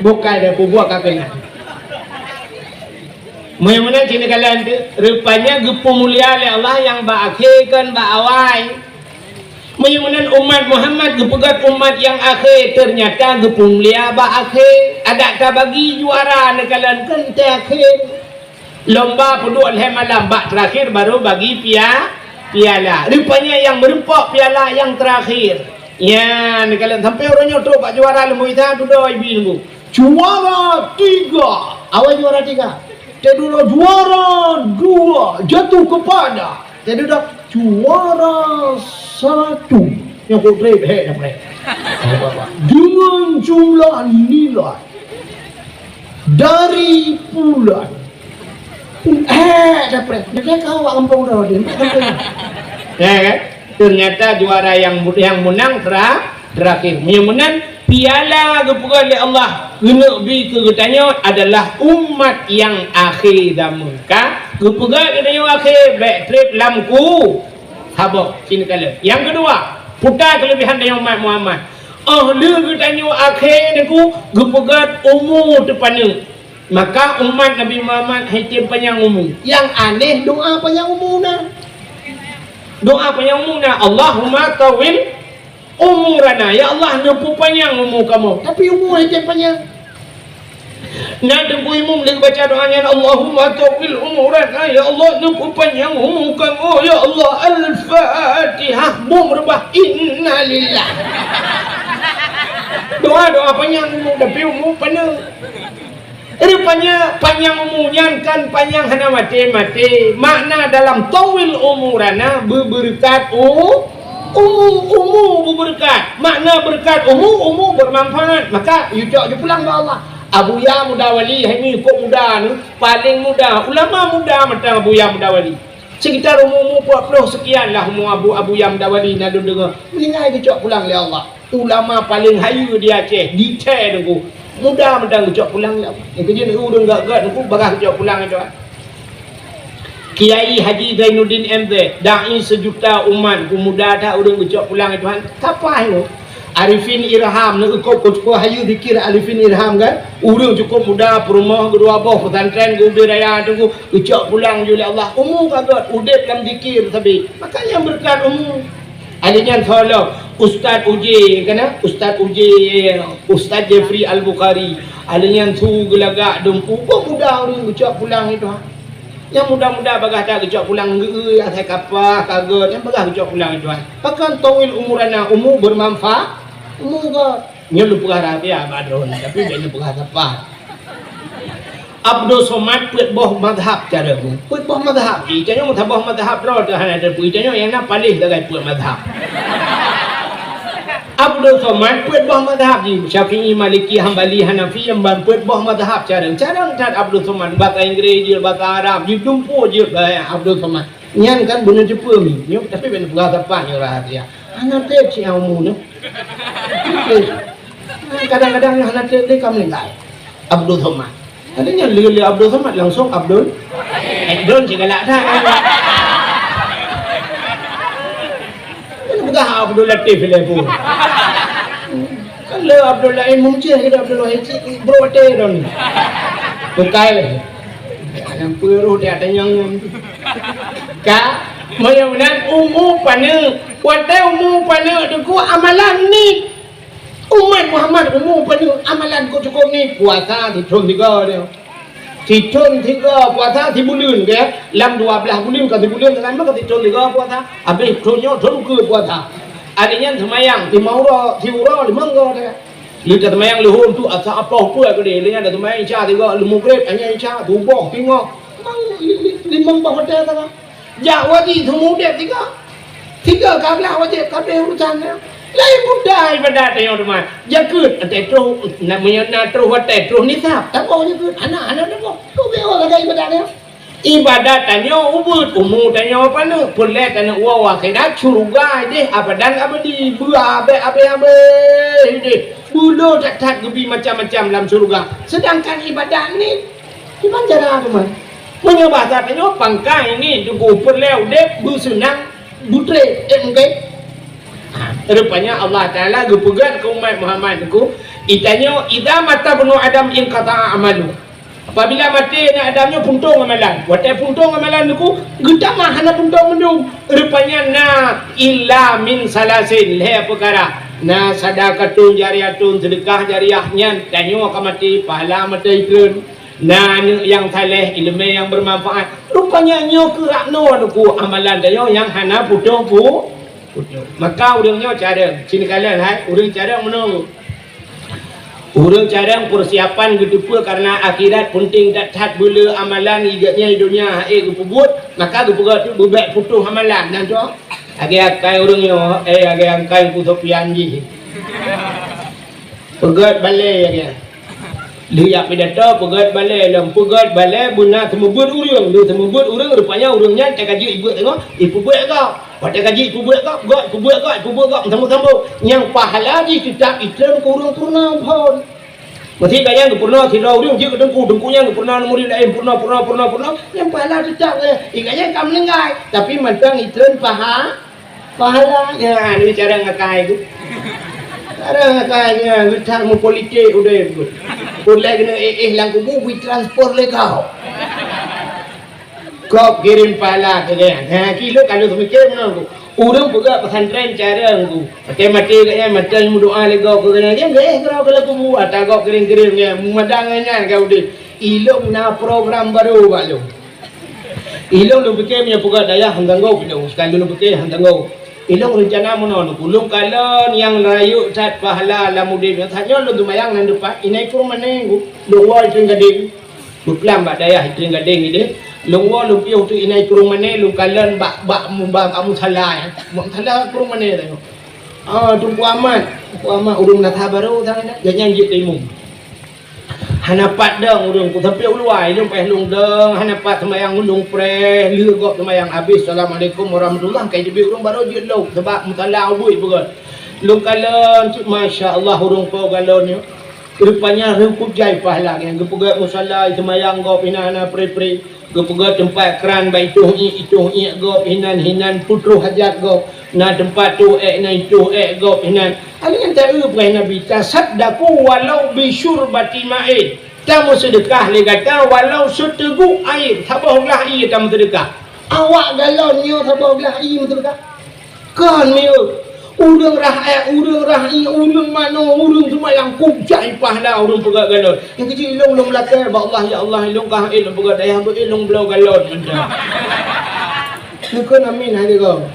Bukai dah pubuak ka péng. Meunyoe meunan cit neukalon teuh, rupanya geupeumulia lé Allah nyang bak akhé kon bak awai. Meunyoe meunan umat Muhammad geupeugét umat nyang akhé, teunyata geupeumulia bak akhé. Adak tabagi juara neukalon kon teuakhé. Lomba peuduek lhée malam, bak teurakhir baru bagi pia-, piala. Rupanya nyang meurumpok piala nyang teurakhir. Nyan neukalon sampoe uroe nyoe trok bak juara leumo isa dudoe ibi leumo. Juara tiga. Awai juara tiga. Teududoe juara dua jatuh kepada. Teududoe juara satu. Nyang kok treb hek dah preh. Dengan jumlah nilai dari bulan. Eh, dah preh. Dah kau awak kampung dah dia. Ya kan? Ternyata juara yang mu-, yang menang tera-, terakhir. Meunyoe meunan, piala geupeugah lé Allah keuneuk bi keu geutanyoe adalah umat nyang akhé zaman. Ka geupeugah geutanyoe akhé, bék treb lam ku saboh. Sini kala. Nyang keudua, puta keulebihan tanyoe umat Muhammad. Oh lheueh geutanyoe akhé Teungku, geupeugét umu teupaneuk. Maka umat Nabi Muhammad hai tem panyang umu. Nyang aneh doa panyang umu na. Doa panyang umu na, "Allahumma tawwil umurana." Ya Allah, neupeupanyang umu kamoe. Tapi umu hai tem panyang. Na Teungku Imum lheueh baca doa nyan, "Allahumma tawwil umurana." Ya Allah, neupeupanyang umu kamoe. Ya Allah, Al-Fatihah. Bum reubah. Innalillah. Doa-doa panyang umu, tapi umu paneuk. Rupanya panyang umu nyan kan panyang hana maté-maté. Makna dalam tawwil umurana beubeureukat u-, Umu, umu beubeureukat. Makna beureukat umu, umu beumanfaat. Maka, yue cok ju pulang bak Allah. Abuya Muda Wali, hai nyoe kok muda nyoe, paleng muda, ulama muda mantong Abuya Muda Wali. Sekitar umu-umu peuet ploh sekian lah umu Abu, Abuya Muda Wali na lôn deungoe. Meuninggai geucok pulang lé Allah. Ulama paleng hayeue di Aceh, di Aceh Teungku. Muda mantong geucok pulang lé Allah. Nyang keujeuet ureueng gét-gét Teungku, bagah geucok pulang lé Tuhan. Kiai Haji Zainuddin M Z, dai seujuta umat, peumuda that ureueng geucok pulang lé Tuhan. Kapai nyoe? Arifin Irham, neu-, kok, kok, kok hayeue zikir Arifin Irham kan? Ureueng cukôp muda, peurumoh geudua boh, pesantren geubi raya Teungku, geucok pulang ju lé Allah. Umu ka gét, udeb lam zikir sabe. Maka nyan beureukat umu. Lheueh nyan soe lom, Ustaz Uji, kan? Ustaz Uji, Ustaz Jeffrey Al-Bukhari. Lheueh nyan su geulagak dum, kok muda ureueng geucok pulang lé Tuhan. Nyang muda-muda bagah that geucok pulang geu-eu, asai kapah, ka gét, nyang bagah geucok pulang lé Tuhan. Pakon tawil umurana, umu beumanfaat, umu gét. Nyoe lôn peugah rahsia bak droeneuh, tapi bèk lôn peugah sapat. Abdul Somad peuet boh mazhab cara geuh. Peuet boh mazhab jih. Tanyoe meusaboh mazhab droe teuh hana teupeu. Tanyoe nyang na paléh sagai peuet mazhab. Abdul Somad peuet boh mazhab jih. Syafi'i, Maliki, Hambali, Hanafi, nyang ban peuet boh mazhab cara. Cara that Abdul Somad. Bahasa Inggris jeuet, bahasa Arab jeuet, dumpeue jeuet, eh, Abdul Somad. Nyan kan beuneuteupeu mi. Nyoe, tapi bèk neupeugah sapat nyoe rahsia. Hana treb cit nyang umu nyoe. Kadang-kadang nyoe hana treb lé ka meuninggai. Abdul Somad. Ada nyang lé, lé Abdul Somad langsung Abdul. Eh, Don cit galak that. Kan peugah Abdul Latif lé pun. Kan lé Abdul Latif Mumcin kita Abdul Wahid cit bro teh Don. Bukai lé. Yang peureuh dia tanyong. Ka, meunyoe meunan umu paneuk. Watèe umu paneuk Teungku amalan nit. Umat Muhammad umu paneuk amalan kok cukôp nit. Puasa sithôn tiga dia. Sithôn tiga puasa sibuleuen ke. Lam dua blaih buleuen ka sibuleuen kan maka sithôn tiga puasa. Habéh thôn nyoe thôn keue puasa. Lheueh nyan seumayang lima uroe, siuroe limong uroe dia. Lheueh ka seumayang leuhô tu asa apoh peue keudeh. Lheueh nyan seumayang Isya tiga, lheueh Maghrib, lheueh nyan Isya, suboh, singoh. Memang li-, li-, limong boh watèe sagai. Jak wajéb seumeu udeb tiga. Tiga ka blah wajéb, ka abéh urusan nyan. Laén mudah ibadat tanyoe teuma. Jakeuet, watèe troh, na, meunyoe na troh watèe, troh nisab. Taboh jakeuet, hana, hana taboh. Troh beutôi lagèe ibadat nyoe. Ibadat tanyoe ubeuet, umu tanyoe paneuk, peureulèe taneuk woe akhirat, syeuruga ideh abadan abadi, beu abéh-abéh abéh ideh. Beu le that-that geubi macam-macam lam syeuruga. Seudangkan ibadat nit, kiban cara teuma. Meunyoe basa tanyoe pangkai nit Teungku peureulèe udeb beuseunang butré, eh, mungken. Ha, rupanya Allah Taala geupeugah keu umat Muhammad Teungku, itanyoe, "Idza mata ibnu Adam inqata'a amalu." Apabila maté aneuk Adam nyoe puntông amalan. Watèe puntông amalan Teungku, geutamah hana puntông mandum. Rupanya na illa min salasin, lhèe peukara. Na sadaqatun jariyatun, seudeukah jariyah nyan, tanyoe ka maté, pahala maté ikreun. Na aneuk nyang saleh, ileumèe nyang beumanfaat. Rupanya nyoe keuh rap noe Teungku amalan tanyoe nyang hana putôh pu-, putôh. Maka ureueng nyoe carông, sinoe kalon hai, ureueng carông meunoe. Ureueng carông peusiapan geuteupeue kareuna akhirat peunteng that-that beu le amalan igeuet nyan donya hase geupeubuet, maka geupeugah tu beubèk putôh amalan nyan tu. Lagèe akai ureueng nyoe, eh, lagèe akai Teungku Sofyan jih. Peugöt balèe lagèe. Lheueh jak pidato, peugöt balèe lom, peugöt balèe beuna seumeubeuet ureueng. Lheueh seumeubeuet ureueng, rupanya ureueng nyan teuka jeuet ibeuet teungoh, ipeubuet gob. Watèe ka jeuet ipeubuet gob, gob, ipeubuet gob, ipeubuet gob, sambông-sambông. Nyang pahala jih teutab itrön keu ureueng peurunoe phon. Meusé ka nyan geupeurunoe sidroe ureueng jeuet keu teungku, teungku nyan geupeurunoe murit laén, peurunoe, peurunoe, peurunoe, peurunoe. Nyang pahala teutab, eh, i ka nyan ka meuninggai, tapi mantong itrön paha-, pahala. Nyan, ni cara ngakai tu. Cara ngakai nyan, geutak meupolitik udeb tu. Ulèe keuneuk éh-éh lam kubu, bri transfer lé gob. Gob kirém pahala keu gobnyan. Ha, kilo ka lôn seumiké meunan tu. Ureueng peugah pesantren carông tu. Maté-maté gobnyan, maté meudoa lé gob keu gobnyan. Dia geuéh keudroe keu lagu bu, ata gob kirém-kirém nyan. Meumadang ngon nyan ka udeb. Ilôn na program barô bak lôn. Ilôn lôn piké meunyoe peugah dayah han tanggong ilôn. Seukali lôn piké han tanggong. Ilôn reuncana meunoe, ulôn kalon nyang rayeuk that pahala lam udeb nyoe. That nyoe lôn teumayang nan depan, inan keu mané, lôn woe inan gadeng. Beuklam bak dayah Tring Gadeng idéh, lôn woe lôn piôh teuk inan krueng mané, lôn kalon bak, bak, bak, bak musala, eh. Bak musala krueng mané tanyoe. Ah, Teungku Ahmad, Teungku Ahmad ureueng Meunasah Barô sana, gobnyan jeuet teuimum. Hana pat dong ureueng ku sampoe u luwa, ilôn paih lôn dong, hana pat seumayang lôn preh, lheueh gob seumayang habéh, "Assalamualaikum warahmatullah," ka jiteubiet ureueng barô jeuet lom, sabab musala ubit beugöt. Lôn kalon, cit, masya Allah, ureueng po galon nyoe. Rupanya rheueh kujai pahala nyan, geupeugöt musala, seumayang gob inan hana preh-preh. Geupeugöt teumpat kran bak itôh iék, itôh iék gob inan, hinan peutroh hajat gob. Na teumpat toh ék, na itôh ék gob inan. Hana nyang taeu peugah Nabi, "Tasaddaqu walau bisyurbati ma'in." Tameuseudeukah lé gata walau seuteugok air, saboh glah ié tameuseudeukah. Awak galon nyoe saboh glah ié meuseudeukah. Kon miyueb. Ureueng rhah ék, ureueng rhah ié, ureueng manoe, ureueng seumayang kujai pahala ureueng peugöt galon. Nyang keuji ilôn lôn meulakée bak Allah, "Ya Allah, ilôn ka ék lôn peugöt dayah, beu ék lôn bloe galon mantong." Neukheun amin hai digong.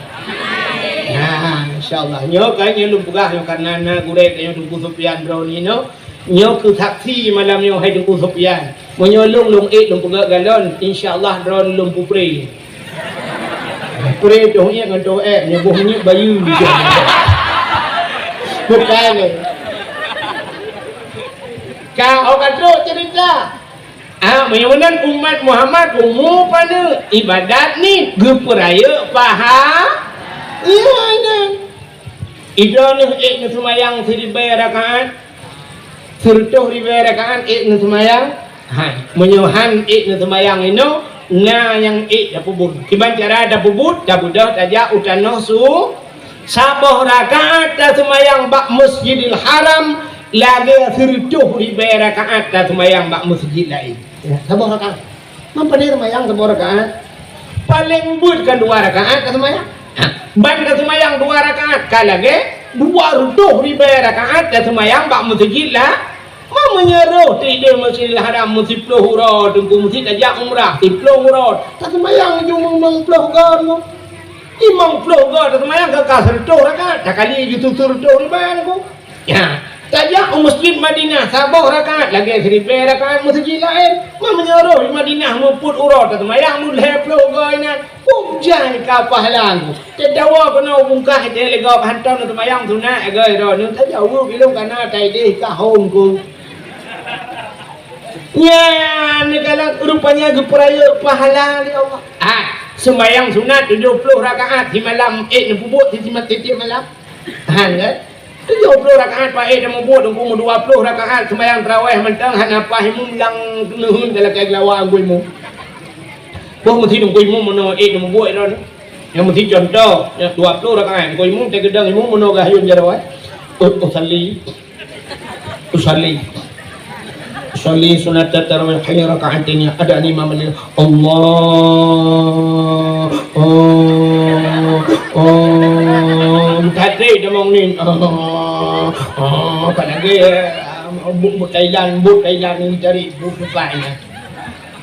Nah, insya Allah. Nyoe ka nyoe lôn peugah nyoe karena na gurée tanyoe Teungku Sufyan droeneuh nyoe. Nyoe keuh saksi malam nyoe hai Teungku Sufyan. Meunyoe lôn, lôn ék lôn peugöt galon, insya Allah droeneuh lôn peupreh. Preh toh iék ngon toh ék, nyoe boh minyeuk bayeue. Bukan lé. Ka, oh, ka trok cerita. Ah, meunyoe meunan umat Muhammad umu paneuk ibadat ni geupeurayeuk paha. Iya, iya. Idroeneuh ék neuseumayang siribée rakaat, sireutôh ribée rakaat ék neuseumayang. Hai, meunyoe han ék neuseumayang inoe, na nyang ék tapeubuet. Kiban cara tapeubuet, tabeudôh tajak u tanoh su-, saboh rakaat taseumayang bak Masjidil Haram lagée sireutôh ribée rakaat taseumayang bak meuseujid laén. Ya, saboh rakaat. Meupadé seumayang saboh rakaat? Paleng buet kan dua rakaat ka seumayang. Ha, ban ka seumayang dua rakaat ka lagée dua reutôh ribée rakaat ka seumayang bak meuseujid la. Ma meunyoe roh teudeh Masjidil Haram meusiploh uroe Teungku, meuseujid tajak umrah siploh uroe, ka seumayang jumeuh limong ploh goe. Limong ploh goe taseumayang ka, ka sireutôh rakaat, takali ju sireutôh ribée Teungku. Ya, tajak u Masjid Madinah saboh rakaat lagée siribée rakaat meuseujid laén. Ma meunyoe roh di Madinah meupeuet uroe taseumayang lhée ploh goe inan, peue jai ka pahala Teungku. Teudawa keunoe bungkah teuh lé gob hantom neuseumayang sunat goe droeneuh, tajaweueb ilôn kana taideh ka hom Teungku. Nyan neukalon rupanya geupeurayeuk pahala lé Allah. Ah, seumayang sunat tujoh ploh rakaat simalam, ék neupeubuet si simat tieb-tieb malam. Han kan? Tujoh ploh rakaat paih tamubuet Teungku, meudua ploh rakaat seumayang tarawéh mantong hana paih mum lam neuheun talakée geulawa Teungku Imum. Boh meusi Teungku Imum meunoe ék tamubuet droeneuh. Nyang meusi contoh, nyang dua ploh rakaat Teungku Imum teugeudong Imum meunoe geuhayôn jaroe. Oh, oh, sali. Usalli. Usalli sunata tarawih raka'ataini, ada imam Ali. Allah. Oh. Oh. Tadi dia mau ni. Oh. Oh. Kat lagi. But, but Thailand, but Thailand ni cari but bukan.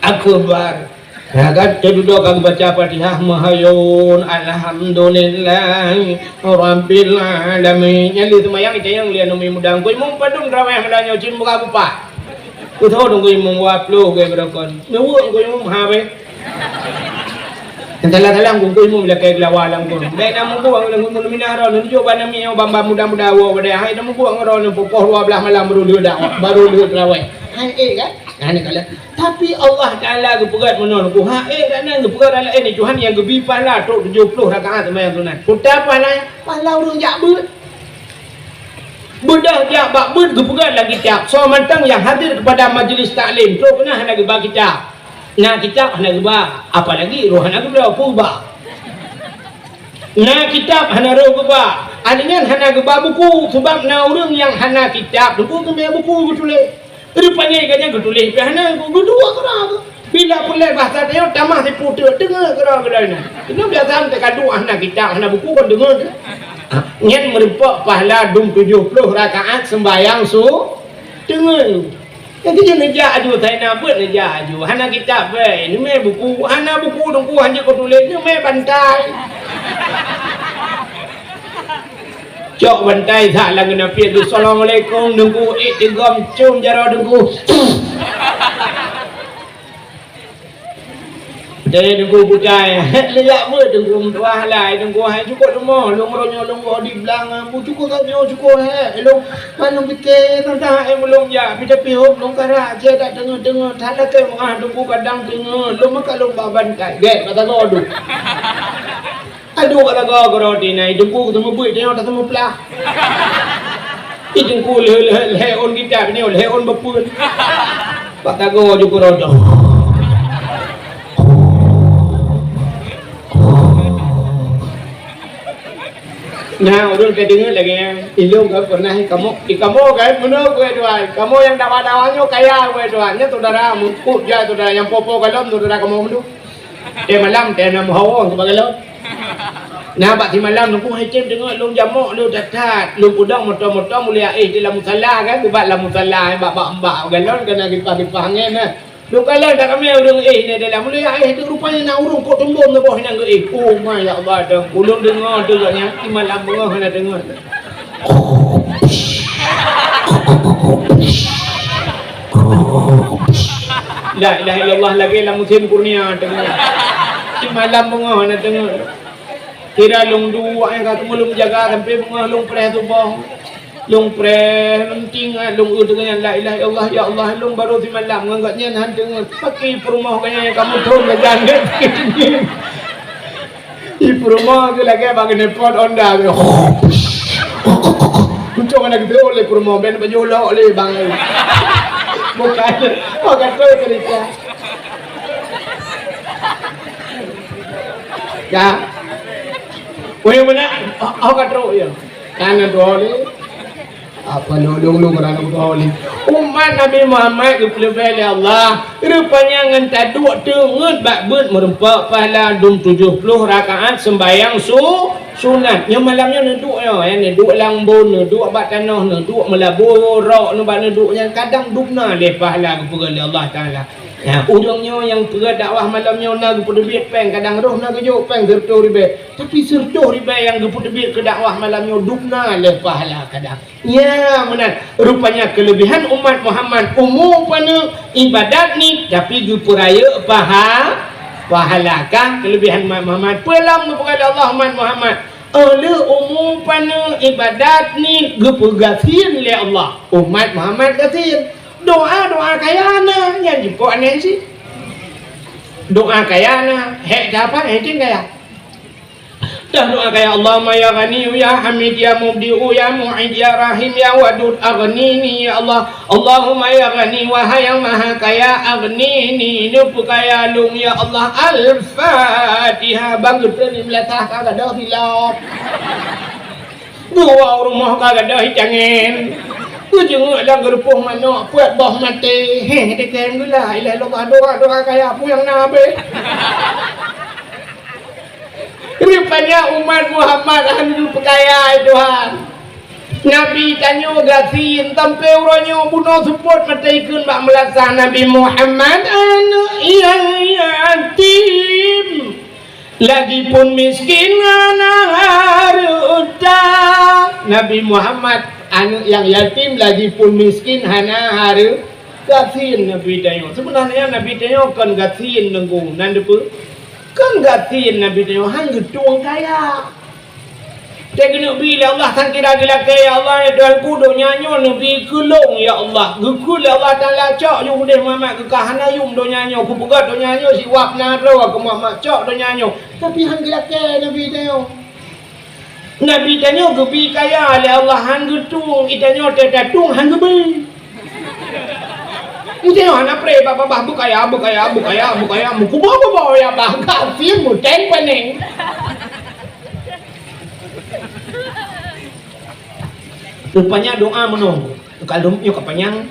Akbar. Ya kan, teududoe ka geubaca Fatihah, meuhayôn, alhamdulillah, rabbil alamin. Nyan lé seumayang, itanyong lé aneuk muda, Teungku Imum padum tarawéh malam nyoe, cit muka kupak. Kutho Teungku Imum, dua ploh geuh beurokon. Neuweuek Teungku Imum, ha, weh. Nyang salah-salah Teungku Imum lakée geulawa lam gon. Bèk na mubuet lam gon minah droe, neujok bak namiet nyoe bamba muda-muda woe bak dayah. Hai na mubuet ngon droe, poh dua belas malam baru lheueh dak, baru lheueh tarawéh. Hai, eh, kan? Nah, ni kalau Tapi Allah Taala geupeugah meunoe, Teungku, ha, eh, dan nyan geupeugah dalam, eh, ni Tuhan nyang geubi pahala trok tujoh ploh rakaat seumayang sunat. Peue pahala? Pahala ureueng jak beuet. Beudôh jak bak beuet geupeugah lam kitab. Soe mantong nyang hadir kepada majlis taklim, trok keunan hana geuba kitab. Na kitab hana geuba, apalagi roh hana geubloe, peue geuba? Na kitab hana roh geuba. Ahli nyan hana geuba buku, sebab na ureueng nyang hana kitab, Teungku, geumè buku geutuléh. Rupanya gobnyan geutuléh pih hana, geuduek keudroe. Bila peureulèe bahasa tanyoe tamah sipu teuk, deungö keudroe-keudroe nyan. Inoe biasa teuka duek hana kitab, hana buku kon deungö teuh. Ah, nyan meureumpok pahala dum tujoh ploh rakaat seumbahyang su-, deungö. Jadi neujak aju, sai na beuet neujak aju. Hana kitab bèe, neumè buku, hana buku Teungku, hanjeuet keu tuléh, neumè bantai. Cok bantai that lam geunapiet, "Assalamualaikum, Teungku." Ék teugom com jaroe Teungku. Teuh Teungku Putai, hek lé jak beuet Teungku meutuah lai Teungku hai cukôp rumoh lôn uroe nyoe lôn goh di blang bu cukôp tanyoe cukôp hek lôn. Ban lôn pike teuntang hek ulôn jak pih tapi hom lôn karak cit dak teungeut-teungeut that lakée meuah Teungku kadang teungeut lôn meukat lôn ba bantai gét bak tagoe duek. Aduh bak tagoe keudroe tinai Teungku keuteumeubeut tanyoe tateumeu plah. Ih Teungku lheueh-lheueh lhée ôn kitab nyoe lhée ôn beupeuen. Bak tagoe ju keudroe. Nah, ureuëng ka deungoe lagée nyan, ilong ka pernah ikamoe, ikamoe kan meunoe keu dua, kamoe nyang dawa-dawa nyoe kaya keu dua, nyan saudara meukuet jai saudara nyang popo kalon saudara kamoe meunoe. Teuh malam teuh na meuhawong keu bagalon. Nah, bak simalam Teungku hai tem deungoe lôn jamok lôn that-that, lôn peudong moto-moto mulia éh di lam musala kan, bak lam musala bak bak-bak bagalon kana gipah-gipah angén nah. Lôn kalon that ramé ureuëng éh nyan dalam mulia éh tu rupanya na ureuëng kok teumbom na boh nyang geuéh. Oh my ya Allah dong. Ulôn deungoe tu gobnyan di malam beungoh hana deungoe. La ilaha illallah lagée lam musim kurnia deungoe. Di malam beungoh hana deungoe. Kira lôn duek nyang ka teumeu lôn jaga sampai beungoh lôn preh suboh. Lôn preh lôn tingat lôn eu deungon la ilaha illallah ya Allah lôn barô simalam ngon gobnyan han deungon paki peurumoh gobnyan nyang ka muthon gajan gét. Di peurumoh tu lagée bak keuneupot onda tu. Muncong aneuk geuteuk lé peurumoh ben baju lok lé bang. Bukan. Oh kata cerita. Ya. Weh mana? Oh kata ya. Kan dua lé. Apa lulung-lung rana beutôi ni? Umat Nabi Muhammad geupeuleubeh lé Allah. Rupanya ngon taduek teungeut bak beuet meureumpok pahala dum tujoh ploh rakaat seumbahyang su-, sunat. Nyoe malam nyoe neuduek nyoe, ya, neuduek lam bun, neuduek bak tanoh, neuduek meulabu rok, neuba neuduek nyan kadang dubna lé pahala geupeugah lé Allah Taala. Ya, ureuëng nyoe nyang peugah dakwah malam nyoe na geupeuteubiet péng, kadang roh na geujok péng sireutoh ribée. Tapi sireutoh ribée nyang geupeuteubiet keu dakwah malam nyoe dubna lé pahala kadang. Nya meunan, rupanya keuleubehan umat Muhammad umu paneuk ibadat ni tapi geupeurayeuk paha-, pahala ka keuleubehan umat Muhammad. Peue lom geupeugah lé Allah umat Muhammad? Óh lheueh umu paneuk ibadat ni geupeugasien lé Allah. Umat Muhammad gasien. Doa-doa kaya na nyang jipok aneuëk si. Doa kaya na, hék dapat, hék kaya. Dah doa kaya, Allahumma ya Ghani ya Hamid ya Mubdi'u ya Mu'id ya Rahim ya Wadud aghnini ya Allah. Allahumma ya Ghani wahai yang maha kaya aghnini neupeukaya lôn ya Allah. Al-Fatihah. Bang geutreun meulathah ka gadoh silop. Geuwoe u rumoh ka gadoh itangen. Geujeungeuk lam geurupoh manok peuet boh maté. Heh, dikém gula. Ilah lobah doa-doa kaya puyang na habéh. Rupanya umat Muhammad hana geupeukaya, hai Tuhan. Nabi tanyoe gasien sampai uroe nyoe bunoe seupôt mata ikheun bak meulasah Nabi Muhammad aneuk nyang yatim. Lagipun miskin hana hareuta. Nabi Muhammad aneuk nyang yatim lagipun miskin hana hareu-, gasien Nabi tanyoe. Seubeunarnya Nabi tanyoe kon gasien Teungku, nan deupeu. Kon gasien Nabi tanyoe han geutueng kaya. Teuh geuneubi lé Allah sangkira geulakée, ya Allah, ya Tuhanku, donya nyoe neubi keu lôn, ya Allah. Geukheun lé Allah Taala, cok yum udeh Muhammad keu ka hana yum donya nyoe, kupeugét donya nyoe siwab na droe keu Muhammad, cok donya nyoe. Tapi han geulakée Nabi tanyoe. Nabi tanyoe geubi kaya lé Allah han geutueng, itanyoe teuh tatueng han geubi. Itanyoe hana preh babah beukaya, beukaya, beukaya, beukaya, meukuboh-kuboh ya bah gasien muteng paneng. Rupanya doa meunoe. Ka lom nyoe ka panyang.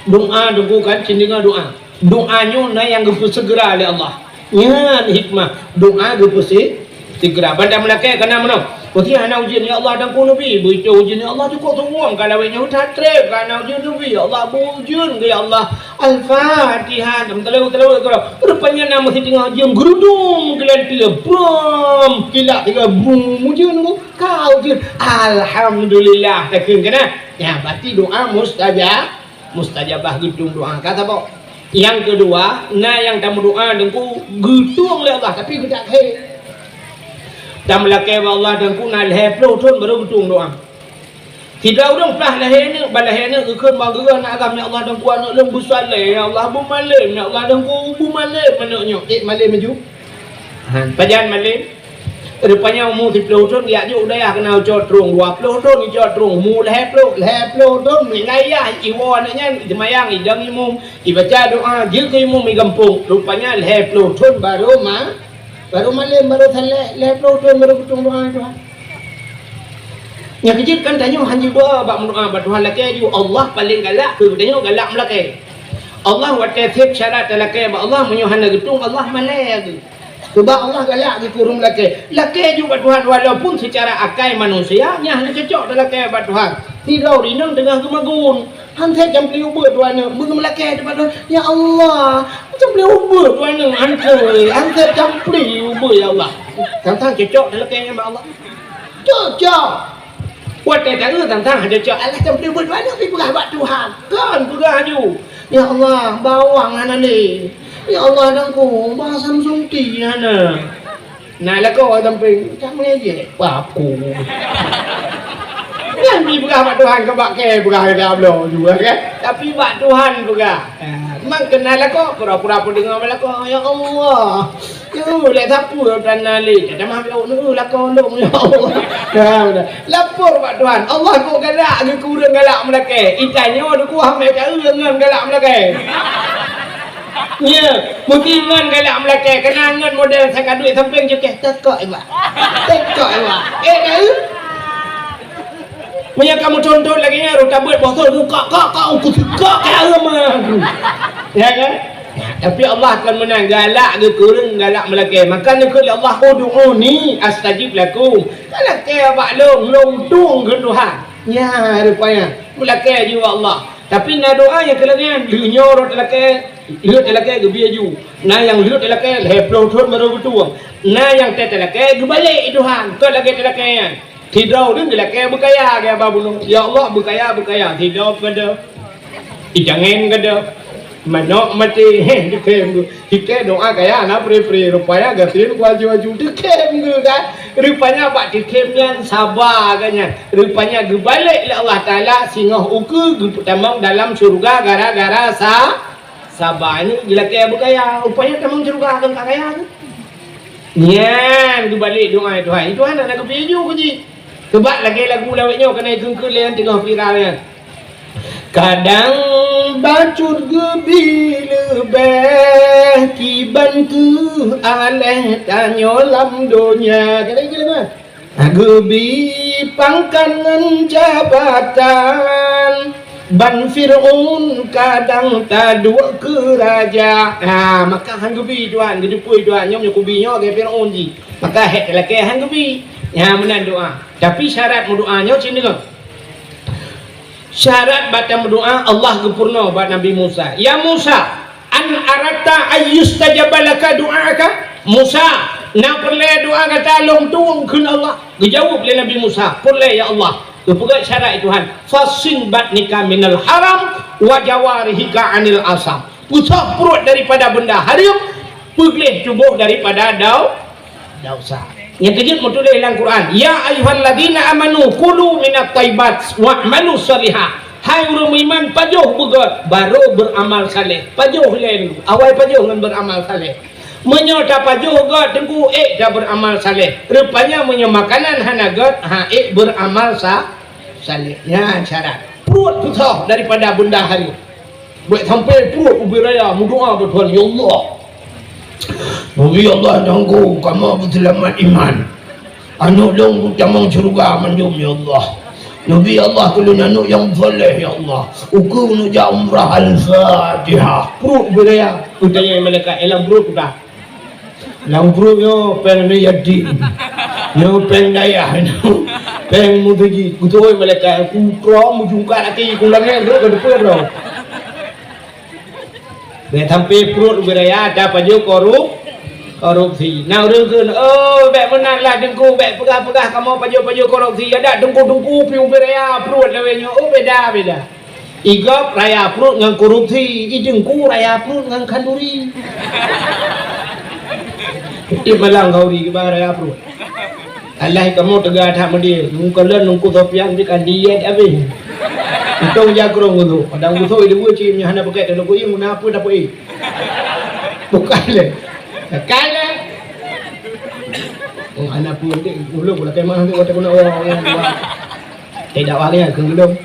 Doa Teungku kan, cit deungoe doa. Doa nyoe na nyang geupeuseugera lé Allah. Nyan hikmah doa geupeusi-, seugera. Banda meulakée kana meunoe. Pasti hana ujeuen, ya Allah, dan ku neubi. Beutôi ujeuen, ya Allah, cukôp sungguang ka lawét nyoe that treb ka hana ujeuen neubi, ya Allah, beuujeuen keu ya Allah. Al-Fatihah. Dan teuleue-teuleue keudroe. Rupanya na meusitingoh jeuem geurudum keulanteue. Brom! Kilat tiga brum ujeuen ku. Ka ujeuen. Alhamdulillah. Takheun kana? Nyan berarti doa mustajab. Mustajabah geutueng doa ka saboh. Nyang keudua, na nyang tameudoa Teungku geutueng lé Allah, tapi geudak khe. Tameulakée bak Allah Teungku na lhée ploh thon barô geutueng doa. Sidroe ureuëng plah lahé aneuëk, bak lahé aneuëk geukheun bak geuh na agam, "Ya Allah, Teungku, aneuëk lôn beusaleh, ya Allah, beumalem, ya Allah, Teungku, beumalem aneuëk nyoe." Eh, malem laju. Ha, pajan malem? Rupanya umu siploh thon, geujak jok u dayah keunan geucok trong, dua ploh thon geucok trong, umu lhée ploh, lhée ploh thon, meunayah iwoe aneuëk nyan, seumayang idong imum, ibaca doa, jeuet keu imum i gampông. Rupanya lhée ploh thon barô ma-, barô malem, barô saleh, lhée ploh thon barô geutueng doa Tuhan. Nyang keujeuet kan tanyoe hana jiba bak meudoa bak Tuhan lakée ju. Allah paleng galak keu tanyoe galak meulakée. Allah watée seb syarat talakée bak Allah, meunyoe hana geutueng, Allah malée geuh. Sebab Allah galak geuh keu ureuëng meulakée. Lakée ju bak Tuhan walaupun seucara akai manusia nyan hana cocok talakée bak Tuhan. Sidroe inong teungoh geumagun. Han seb camplé ubeut dua aneuëk, beugeumlakée teuh bak Tuhan, "Ya Allah, camplé ubeut dua aneuëk, han seb, han seb camplé ubeut, ya Allah." Sang-sang cocok talakée nyan bak Allah. Cocok. Watée taeu sang-sang cocok, alah camplé ubeut dua aneuëk, pi peugah bak Tuhan. Kon peugah laju, "Ya Allah, bawang hana lé. Ya Allah, Teungku, bah Samsung ti hana." Na lakoe sampéng, "Cak meunajih, papu." Nyan jipeugah bak Tuhan, ka bak kée peugah lagée bloe juga kan? Tapi bak Tuhan peugah. Ah, memang keunan lakoe, pura-pura peudeungoe bak lakoe, "Ya Allah, ya, lé sapeue tan na lé, tamah bloe neu lakoe lôn, ya Allah." Nah, udah. Lapor bak Tuhan, Allah kok galak geuh keu ureuëng galak meulakée. Itanyoe dukue hamé taeu ngon galak meulakée. Nya, meusti ngon galak meulakée, keunan ngon model sangka duek sampéng cukeh, tekok iba. Tekok iba. Eh, taeu? Meunyoe kamoe thon-thon lagée nyan, rot tabeuet boh thon, kok, kok, kok, ku seukok keu agama. Ya kan? Tapi Allah kan meunan galak geuh keu ureuëng galak meulakée. Maka neukheun lé Allah, "Ud'uni astajib lakum." Talakée bak lôn, lôn tueng keu Tuhan. Nya, rupanya, meulakée ju bak Allah. Tapi na doa nyang keu lagée nyan, lheueh nyoe rot talakée, lheueh talakée geubri laju. Na nyang lheueh talakée lhée ploh thon barô geutueng. Na nyang tét talakée geubalek i Tuhan, kon lagée talakée nyan. Sidroe ureuëng geulakée beukaya, geuba bunoe, "Ya Allah, beukaya, beukaya." Sidroe keudeh, icangén keudeh, manok maté, heh, dikém. Tikée doa kaya na pre-pre, rupanya gasien ku aju-aju, dikém geuh kan. Rupanya bak dikém nyan saba geuh nyan. Rupanya geubalek lé Allah Taala singoh ukeue geupeutamong dalam syeuruga gara-gara sa-, saba nyan geulakée beukaya. Rupanya tamong syeuruga kon ka kaya geuh. Nyan geubalek doa Tuhan. Tuhan hana geupeu ju keu jih. Keubah lagée lagu lawét nyoe keuneuk ikheun-kheun lé nyang teungoh viral nyan. Kadang bacut geubi leubeh kiban keuh aléh tanyoe lam donya. Kadang ikheun lagu nyan. Geubi pangkat ngon jabatan, ban Fir'aun kadang taduek keu raja. Ha, maka han geubi Tuhan, geuteupeue Tuhan, nyoe meunyoe kubi nyoe lagée Fir'aun jih. Maka hék talakée han geubi. Nyan meunan doa. Tapi syarat meudoa nyoe cit deungoe. Syarat bak tameudoa, Allah geupeurunoe bak Nabi Musa, "Ya Musa, an aratta ayyustajaba laka du'aaka?" "Musa, na peureulée doa gata lôn tueng?" kheun Allah. Geujaweueb lé Nabi Musa, "Peureulée, ya Allah." Geupeugah syarat Tuhan, "Fassin batnika minal haram wa jawarihika anil asam." Peusoh pruet daripada beunda hareuem, peugleh tuboh daripada dau-, dausa. Nyang keujeuet meutuléh lam Quran, "Ya ayyuhalladzina amanu kulu minat thayyibat wa'malu shalihah." Hai ureuëng meuiman, pajoh beugét, barô beuramal saleh. Pajoh lé, awai pajoh ngon beuramal saleh. Meunyoe tapajoh gét teungku, ék tabeuramal saleh. Rupanya meunyoe makanan hana gét, ha, ék beuramal sa-, saleh. Nyan syarat. Pruet peusoh daripada beunda hareuem. Bék sampai pruet ubé raya meudoa bak Tuhan, "Ya Allah, Nabi Allah nyang go, kamoe beuseulamat iman. Aneuëk lôn beutamong syeuruga mandum, ya Allah. Nabi Allah keu lôn aneuëk nyang saleh, ya Allah. Ukeue neujak umrah." Al-Fatihah. Pruet ubé raya. Utanyai malaikat, "Éh, lam pruet peugah?" "Lam pruet nyoe péng nyoe yatim. Nyoe péng dayah nyoe. Péng meutuji." Geutôi malaikat, "Ku troh meujungkat até ku langét, lheueh ka teupeu droe." Bék sampai pruet ubé raya tapajoh korup-, korupsi. Na ureuëng kheun, "Oh, bék meunan lah teungku, bék peugah-peugah kamoe pajoh-pajoh korupsi. Adak teungku-teungku pi ubé raya pruet lawét nyoe." Oh, beda-beda. Igop raya pruet ngon korupsi, i teungku raya pruet ngon khanduri. Di malang khanduri kiban raya pruet. Alah kamoe teuga that meudeh, muka lôn Teungku Sofyan di kan diet habéh. Untông jakrong geuh. Padang geuh i dua cit nyoe hana pakai teuloku i, meunan peue dapeuet i. Bukan lé. Bukan lé. Oh, hana peue deh, ulôn pula kemah tu, kata guna orang, orang, orang. Teudakwah nyan keu lôn.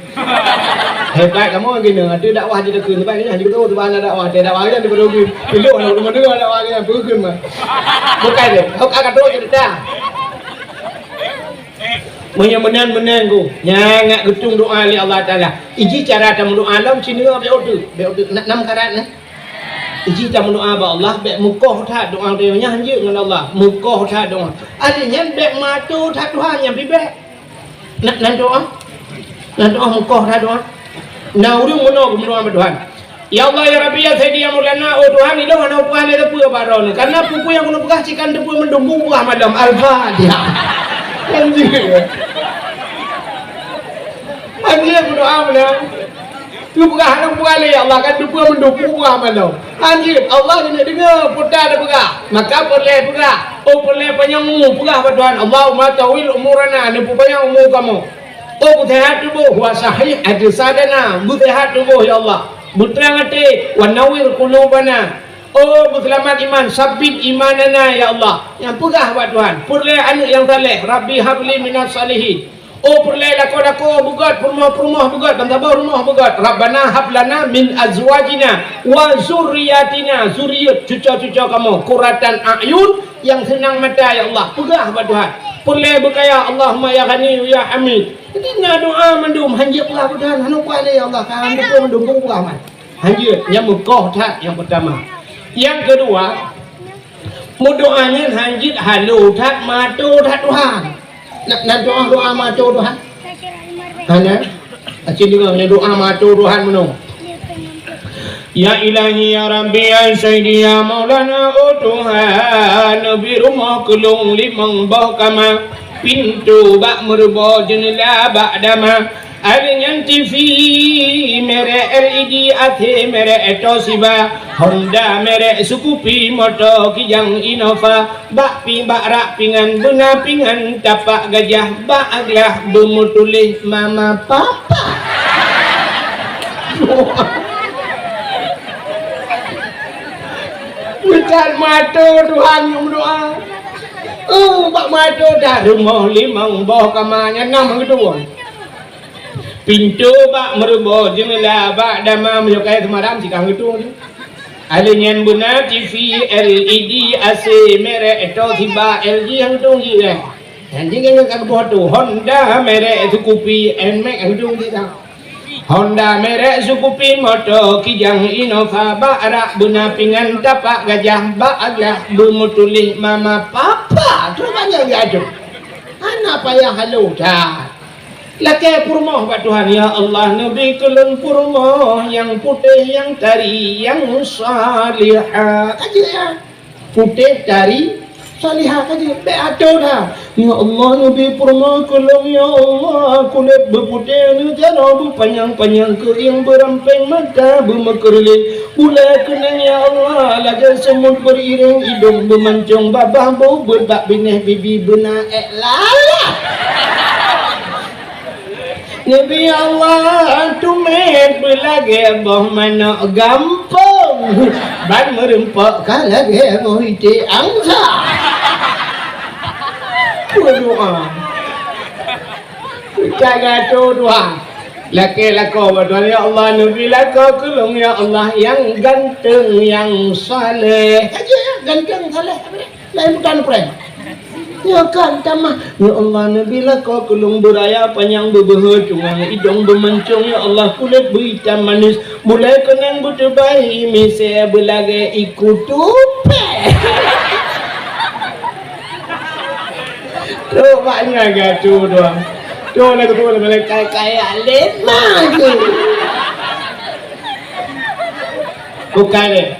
Hebat kamoe geuh nyoe, atu dakwah jeuet keu hebat nyan, jeuet keu subhanallah dakwah, teudakwah nyan daripada ulôn. Ulôn hana ulôn mendengar dakwah nyan, peue kheun mah. Bukan deh, kau ka kata cerita. Meunyoe meunan-meunan ku, nyan ngat geutung doa lé Allah Taala. Iji cara tameudoa lom, sineuk bèk uteuk, bèk uteuk, na-, nam karat na. Iji tameudoa bak Allah, bèk meukoh that doa teuh nyan jeuet ngon Allah, meukoh that doa. Arti nyan bèk mato that Tuhan nyan pih bèk. Na, na doa? Na doa meukoh that doa? Na ureueng meunoe geumeudoa bak Tuhan. Ya Allah, ya Rabbi, ya Sayyidi, ya Maulana, oh Tuhan, ilôn hana peugah lé teupeu bak droeneuh. Karena peue-peue nyang keuneuk peugah cit kan teupeu meudum, peugah malam. Al-Fatihah. Kan jeuet. Kan jeuet meudoa meunan. Peugah hana peugah lé, ya Allah, kan teupeu meudum, peugah malam. Kan jeuet, Allah keuneuk deungoe peue ta tapeugah. Maka peureulèe peugah. Oh, peureulèe panyang umu, peugah bak Tuhan, Allahumma tawil umurana, neupeupanyang umu kamoe. Oh, beuseuhat tuboh, wa sahih ajsadana, beuseuhat tuboh, ya Allah. Beutrang até, wa nawwir qulubana. Oh, beuseulamat iman, sabbit imanana, ya Allah. Nyang peugah bak Tuhan, peureulèe aneuk nyang saleh, Rabbi habli minas salihin. Oh, peureulèe lakoe-lakoe beugöt, peurumoh-peurumoh beugöt, bansaboh rumoh beugöt. Rabbana hab lana min azwajina wa zurriyatina, zuriat, cuco-cuco kamoe, qurratan a'yun, nyang seunang mata, ya Allah. Peugah bak Tuhan. Peureulèe beukaya, Allahumma ya Ghani ya Hamid. Jadi na doa mandum, hanjeuet peugah bak Tuhan, hana kuat lé, ya Allah, ka hana kuat mandum, peugah man. Hanjeuet, nyang meukoh that nyang peutama. Nyang keudua, meudoa nyan hanjeuet halo that, mato that Tuhan. Na, na doa, doa mato Tuhan? Hana? Aci deungoe nyan doa mato Tuhan meunoe. Ya Ilahi, ya Rabbi, ya Sayyidi, ya Maulana, oh Tuhan, neubi rumoh keu lôn limong boh kama, pintoe bak meuruboh, jeuneula bak dama. Akhé nyan T V merek L E D, A C merek Toshiba, Honda merek Scoopy, moto Kijang Innova, bak pi-, bak rak pingan beuna pingan tapak gajah, bak glah beumeutuléh mama papa. Bukan mato Tuhan nyang meudoa. Oh, bak mato dah rumoh limong boh kama nyan nam geutuwon. Pintoe bak meuruboh, jeuneula bak dama, meunyoe kayèe seumaram sikang geutung. Akhé nyan beuna T V L E D, A C merek Toshiba, L G nyang geutung jih nyan. Nyan jih nyan ka geuboh tu, Honda merek Scoopy, N-Max nyang geutung jih nyan. Honda merek Scoopy, moto Kijang Innova, bak rak beuna pingan tapak gajah, bak glah beumeutuléh mama papa. Tu banyak jatuh. Hana payah halo that. Lakèe peurumoh bak Tuhan, "Ya Allah, neubi keu lôn peurumoh nyang putéh, nyang tari, nyang salihah." Ka jeuet nyan. Putéh, tari, salihah ka jeuet. Bèk ato that. "Ya Allah, neubi peurumoh keu lôn, ya Allah, kulét beuputéh, neujaroe beupanyang-panyang, keuieng beurampéng, mata beumeukeureuléng." Ulèe keunong, ya Allah, lagèe seumut beuiréng, idông beumancông, babah beuet bak binéh, bibi beuna èk lalat. Neubi, ya Allah, teumèt beulagèe boh manok gampông, ban meureumpok ka lagèe boh iték angsa. Peue doa. Ka geutoe Tuhan. Lakèe lakoe bak Tuhan, "Ya Allah, neubi lakoe keu lôn, ya Allah, nyang ganteng, nyang saleh." Aja, ganteng, saleh. Lain bukan prank. Ya kan, tamah. "Ya Allah, neubi lakoe keu lôn beuraya panyang, beubeuhe cungang, idông beumancông, ya Allah, kulét beuitam manis, bulèe keunong beuteubai, misèe beulagèe iku tupèe." Trok bak nyan geutoe Tuhan. Tuhan lagu tu, malaikat kaya lima tu. Bukan, eh.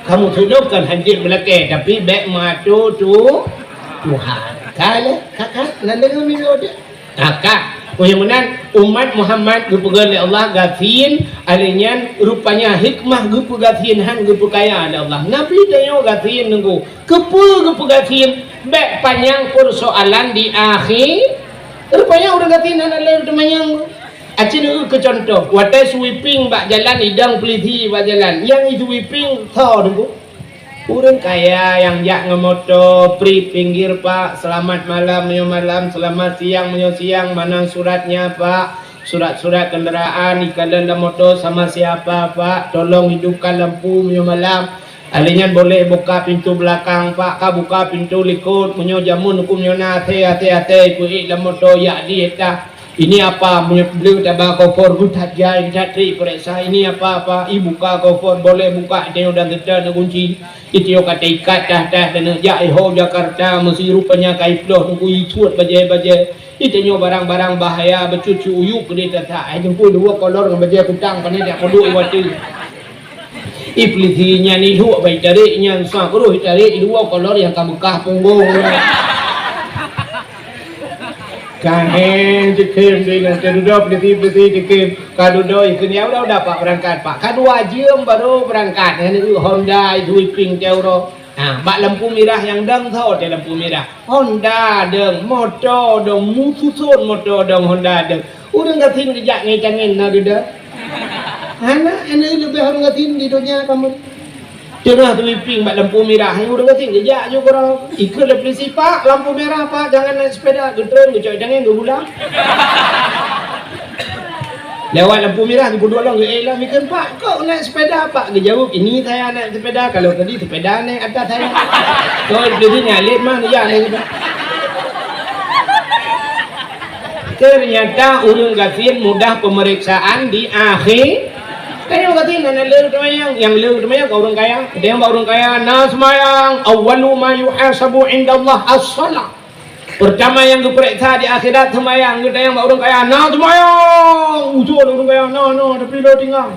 Kamu sudahkan hanjeuet meulakèe, tapi bèk meuato tu Tuhan. Ka lé, ka, ka, nan deungoe miyueb. Ka, ka. Meunyoe meunan, umat Muhammad geupeugah lé Allah gasien, alèh nyan rupanya hikmah geupeugasien han geupeukaya lé Allah. Nabi tanyoe gasien teungku. Keupeue geupeugasien? Bèk panyang peusoalan di akhé. Rupanya ureueng gasien hana lé teumanyang. Aci neueu keu cuntoh, watèe sweeping bak jalan idong peulisi bak jalan, nyang i sweeping tho teungku. Ureueng kaya nyang jak ngon moto, pri pinggir, Pak, selamat malam meunyoe malam, selamat siang meunyoe siang, mana suratnya, Pak? Surat-surat kendaraan ikalon lam moto sama siapa, Pak? Tolong hidupkan lampu meunyoe malam. Alèh nyan boleh buka pintu belakang, Pak? Ka buka pintu likot, meunyoe jameun huköm nyoe na, até, até, até, peuék lam moto, jak di éta. Ini apa? Meunyoe bleu taba kofor, beutat jai, beutat trik, peuriksa. Ini apa, apa? I buka kofor, boleh buka, tanyoe dan teuta na kunci. Itanyoe ka taikat tah-tah dan jak iho Jakarta, meusi rupanya ka iploh teungku isuet bajèe-bajèe. Itanyoe barang-barang bahaya, beucut-cut uyuek keudéh tasak. Ai teungku dua kolor ngon bajèe kutang, pane jak peuduek i watèe. I peulisi nyan iluek bak itarek nyan, sa keudroe itarek i dua kolor nyang ka beukah punggong. Ka hèng jikhém di nyan, teududoe peulisi-peulisi jikhém. Ka dudoe ikheun, "Ya udah, udah, Pak, berangkat, Pak." Ka dua jeuem baru berangkat. Nyan Honda sweeping teuh uroe. Ha, bak lampu mirah nyang dong, tho teuh lampu mirah. Honda dong, moto dong, meususon moto dong, Honda dong. Ureueng gasien geujak ngon tangan na dudoe. Hana, hana leubeh ureueng gasien di donya kamoe. Teungoh sweeping bak lampu mirah, ureueng gasien geujak ju keudroe. Ikheun lé peulisi, "Pak, lampu merah, Pak, jangan naik sepeda." Geutreun, geucok tangan, geugulang. Lewat lampu mirah, geupeuduek lom, geuék lom, ikheun, "Pak, kok naik sepeda, Pak?" Geujaweueb, "Ini saya naik sepeda, kalau tadi sepeda naik atas saya." Kok peulisi nyan lét mah, geujak naik sepeda. Ternyata ureueng gasien mudah pemeriksaan di akhé. Tanyoe gasien hana lé teumayang, nyang lé teumayang ka ureueng kaya. Tanyoe bak ureueng kaya na seumayang, awwalu ma yuhasabu indallah as-shalah. Pertama nyang geupeuriksa di akhirat seumayang, geutanyong bak ureueng kaya, na seumayang? Ujoe lé ureueng kaya, na, na, tapi lé tinggai.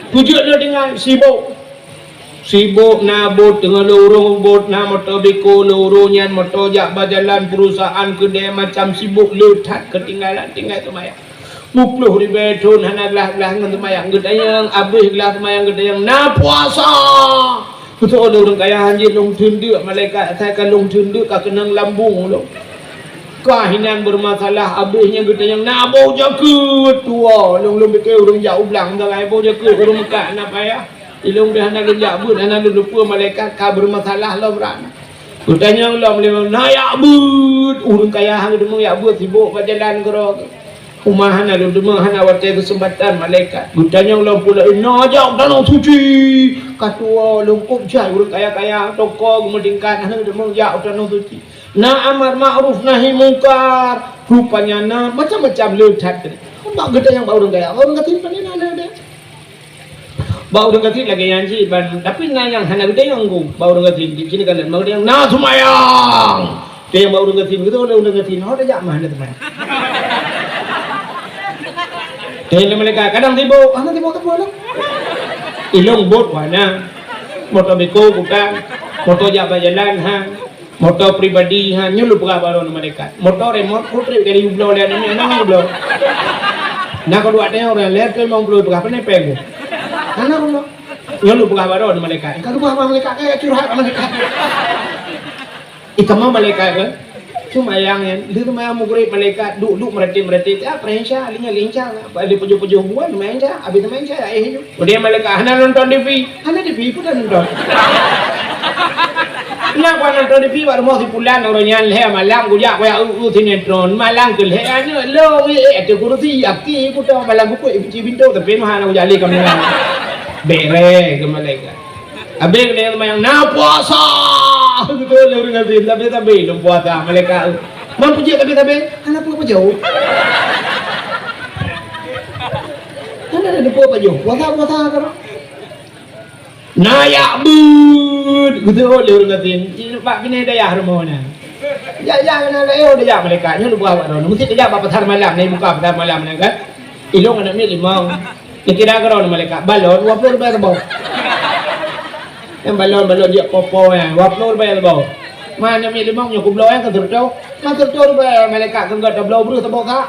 Peujeuet lé tinggai, sibok. Sibok na bot, teungoh lheuh uroe bot, na moto beko lheuh uroe nyan, moto jak bak jalan, perusahaan, keudè, macam sibok le that, keutinggalan, tinggai seumayang. Peuet plôh ribèe thôn hana glah-glah ngon seumayang, geutanyong, abéh glah seumayang geutanyong, na puasa! Keusoe lé ureueng kaya, hanjeuet lôn theun deuk malaikat, asai ka lôn theun deuk ka keunong lambung lôn. Ka hinan beureumasalah, abéh nyan geutanyong, na boh jakeuet tuwoe, lôn, lôn pike ureueng jak u blang, sagai boh jakeuet ureueng meukat na payah. Ilôn pih hana lôn jak beuet, hana lôn lupeue malaikat ka beureumasalah lom ran. Geutanyong lom lé, na jak beuet, ureueng kaya han geuteumeung jak beuet, sibok bak jalan keudroe. Uma hana lôn teumeung, hana watèe keuseumpatan malaikat. Geutanyong lom pula, na jak tanoh suci. Ka tuwoe lôn kôb jai ureueng kaya-kaya, toko geumeutingkat, hana geuteumeung jak tanoh suci. Na amar ma'ruf nahi mungkar, rupanya na macam-macam le that. Bak geutanyong bak ureueng kaya, ureueng gasien pane na le deh. Bak ureueng gasien lagèe nyan cit ban, tapi na nyang hana geutanyong ku. Bak ureueng gasien, di sini kan bak ureueng na seumayang. Tanyong bak ureueng gasien, geutanyong lé ureueng gasien, ho tajak mah hana seumayang. Tanyong lé malaikat, kadang sibok, hana sibok sapeue lah. Ilôn bot wana, moto beko bukan, moto jak bak jalan ha. Moto pribadi, ha, nyoe lôn peugah bak droeneuh malaikat. Moto remot, kutri dari ublo lé aneuk nyoe, na ublo. Na keu dua tayong ureueng lé, tu memang ublo peugah, pane pèng. Hana ublo. Nyoe lôn peugah bak droeneuh malaikat. Ka lôn peugah bak malaikat, ka curhat bak malaikat. Ih, kamoe malaikat kan? Seumayang nyan, lheueh seumayang maghrib malaikat duek-duek meuratéb-meuratéb. Ah, peurehisha, lé nyan lé hisha. Bak lé pajoh-pajoh buan, seumayang isya, abéh seumayang isya, ya, eh, nyoe. Udah malaikat, hana nonton T V. Hana T V, peue nonton? Nyan ku nonton T V bak rumoh si pulan, uroe nyan lhèe malam kujak kujak eu-eu sinetron. Malam keu lhèe aneuk lôn, eh, ateueh kursi, aki kutong malam kukuek kunci pintoe, tapi meuhan kujak lé kamera. Bèrèh keu malaikat. Abéh keu lhèe seumayang, na puasa! Beutôi lé ureueng gasien, tapi-tapi lôn puasa, malaikat. Man peujeuet tapi-tapi, hana peue-peue jaweueb. Hana ada peue-peue jaweueb. Puasa, puasa, karo. Na jak beuet, geuteuôt lé ureueng gasien. Di bak binéh dayah rumoh na. Jak, jak, keunan ka, eh, oh, tajak malaikat. Nyoe lôn peugah bak droeneuh. Meusti tajak bak pasar malam, na buka pasar malam na kan. Ilôn aneuk miet limong. Neukira keudroe malaikat. Balon, dua ploh ribèe saboh. Nyang balon, balon jeuet poh-poh nyan. Dua ploh ribèe saboh. Man aneuk miet limong nyoe kubloe nyan keu seureutôh. Man seureutôh ribèe malaikat keu gata bloe breuh saboh kah.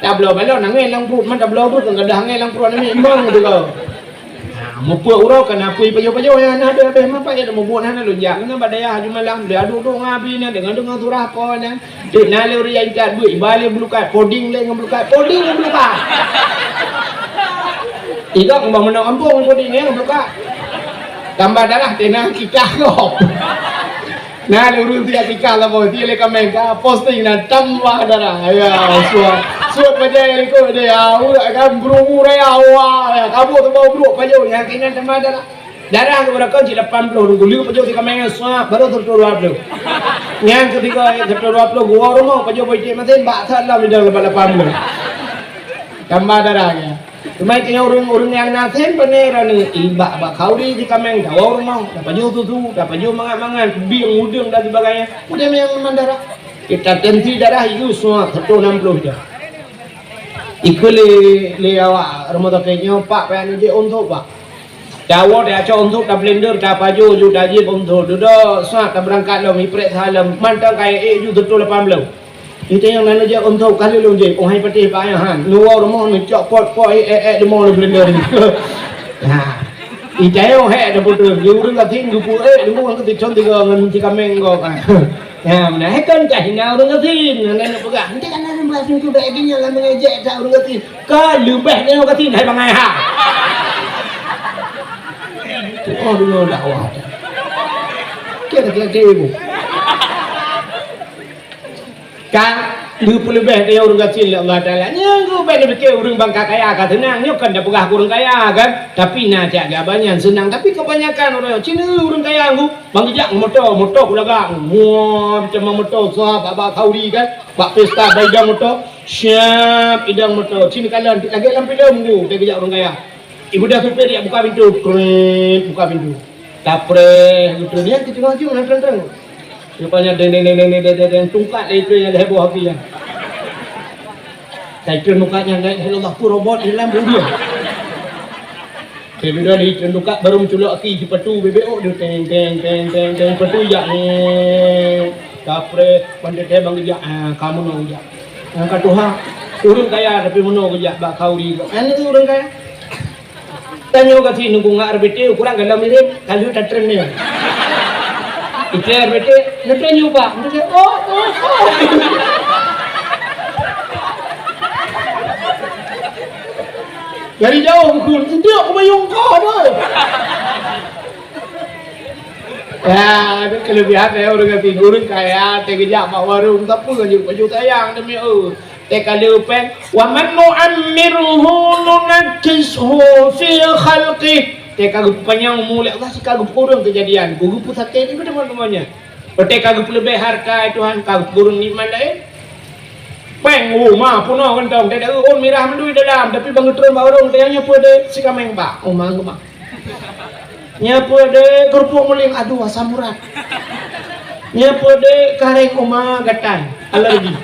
Tabloe balon angén lam pruet, man tabloe pruet, kadang angén lam pruet, namiet imong teuka. Ha, mupeue uroe kan apui pajoh-pajoh nyan, na deuh abéh mapai, ada mubuet hana lôn jak. Keunan bak dayah aju malam, lé adu-adu ngon abi nyan, deungon-deungon surah po nyan. Dek na lé ureueng nyang ikat buet, iba lé bulukat, poding lé ngon bulukat, poding ngon bulukat. Igok ngon meunoe gampông poding ngon bulukat. Tambah darah teuh na kikah gob. Na lé ureueng tiep tikah saboh, tiep lé kaméng ka posting na tambah darah. Ya, suet. Suet pajoh likot deh, ya, urat kan beurumbu raya, wah, ya, kabut teubau brok pajoh, ya, keunan tambah darah. Darah keu beurangkat cit lapan ploh, ureueng guleueng pajoh si kaméng suet, baru seratus dua puluh. Nyang ketiga, seratus dua puluh, gua rumoh pajoh boh iték masin, bak salam idang lapan puluh. Tambah darah, ya. Teuma tanyoe ureueng-ureueng nyang na sén pane raneuk, ibak bak khauri di kaméng, tawoe rumoh, tapajoh susu, tapajoh mangat-mangat, bieng udeueng dan sebagainya. Udeb nyang mandara. Kita tensi darah itu semua seratus enam puluh je. Ikeu lé, lé awak rumah sakit nyoe, Pak, payah neujép untuk, Pak. Tawoe, tacok untuk, tablender, tapajoh ju, tajieb untuk. Dudoe, sat, tabeurangkat lom, iprek salam, mantong kayée ék ju seratus lapan puluh. Ita nyang na neujak untuk kali lôn jép, oh hai patéh payah han. Neuwoe rumoh neucok pot-pot, eh, eh, eh, deungoe lôn blender. Ha. Ita nyoe hék dah putus. Di ureueng gasien geupeu, eh, deungoe ngon titron tiga ngon si kaméng gob. Ha. Ya, meunan. Hék kan cah hina ureueng gasien. Nyan na peugah, "Ente kan na ureueng gasien tu dak idin nyan lam mengejek dak ureueng gasien." Ka leubeh nyoe gasien hai bangai ha. Oh, deungoe dakwah. Kira-kira ibu. Ka geupeuleubeh keu ureueng gasien lé Allah Taala. Nyan geubek neupike ureueng bangka kaya ka seunang. Nyoe kan tapeugah keu ureueng kaya kan, tapi na cak geuh banyan seunang. Tapi kebanyakan ureueng, cina ureueng kaya ngu, bang geujak ngon moto, moto kulagak. Wah, macam moto sah bak, bak khauri kan, bak pesta baidang moto. Siap idang moto. Cina kalon lagèe lam filem ngu, geujak ureueng kaya. Ibu dah supir jak buka pintu, krek, buka pintu. Tapreh, gitu. Dia keucuma-cuma, nang trang-trang. Rupanya deng, deng, deng, tungkat lé itu nyang heboh api nyan. Saya ikut muka nyan, la ilaha illallah, tu robot di dalam dunia. Saya bilang di tungkat baru menculok api, sepatu bebek, oh, dia teng, teng, teng, teng, teng, sepatu jak, eh. Tapreh, pandai dia bang jak, ah, kamu nak jak. Ah, ka tuha, ureueng kaya tapi meunoe geujak bak khauri. Kan itu ureueng kaya. Tanyoe gasien nunggu ngak R B T, ukurang galom mirip, ka lheueh tatren nyoe. Iklé R B T, "Neutren nyoe, Pak." Neutren, "Oh, oh, oh." Dari jauh bukon, "Indak, kubayong ka tu." Ya, itu kelebihan saya ureueng gasien. Ureueng kaya, teugeujak bak warong, tapi kan jeuet baju sayang demi, oh. Teuka lheueh péng, "Wa man nu'ammirhu nunakkishu fi khalqih." Teuka geupanyang umu lé Allah, sika geupeureueng keujadian, geupeusakét nibak teuma-teumanya. Teuka geupeuleubeh hareuta, "Tuhan, ka geupeureueng nikmat laén." Péng, oh, ma, peunoh kantong, teuka ôn mirah mandum dalam, tapi bang geutreun bak ureueng, teuka nyoe peue deh, sikaméng bak, oh, ma, geumah. Nyan peue deh, keurupuk muling, aduh, asam urat. Nyan peue deh, karéng uma gatai, alergi.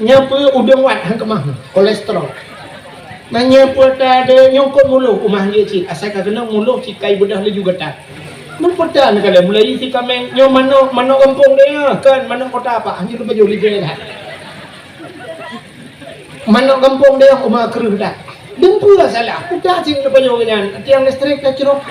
Nyan peue udeueng wat, han keumah, kolesterol. Nyan peue ta deh, nyongkot muloh, uma jih cit, asai ka keunong muloh cit kai beudôh laju gatai. Meupeue ta neukalon mulai sikaméng, nyoe manok, manok gampông deh, kan manok kota apa, han jeuet pajoh lé deh lah. Manok gampông deh uma kreueh dah. Dum peue salah? Udah sing teupeunyoe nyan, tiang listrik tacrok.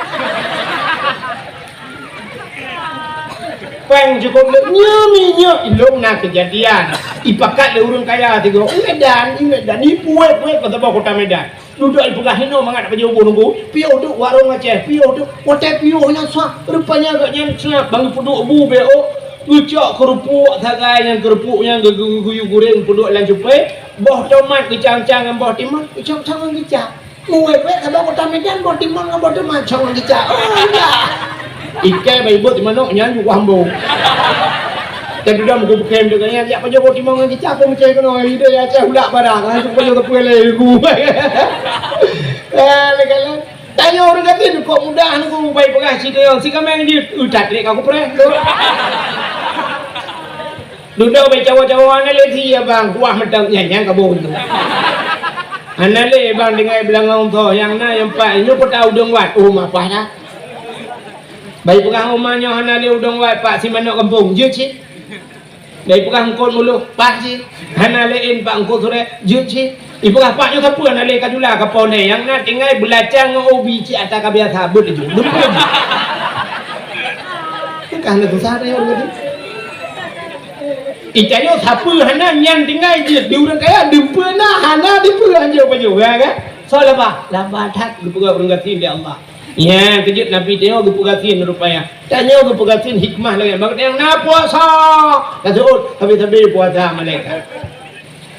Péng cukup lé, nyoe minyeuk ilong na keujadian. Ipakat lé ureueng kaya tiga, "Ingat dan, ingat dan." Ipuet-puet keu saboh kota Medan. Dudoe ipeugah hinoe mangat pajoh boh nunggu. Piôh tu warong Aceh, piôh tu. Watèe piôh nyan sah, rupanya agak nyan sah. Bang peuduek bu beo. Geucok keurupuk sagai nyan, keurupuk nyan geu-, geu-, geuguyu guréng peuduek lam cupé. Boh tomat geucang-cang ngon boh timon, geucok-cok ngon kicap. Muwèt-wèt saboh kota Medan, boh timon ngon boh tomat cok ngon kicap. Oh, ya. Iké baibot di manok nyan juga hambong. Dan sudah meukeubukém deungon nyan, jak pajoh boh timon ngon kicap, pun meucéh keunoe, ide ya cah ulak barang, langsung pajoh teupeu lé ibu. Eh, lé galak. Tanyoe ureueng gasien, kok mudah nunggu bai peugah si keunoe, si kaméng jeuet, utat lé ka kupreh. Dudoe bai cawa-cawa hana lé si abang, kuah meuteuk nyan, nyan kabông tu. Hana lé bang tinggai beulangong tho, nyang na nyang pat, nyoe peutah udeueng wat, oh, mapah dah. Bai peugah uma nyoe hana lé udeueng wat, pat si manok gampông, jeuet cit. Dari peugah eungkôt muloh, paih cit. Hana lé ên pak eungkôt surée, jeuet cit. Ipeugah pak nyoe sapeue hana lé ka jula ka po lé, nyang na tinggai beulacang ngon ubi cit ata ka biasa, beuet laju. Dumpeue jih. Ka hana susah dah nyoe. Itanyoe sapeue hana nyan tinggai jeuet di ureuëng kaya, dumpeue na hana dipeue hanjeuet pajoh, ya kan? Soe laba? Laba that geupeugah ureuëng gasien lé Allah. Nyan keujeuet Nabi tanyoe geupeugasien rupanya. Tanyoe geupeugasien hikmah lagée bak nyang na puasa. Taseuôt sabe-sabe puasa malaikat.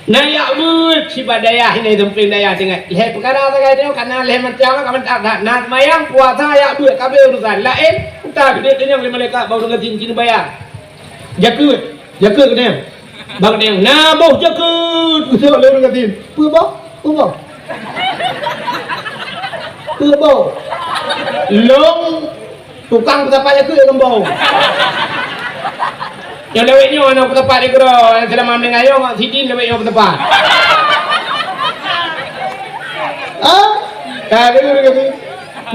Na yak beuet sibak dayah ini sampéng dayah tinggai. Lhée peukara sagai tanyoe kana lhée macam ka mantap that. Na seumayang puasa yak beuet kabeh urusan. Laén utak geude tanyong lé malaikat bak ureuëng gasien cit neubayar. Jakeuet, jakeuet geude. Bak geude na boh jakeuet. Geuseuôt lé ureuëng gasien. Peue boh? Peue boh? Peue boh? Long tukang peusapat jakeuet lom boh. Nyang lewat nyoe aneuk peusapat di keudroe, selama meuninggai nyoe sidin lewat nyoe peusapat. Ah? Ka dulu kami.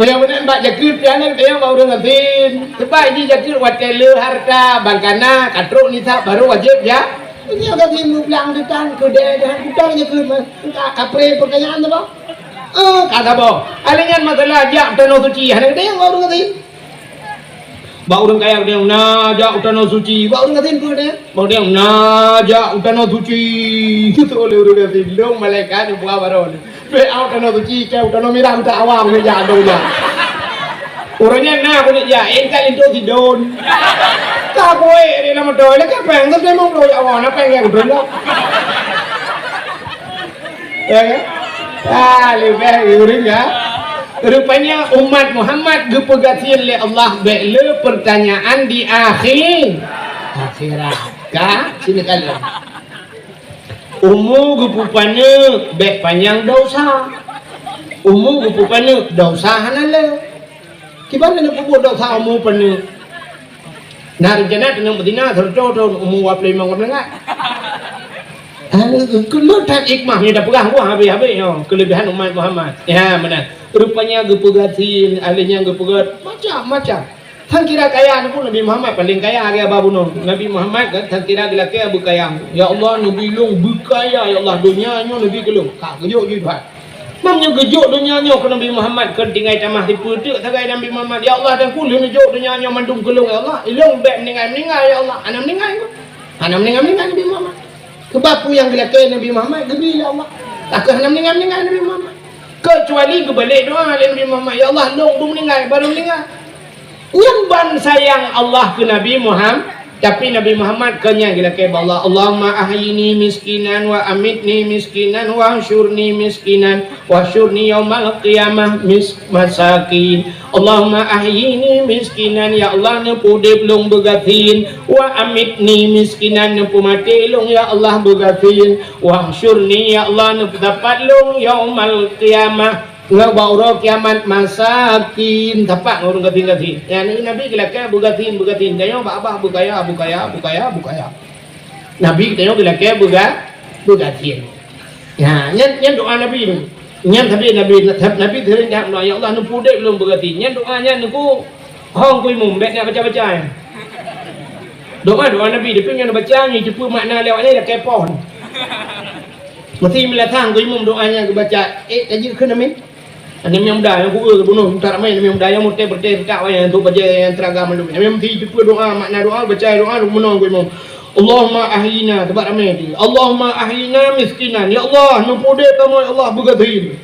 Mudah-mudahan bak jakeuet pianeuk tayang bak ureuëng gasien. Sebab jih jakeuet watée le harta bangkana ka trok nisab baru wajéb ja. Nyoe gasien meublang teutan keudée dan utang jakeuet mah. Entah kapré pertanyaan tu bah. Eh, ka saboh. Alèh nyan masalah jak u Tanoh Suci hana tayang bak ureuëng gasien. Bak ureuëng kaya tayang na jak u Tanoh Suci. Bak ureuëng gasien peue tayang? Bak tayang na jak u Tanoh Suci. Itu oleh ureuëng gasien. Dong malaikat nyang buah baron. Bèk au Tanoh Suci, keu Tanoh Mirah utak awam nyoe jak, dong jak. Ureuëng nyan na keuneuk jak, eh, ka linto sidon. Ka kuék di lam moto, lé ka péng, tapi memang bloe jak awam, na péng nyang udon dah. Ya kan? Ah, leubeh ureuëng ya. Rupanya umat Muhammad geupeugasien lé Allah bèk le pertanyaan di akhir akhirat. Ka? Sini kalian. Umu geupeupaneuk bèk panyang desya. Umu geupeupaneuk desya hana le. Kiban hana peubuet desya umu paneuk. Na rencana keuneuk beuzina seratus thon umu dua puluh lima ngon teungoh. Hana keuneuk that hikmah nyoe tapeugah buah habéh-habéh nyoe keuleubèhan umat Muhammad. Ya, meunan. Rupanya geupeugasien, alèh nyan geupeugöt macam-macam. Tan kira kaya pun Nabi Muhammad paléng kaya lagèe aba bunoe. Nabi Muhammad kan tan kira geulakèe beukaya. Ya Allah, neubi lôn beukaya, ya Allah, donya nyoe neubi keu lôn. Ka geujok jih Tuhan. Mam nyoe geujok donya nyoe keu Nabi Muhammad, kon tinggai tamah sipeuteuk sagai Nabi Muhammad. Ya Allah, Teungku, lôn neujok donya nyoe mandum keu lôn, ya Allah. Ilôn bèk meuninggai-meuninggai, ya Allah. Hana meuninggai. Hana meuninggai-meuninggai Nabi Muhammad. Keubah peue nyang geulakèe Nabi Muhammad geubri lé Allah. Takeuh hana meuninggai-meuninggai Nabi Muhammad. Keucuali geubalek doa lé Nabi Muhammad, "Ya Allah, lôn beumeuninggai, barô meuninggai." Nyan ban sayang Allah keu Nabi Muhammad, tapi Nabi Muhammad kon nyan geulakèe bak Allah, "Allahumma ahyini miskinan wa amitni miskinan wa hsyurni miskinan wa hsyurni yaumal qiyamah mis-, masakin." Allahumma ahyini miskinan, ya Allah, neupeuudép lôn beugasien, wa amitni miskinan, neupeumaté lôn, ya Allah, beugasien, wahsyurni, ya Allah, neupeusapat lôn yaumal qiyamah, ngon bak uroe kiamat, masakin, sapat ngon ureueng gasien-gasien. Nyan Nabi geulakèe beugasien, beugasien, tanyoe bak babah beukaya, beukaya, beukaya, beukaya. Nabi tanyoe geulakèe beuga-, beugasien. Ya, nyan, nyan doa Nabi tu. Nyan sabé Nabi, Nabi sering jak doa, "Ya Allah, neupeuudép lôn beugasien." Nyan doa nyan Teungku, hong ku imum, bèk na baca-baca nyan. Doa, doa Nabi, tapi nyan baca nyan, jiteupeu makna lewat nyan, lakèe phon. Meusti meulatang ku imum doa nyan geubaca, eh, tajeuet kheun amin. Aneuk miet muda nyang kueu bunoe, utak ramé aneuk miet muda nyang meuté-meuté, utak wayang, untuk bajèe nyang teuraga mandum. Nyang meusti jiteupeu doa, makna doa, baca doa, lôn bunoe ku imum. Allahumma ahyina, sabab ramé tu. Allahumma ahyina miskinan. Ya Allah, neupeuudép kamoe, ya Allah, beugasien.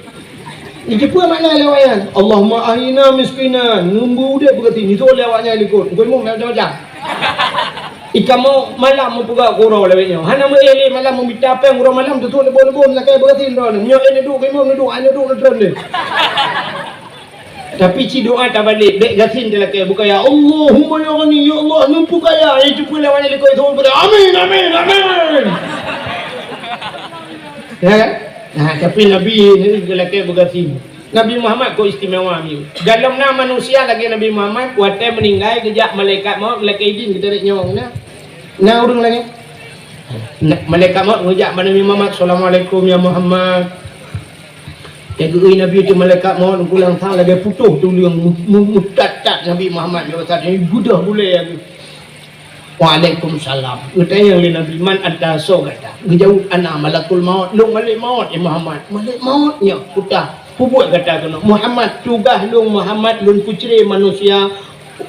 Jiteupeu makna lewat nyan. Allahumma ahyina miskinan. Neupeuudép beugasien. Itu lewat nyan likot. Ku imum macam-macam. Ikamoe malam meupeugah keu uroe lawét nyoe. Hana meuéh lé malam meumita péng uroe malam, tutuek leubeh-leubeh lakèe beugasien droeneuh. Meunyoe éh neuduek keu imum, neuduek, hana neuduek, neutrön deh. Tapi ci doa tabalek, bèk gasien talakèe beukaya. Allahumma ya ghani, ya Allah, neupeu kaya. Éh, teupeu lawan likot itu, amin, amin, amin. Ya kan? Nah, tapi Nabi ni geulakèe beugasien. Nabi Muhammad kok istimewa nyoe. Galom na manusia lagèe Nabi Muhammad, watèe meuninggai geujak malaikat maut geulakèe idin geutarek nyoe na. Na ureueng lagèe? Na, malaikat maut geujak bak Nabi Muhammad, "Assalamualaikum ya Muhammad." Nyang geu-ui Nabi tu malaikat maut geulang sang lagèe putôh tuleueng mu-, mu-, meutat-tat Nabi Muhammad nyoe saat nyoe geudoh gulèe lagèe. Waalaikumsalam. Geutanyong lé Nabi, "Man anta, soe gata?" Geujaweueb, "Ana malakul maut, lôn malaikat maut, ya Muhammad." "Malaikat maut nyoe, peue ta? Peue buet gata keunoe?" "Muhammad, tugaih lôn Muhammad, lôn peucre manusia,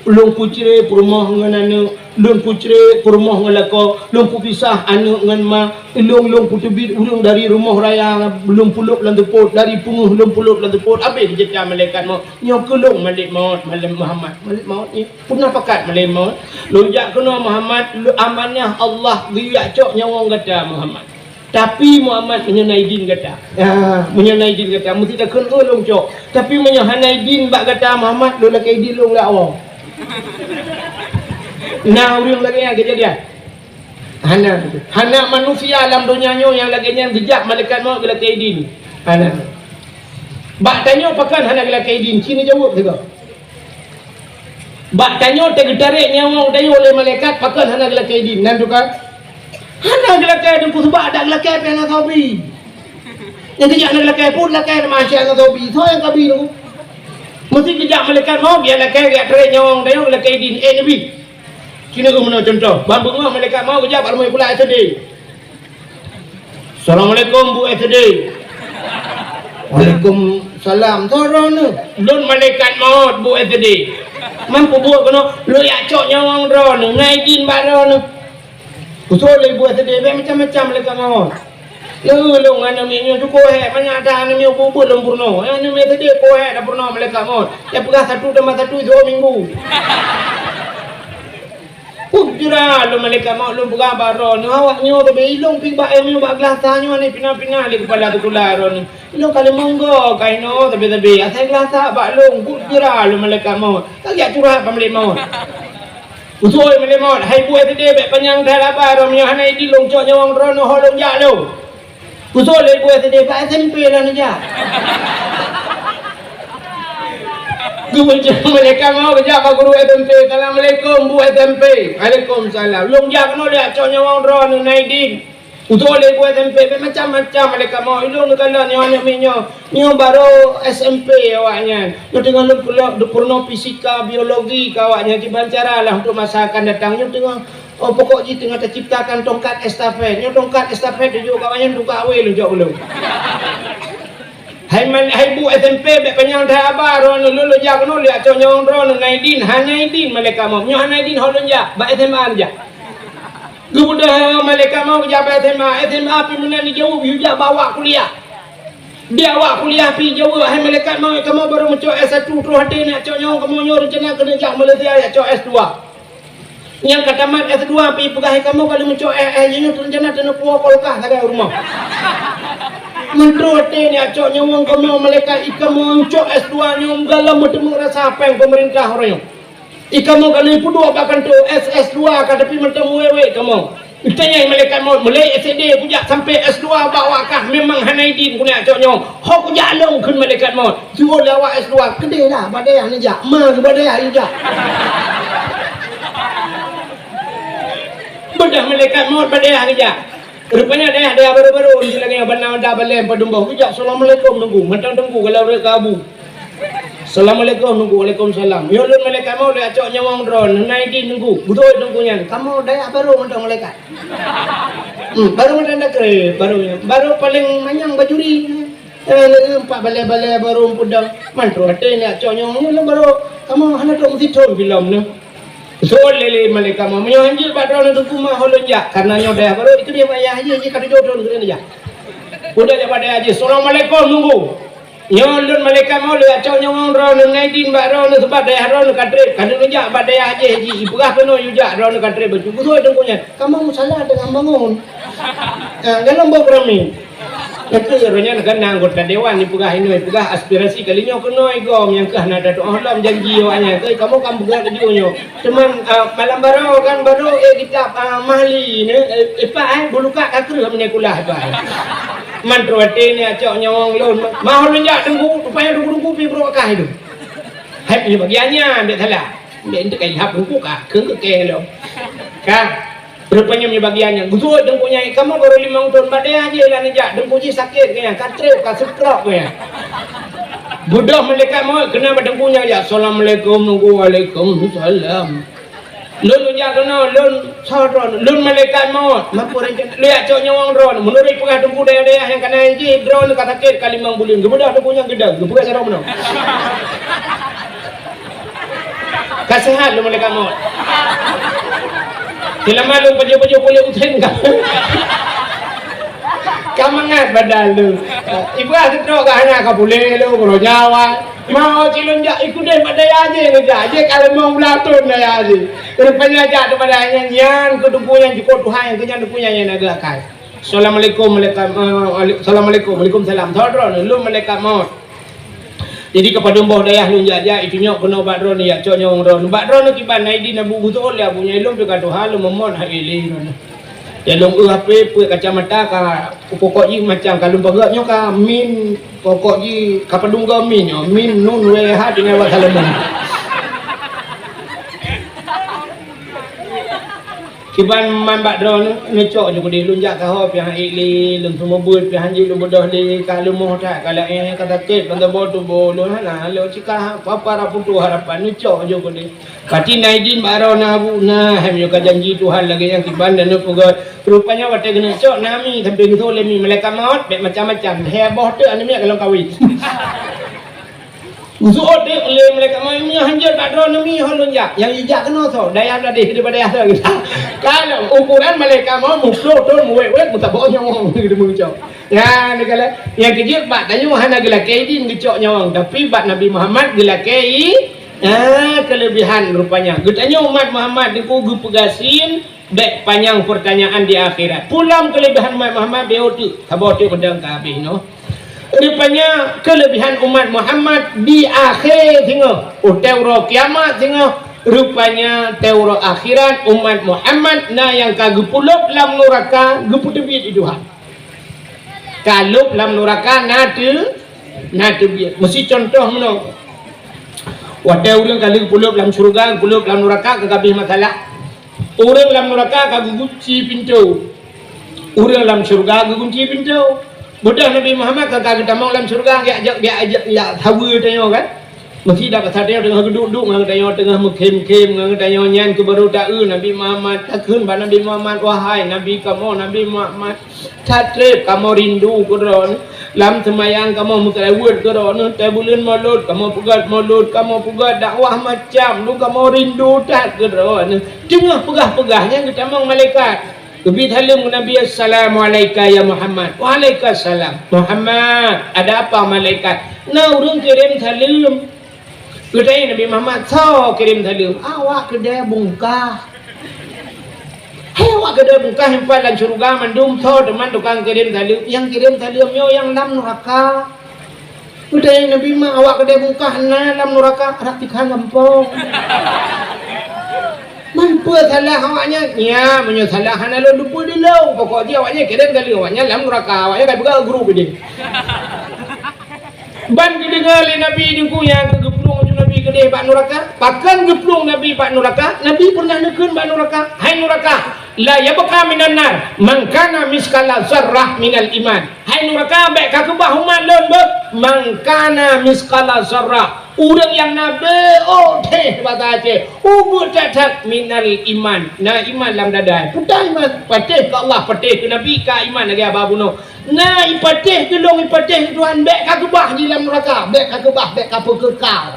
lôn peucre peurumoh ngon aneuk, lôn peucre peurumoh ngon lakoe, lôn peupisah aneuk ngon ma, lôn, lôn peuteubiet ureueng dari rumoh raya, lôn peulob lam seupôt, dari peungeuh lôn peulob lam seupôt." Habéh geujaweueb malaikat maut, "Nyoe keuh lôn malaikat maut, malaikat Muhammad, malaikat maut nyoe." "Peue na pakat malaikat maut?" "Lôn jak keunoe Muhammad, lôn amanah Allah geuyue jak cok nyawöng gata Muhammad. Tapi Muhammad, meunyoe na idin gata, ya, meunyoe na idin gata, meusti takheun, 'Oh, lôn cok.' Tapi meunyoe hana idin bak gata Muhammad, lôn lakée idin lôn lé awai." Na ureueng lagée nyan keujadian? Hana. Hana manusia lam donya nyoe nyang lagée nyan geujak malaikat maut geulakée idin. Hana. Bak tanyoe pakon hana geulakée idin? Ci neujaweueb sigoe. Bak tanyoe teuh geutarek nyawöng tanyoe lé malaikat, pakon hana geulakée idin? Nan teuka? Hana geulakée, Teungku, sabab dak geulakée pih hana soe bi. Nyang geujak hana geulakée pun lakée, masya Allah, soe bi. Soe nyang ka bi, Teungku? Meusti geujak malaikat maut, geujak lakée, geujak tarek nyawöng tanyoe geulakée idin. Eh, Nabi. Ci neugeuh meunoe cuntoh. Ban beungoh malaikat maut geujak bak rumoh sikula S D. "Assalamualaikum, Bu S D." "Waalaikumsalam. Soe droeneuh?" "Lôn malaikat maut, Bu S D." "Man peubuet keunoe?" "Lôn jak cok nyawöng droeneuh, na idin bak droeneuh." Geuseuôt lé Bu S D, bèk macam-macam malaikat maut. "Lôn, lôn aneuk miet nyoe cukôp hék, manyak that aneuk miet ubit-ubit lôn peurunoe. Aneuk miet S D cukôp hék tapeurunoe malaikat maut. Tapeugah satu tambah satu sigoe minggu." Peugah lôn malaikat maut, lôn peugah bak droeneuh, "Awak nyoe teuh bèk ilôn pih bak, eh, nyoe bak glasa nyoe, aneuk pina-pina lé keupala sikula droeneuh. Ilôn ka lheueh monggo ka inoe sabé-sabé, asai glasa bak lôn." Peugah lôn malaikat maut, ka geujak curhat bak malaikat maut. Geuseuôt malaikat maut, "Hai Bu S D, bèk panyang that haba droeneuh, meunyoe hana idin lôn cok nyawöng droeneuh, ho lôn jak lôn." Geuseuôt lé Bu S D, "Bak S M P lah neujak." Geumeucok malaikat maut geujak bak guru S M P, "Assalamualaikum, Bu S M P." "Waalaikumsalam." "Lôn jak keunoe lôn jak cok nyawöng droeneuh, na idin." Geuseuôt lé guru S M P, bèk macam-macam malaikat maut. Ilôn neukalon nyoe aneuk miet nyoe. Nyoe barô S M P awaknyan. Nyoe teungoh lôn peulo-, peurunoe fisika, biologi keu awaknyan, kiban cara lah untuk masa akan datang. Nyoe teungoh, oh, pokok jih teungoh taciptakan tongkat estafet. Nyoe tongkat estafet jijok keu awaknyan, tungkah awé lôn cok keu lôn. Hai man-, hai bu S M P, bèk panyang that haba droeneuh, lôn, lôn jak keunoe, lôn jak cok nyawöng droeneuh, na idin, hana idin malaikat maut. Nyoe hana idin, ho lôn jak, bak S M A lôn jak. Geubeudôh malaikat maut geujak bak S M A, S M A pih meunan jijaweueb, yue jak bak awak kuliah. Di awak kuliah pih jijaweueb, hai malaikat maut, kamoe barô meucok S satu, troh até neujak cok nyawöng, kamoe nyoe reuncana keuneuk jak Malaysia jak cok S dua. Nyang ka tamat S dua pih peugah, hai kamoe ka lheueh meucok S, S, nyoe reuncana taneuk puwoe kulkas sagai u rumoh. Meutroh até neujak cok nyawöng kamoe malaikat, i kamoe meucok S dua nyoe galom meuteumé rasa péng peumeurintah uroe nyoe. I kamoe ka lheueh peuduek bak kantô, S, S dua ka, tapi mantong wék-wék kamoe. Geutanyong malaikat maut, mulai S D kujak sampai S dua bak awak kah memang hana idin kuneuk cok nyawöng. Ho kujak lôn, kheun malaikat maut. Jiôh lé awak S dua, keudeh lah bak dayah neujak. Ma geuh bak dayah neujak. Beudôh malaikat maut bak dayah geujak. Rupanya dayah-dayah barô-barô, di lagèe nyoe, Banda Mada, Balee, Padum Boh. Geujak, "Assalamualaikum, Teungku." Mantong Teungku galak rhot keu Abu. "Assalamualaikum, Teungku." "Waalaikumsalam." "Nyoe lôn malaikat maut, lôn jak cok nyawöng droeneuh, na idin, Teungku." Beutôi Teungku nyan. Kamoe dayah barô mantong malaikat. Hmm, barô mantong dakri, barô nyan. Barô paleng manyang bajuri. Eh, lé, empat balèe-balèe barô peudong. Mantong até neujak cok nyawöng nyoe lôn barô. Kamoe hana trok meusitrön filem nyoe. Geuseuôt lé malaikat maut, "Meunyoe hanjeuet bak droeneuh Teungku, ma ho lôn jak, karena nyoe dayah barô, itu dia payah jih, jih ka tujoh thon keuneuk jak." Udah jak bak dayah jih, "Assalamualaikum, Teungku. Nyoe lôn malaikat maut, lôn jak cok nyawöng droeneuh, na idin bak droeneuh, sabab dayah droeneuh ka trép, ka lôn jak bak dayah jih, jih ipeugah keunoe yue jak, droeneuh ka trép bacut." Geuseuôt Teungku nyan, "Kamoe musala teungoh bangon." Ah, galom boh beurami. Nyan keuh uroe nyan kan na anggota dewan jipeugah inoe, jipeugah aspirasi kali nyoe keunoe gom nyang keuh na tatu'oh lom janji awaknyan. Keuh kamoe kan peugah laju nyoe. Cuman, ah, malam barô kan barô, eh, kitab, ah, Mahli ni, eh, ipak, eh, bulukat ka kreueh meunyoe kulah ipak, eh. Mantong até neujak cok nyawöng lôn. Ma ho lôn jak Teungku, rupanya Teungku-teungku pih brok kah itu. Hai punya bagian nyan, bèk salah. Bèk enteuk kai lhap Teungku kah, keu keu kèe lom. Kah? Rupanya meunyoe bagian nyan, geuseuôt Teungku nyan, "Kamoe barô limong thon, bak dayah jih lah neujak, Teungku jih sakét geuh nyan, ka trép, ka stroke geuh nyan." Beudôh malaikat maut, keunan bak Teungku nyan jak, "Assalamualaikum, Teungku." "Waalaikumsalam." Lôn, lôn jak keunoe, lôn soe droeneuh, lôn malaikat maut. Mampu rencana, lôn jak cok nyawöng droeneuh. Meunurot peugah teungku dayah-dayah nyang ka na jih, droeneuh ka sakét ka limong buleuen. Geubeudôh teungku nyan geudong, geupeugah carông meunoe. Ka seuhat lôn malaikat maut. Seulama lôn pajoh-pajoh puléh usen ka. Ka mangat badan lôn. Ibrah seutrok ka hana ka puléh lôn, keudroe nyawa. Mau cilôn jak ikudeh bak dayah jih, neujak jih ka limong blaih thon dayah jih. Rupanya jak daripada nyan, nyan keu teungku nyang jukôt Tuhan, nyang keu nyan teungku nyang, nyang na geuakai. Assalamualaikum, malaikat, eh, assalamualaikum, waalaikumsalam. Soe droeneuh, lôn malaikat maut. Jadi keupadum boh dayah lôn jak-jak, itunyok keunoe bak droeneuh, jak cok nyawöng droeneuh. Bak droeneuh kiban, na idin Abu Gusol, ya Abu Nyai lôn teuka tuha, lôn meumot hai lé droeneuh. Ya lôn eu H P, peuet kacamata ka, pokok jih macam ka lôn peugah nyoe ka min, pokok jih ka padum goe min nyoe, min nun weh ha tinggai bak saleuem. Kiban man bak droeneuh, neucok ju keudeh lôn jak saho pih han ék lé, lôn seumeubeuet pih han jeuet lôn beudôh lé, ka leumoh that, ka laén, ka sakét, ban saboh tuboh lôn hana lôn cika, papa ra putoh harapan, neucok ju keudeh. Pati na idin bak droeneuh Abu, na, hai meunyoe ka janji Tuhan lagèe nyang kiban dan neupeugah. Rupanya watèe keuneuk cok, na mi sampoe geutho lé mi malaikat maut, bèk macam-macam. Lhèe boh teuk aneuk miet ka lôn kawin. Geusuot teuk lé malaikat maut, "Meunyoe hanjeuet bak droeneuh mi ho lôn jak." Nyang jijak keunoe soe? Dayah tadi daripada asai kita. Kalau ukuran malaikat maut muploh thon muwèt-wèt meusaboh nyawöng geudeungoe cok. Ya, neukalon. Nyang keujeuet bak tanyoe hana geulakèe idin geucok nyawöng, tapi bak Nabi Muhammad geulakèe i-, ah, keuleubehan rupanya. Geutanyoe umat Muhammad teungku geupeugasien, bèk panyang peurtanyaan di akhirat. Peue lom keuleubehan umat Muhammad, beuh teuk, saboh teuk peudong ka habéh nyoe. Rupanya keuleubehan umat Muhammad di akhé singoh, watèe uroe kiamat singoh, rupanya watèe uroe akhirat umat Muhammad na nyang ka geupulop lam nuraka, geupeuteubiet di Tuhan. Ka lop lam nuraka na teu-, na teubiet. Meusi contoh meunoe. Watèe ureueng ka lheueh geupulop lam syeuruga, geupulop lam nuraka, ka habéh masalah. Ureueng lam nuraka ka geugunci pintoe. Ureueng lam syeuruga geugunci pintoe. Beudôh Nabi Muhammad ka, ka geutamong lam syeuruga, jak, jak, jak, jak, jak saweue tanyoe kan. Meusidak ka sateue teungoh geuduek-duek ngon geutanyoe, teungoh meukhém-khém ngon geutanyoe, nyan keuh barô ta-eu Nabi Muhammad. Takheun bak Nabi Muhammad, "Wahai Nabi kamoe, Nabi Muhammad, that trép kamoe rindu keu droeneuh. Lam seumayang kamoe meuseulaweuet keu droeneuh, watèe buleuen Molot kamoe peugöt Molot, kamoe peugöt dakwah macam dum, kamoe rindu that keu droeneuh." Teungoh peugah-peugah nyan geutamong malaikat. Geubri saleuem keu Nabi, "Assalamualaika ya Muhammad." "Waalaikumsalam." "Muhammad, ada apa malaikat?" "Na ureueng kirém saleuem." Geutanyong Nabi Muhammad, "Soe kirém saleuem?" "Awak keudè bungkah." "Hai awak keudè bungkah nyang pat lam syeuruga mandum, soe teuma tukang kirém saleuem?" "Nyang kirém saleuem nyoe nyang lam nuraka." Geutanyong Nabi Muhammad, "Awak keudè bungkah na lam nuraka?" "Rab tikhan gampông." "Man peue salah awaknyan?" "Nya, meunyoe salah hana lôn teupeue di lôn. Pokok jih awaknyan kirém saleuem, awaknyan lam nuraka, awaknyan ka peugah guru bidin." Ban geudeungoe lé Nabi teungku nyang geuplueng laju Nabi keudeh bak nuraka. Pakon geuplueng Nabi bak nuraka? Nabi pernah neukheun bak nuraka, "Hai nuraka, la yabqa minan nar man kana miskala zarrah minal iman." "Hai nuraka, bèk kakeubah umat lôn beuh, man kana miskala zarrah." Ureueng nyang na beuh, oh, teh, basa Aceh, ubeut that-that minal iman. Na iman lam dada. Peue iman? Patéh keu Allah, patéh keu Nabi, ka iman lagèe haba bunoe. Na ipatéh keu lôn, ipatéh keu Tuhan, bèk kakeubah di lam nuraka, bèk kakeubah, bèk kapeukeukal.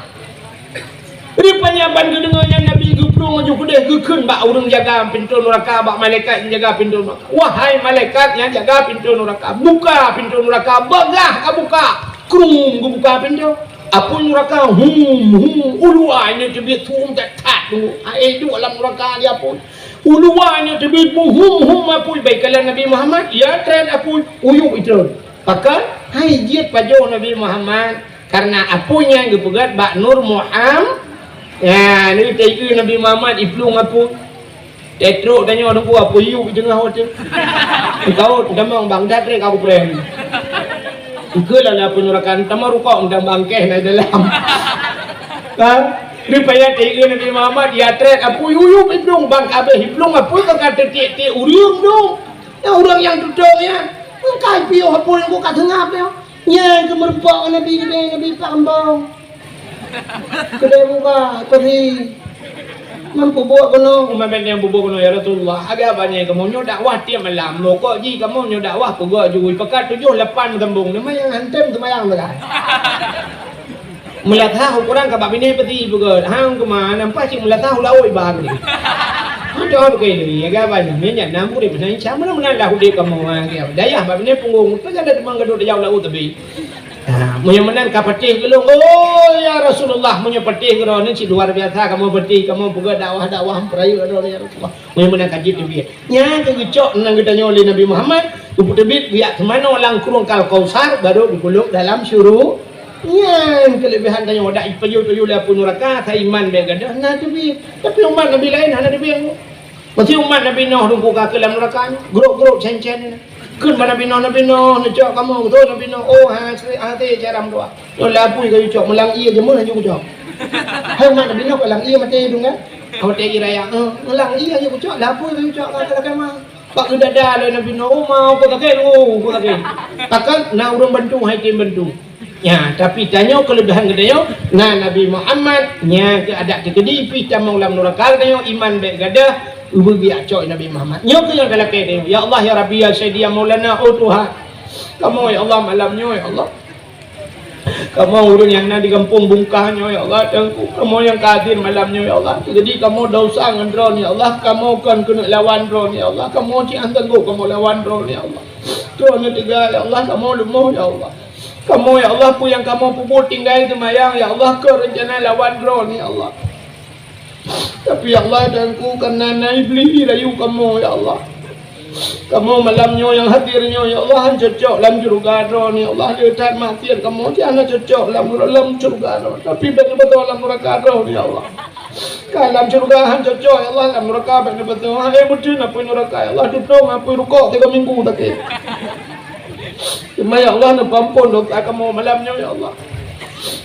Rupanya ban geudeungoe nyan Nabi geuplueng laju keudeh geukheun bak ureueng jaga pintoe nuraka, bak malaikat nyang jaga pintoe nuraka, "Wahai malaikat nyang jaga pintoe nuraka, buka pintoe nuraka." Beugah ka buka, krum geubuka pintoe. Apui nuraka hum hum, u luwa nyoe teubiet hum that-that tu. Hai duek lam nuraka di apui. U luwa nyoe teubiet hum hum apui, bak ikalon Nabi Muhammad, ya trép apui, u yup itrön. Pakon? Hai jeuet pajoh Nabi Muhammad. Karena apui nyan geupeugöt bak Nur Muham-, ya, nyoe teuié Nabi Muhammad iplueng apui. Teutrok tanyoe deungon apui yup i teungoh watèe. Teukaot tamong bang dat rek aku prem. Ikeu lah apui nuraka tamong rukok dan bangkeh na dalam. Kan? Rupanya teuié Nabi Muhammad ya trép apui yup iplueng bang kabeh iplueng apui ka teutik-tik ureueng dong. Ya ureueng nyang tutong nyan. Engkai piôh apui nyang ka seungab nyoe. Nyan keuh meurumpok ngon Nabi keudeh, Nabi Pak Embong. Keudeh buka, peuhi. Man peubuet keunoe, umat bèk nyang peubuet keunoe, "Ya Rasulullah, agak banyak kamoe nyoe dakwah tiep malam, mokok jih kamoe nyoe dakwah peugah jui, pakat tujoh lapan sambong, nama nyang hantem seumayang sagai." Meulasah ukoran ka bak binéh peuti peugah, "Hang keumah, nampak cit meulasah u laôt iba keunoe." Adoh, bukai lé, agak banyak, minyak nam urip, meunan insya Allah, meunan lah udép kamoe, ha, dayah bak binéh punggong, tu kan ada teumang gadôh dayah u laôt teubi. Ha, meunyoe meunan ka patéh keu lôn, "Oh, ya Rasulullah, meunyoe patéh keu droeneuh cit luar biasa, kamoe patéh, kamoe peugah dakwah-dakwah peurayeuk droeneuh, ya Rasulullah." Meunyoe meunan ka jiteubiet. Nyan keuh geucok nan geutanyoe lé Nabi Muhammad, geupeuteubiet geujak teumanoe lam krueng Al-Kausar, barô geupeulhok dalam syuru-, nyan keuleubehan tanyoe, dak jipajoh-pajoh lé apui nuraka, asai iman bèk gadôh, na teubiet. Tapi umat Nabi laén hana teubiet. Pasti umat Nabi Nuh dungku ka keu lam nuraka nyoe, grok-grok cen-cen nyan. Kheun bak Nabi Nuh, "Nabi Nuh, neucok kamoe," kheun Nabi Nuh, "Oh, hase, hase cara meudoa. Nyoe lapui kayue cok, meulang ié jeuet meuh laju kucok." Hai umat Nabi Nuh, ka lam ié maté dong kan? Ka watèe ié raya, eh, meulang ié laju kucok, lapui kayue cok, ka keulah kama. Bak geudada lé Nabi Nuh, "Oh, ma, uku sakét, oh, uku sakét." Takkan na ureueng bantu, hai tem bantu. Nya, tapi tanyoe keuleubehan geutanyoe, na Nabi Muhammad, nya keuh adak teukeudi pih tamong lam nuraka geutanyoe, iman bèk gadôh, ubeubiak cok Nabi Muhammad. Nyoe keuh nyang talakèe tanyoe, "Ya Allah, ya Rabbi, ya Sayyidi, ya Maulana, oh Tuhan, kamoe, ya Allah, malam nyoe, ya Allah, kamoe ureueng nyang na di gampông Bungkah nyoe, ya Allah, Teungku, kamoe nyang ka hadir malam nyoe, ya Allah, teukeudi kamoe desya ngon droeneuh, ya Allah, kamoe kon keuneuk lawan droeneuh, ya Allah, kamoe cit hana sanggob kamoe lawan droeneuh, ya Allah, droeneuh teuga, ya Allah, kamoe leumoh, ya Allah." Kamoe, ya Allah, peue nyang kamoe peubuet tinggai seumayang, ya Allah, keu reuncana lawan droeneuh, ya Allah. Tapi, ya Allah, Teungku, kareuna na Iblih rayu kamoe, ya Allah. Kamoe malam nyoe nyang hadir nyoe, ya Allah, han cocok lam syeuruga droeneuh, ya Allah. Le that maksiet kamoe, hana cocok lam, lam syeuruga droeneuh. Tapi bèk neubeutôi lam nuraka droeneuh, ya Allah. Ka lam syeuruga han cocok, ya Allah, lam nuraka bèk neubeutôi. Hai, beutôi apui nuraka, ya Allah, tutong apui rukok tiga minggu sakét. Teuma ya Allah, neupeuampôn dosa kamoe malam nyoe ya Allah.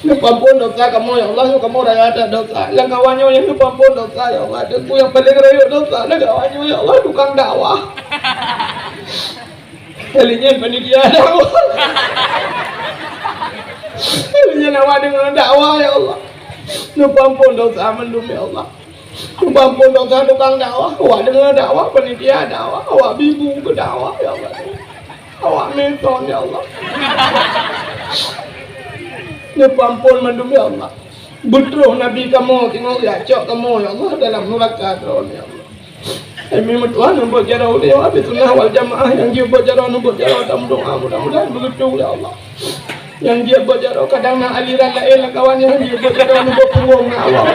Neupeuampôn dosa kamoe ya Allah, nyoe kamoe raya that dosa. Lam kawan nyoe nyang neupeuampôn dosa ya Allah. Teungku nyang paleng rayeuk dosa lam kawan nyoe ya Allah, tukang dakwah. Kali nyan panitia dakwah. Kali nyan awak deungoe dakwah ya Allah. Neupeuampôn dosa mandum ya Allah. Neupeuampôn dosa tukang dakwah, awak deungoe dakwah, panitia dakwah, awak bibu keu dakwah, ya Allah. Awak meuton, ya Allah. Neupeuampôn mandum, ya Allah. Beutroh Nabi kamoe, teungoh jak cok kamoe, ya Allah, dalam nuraka droe, ya Allah. Hai meutuah, neubuet jaroe ulèe Ahli Sunnah wal Jamaah nyang jeuet buet jaroe, neubuet jaroe, tameudoa, mudah-mudahan beugeutu, ya Allah. Nyang jeuet buet jaroe kadang na aliran laén lam kawan nyan, jeuet buet jaroe neubuet punggong na awak.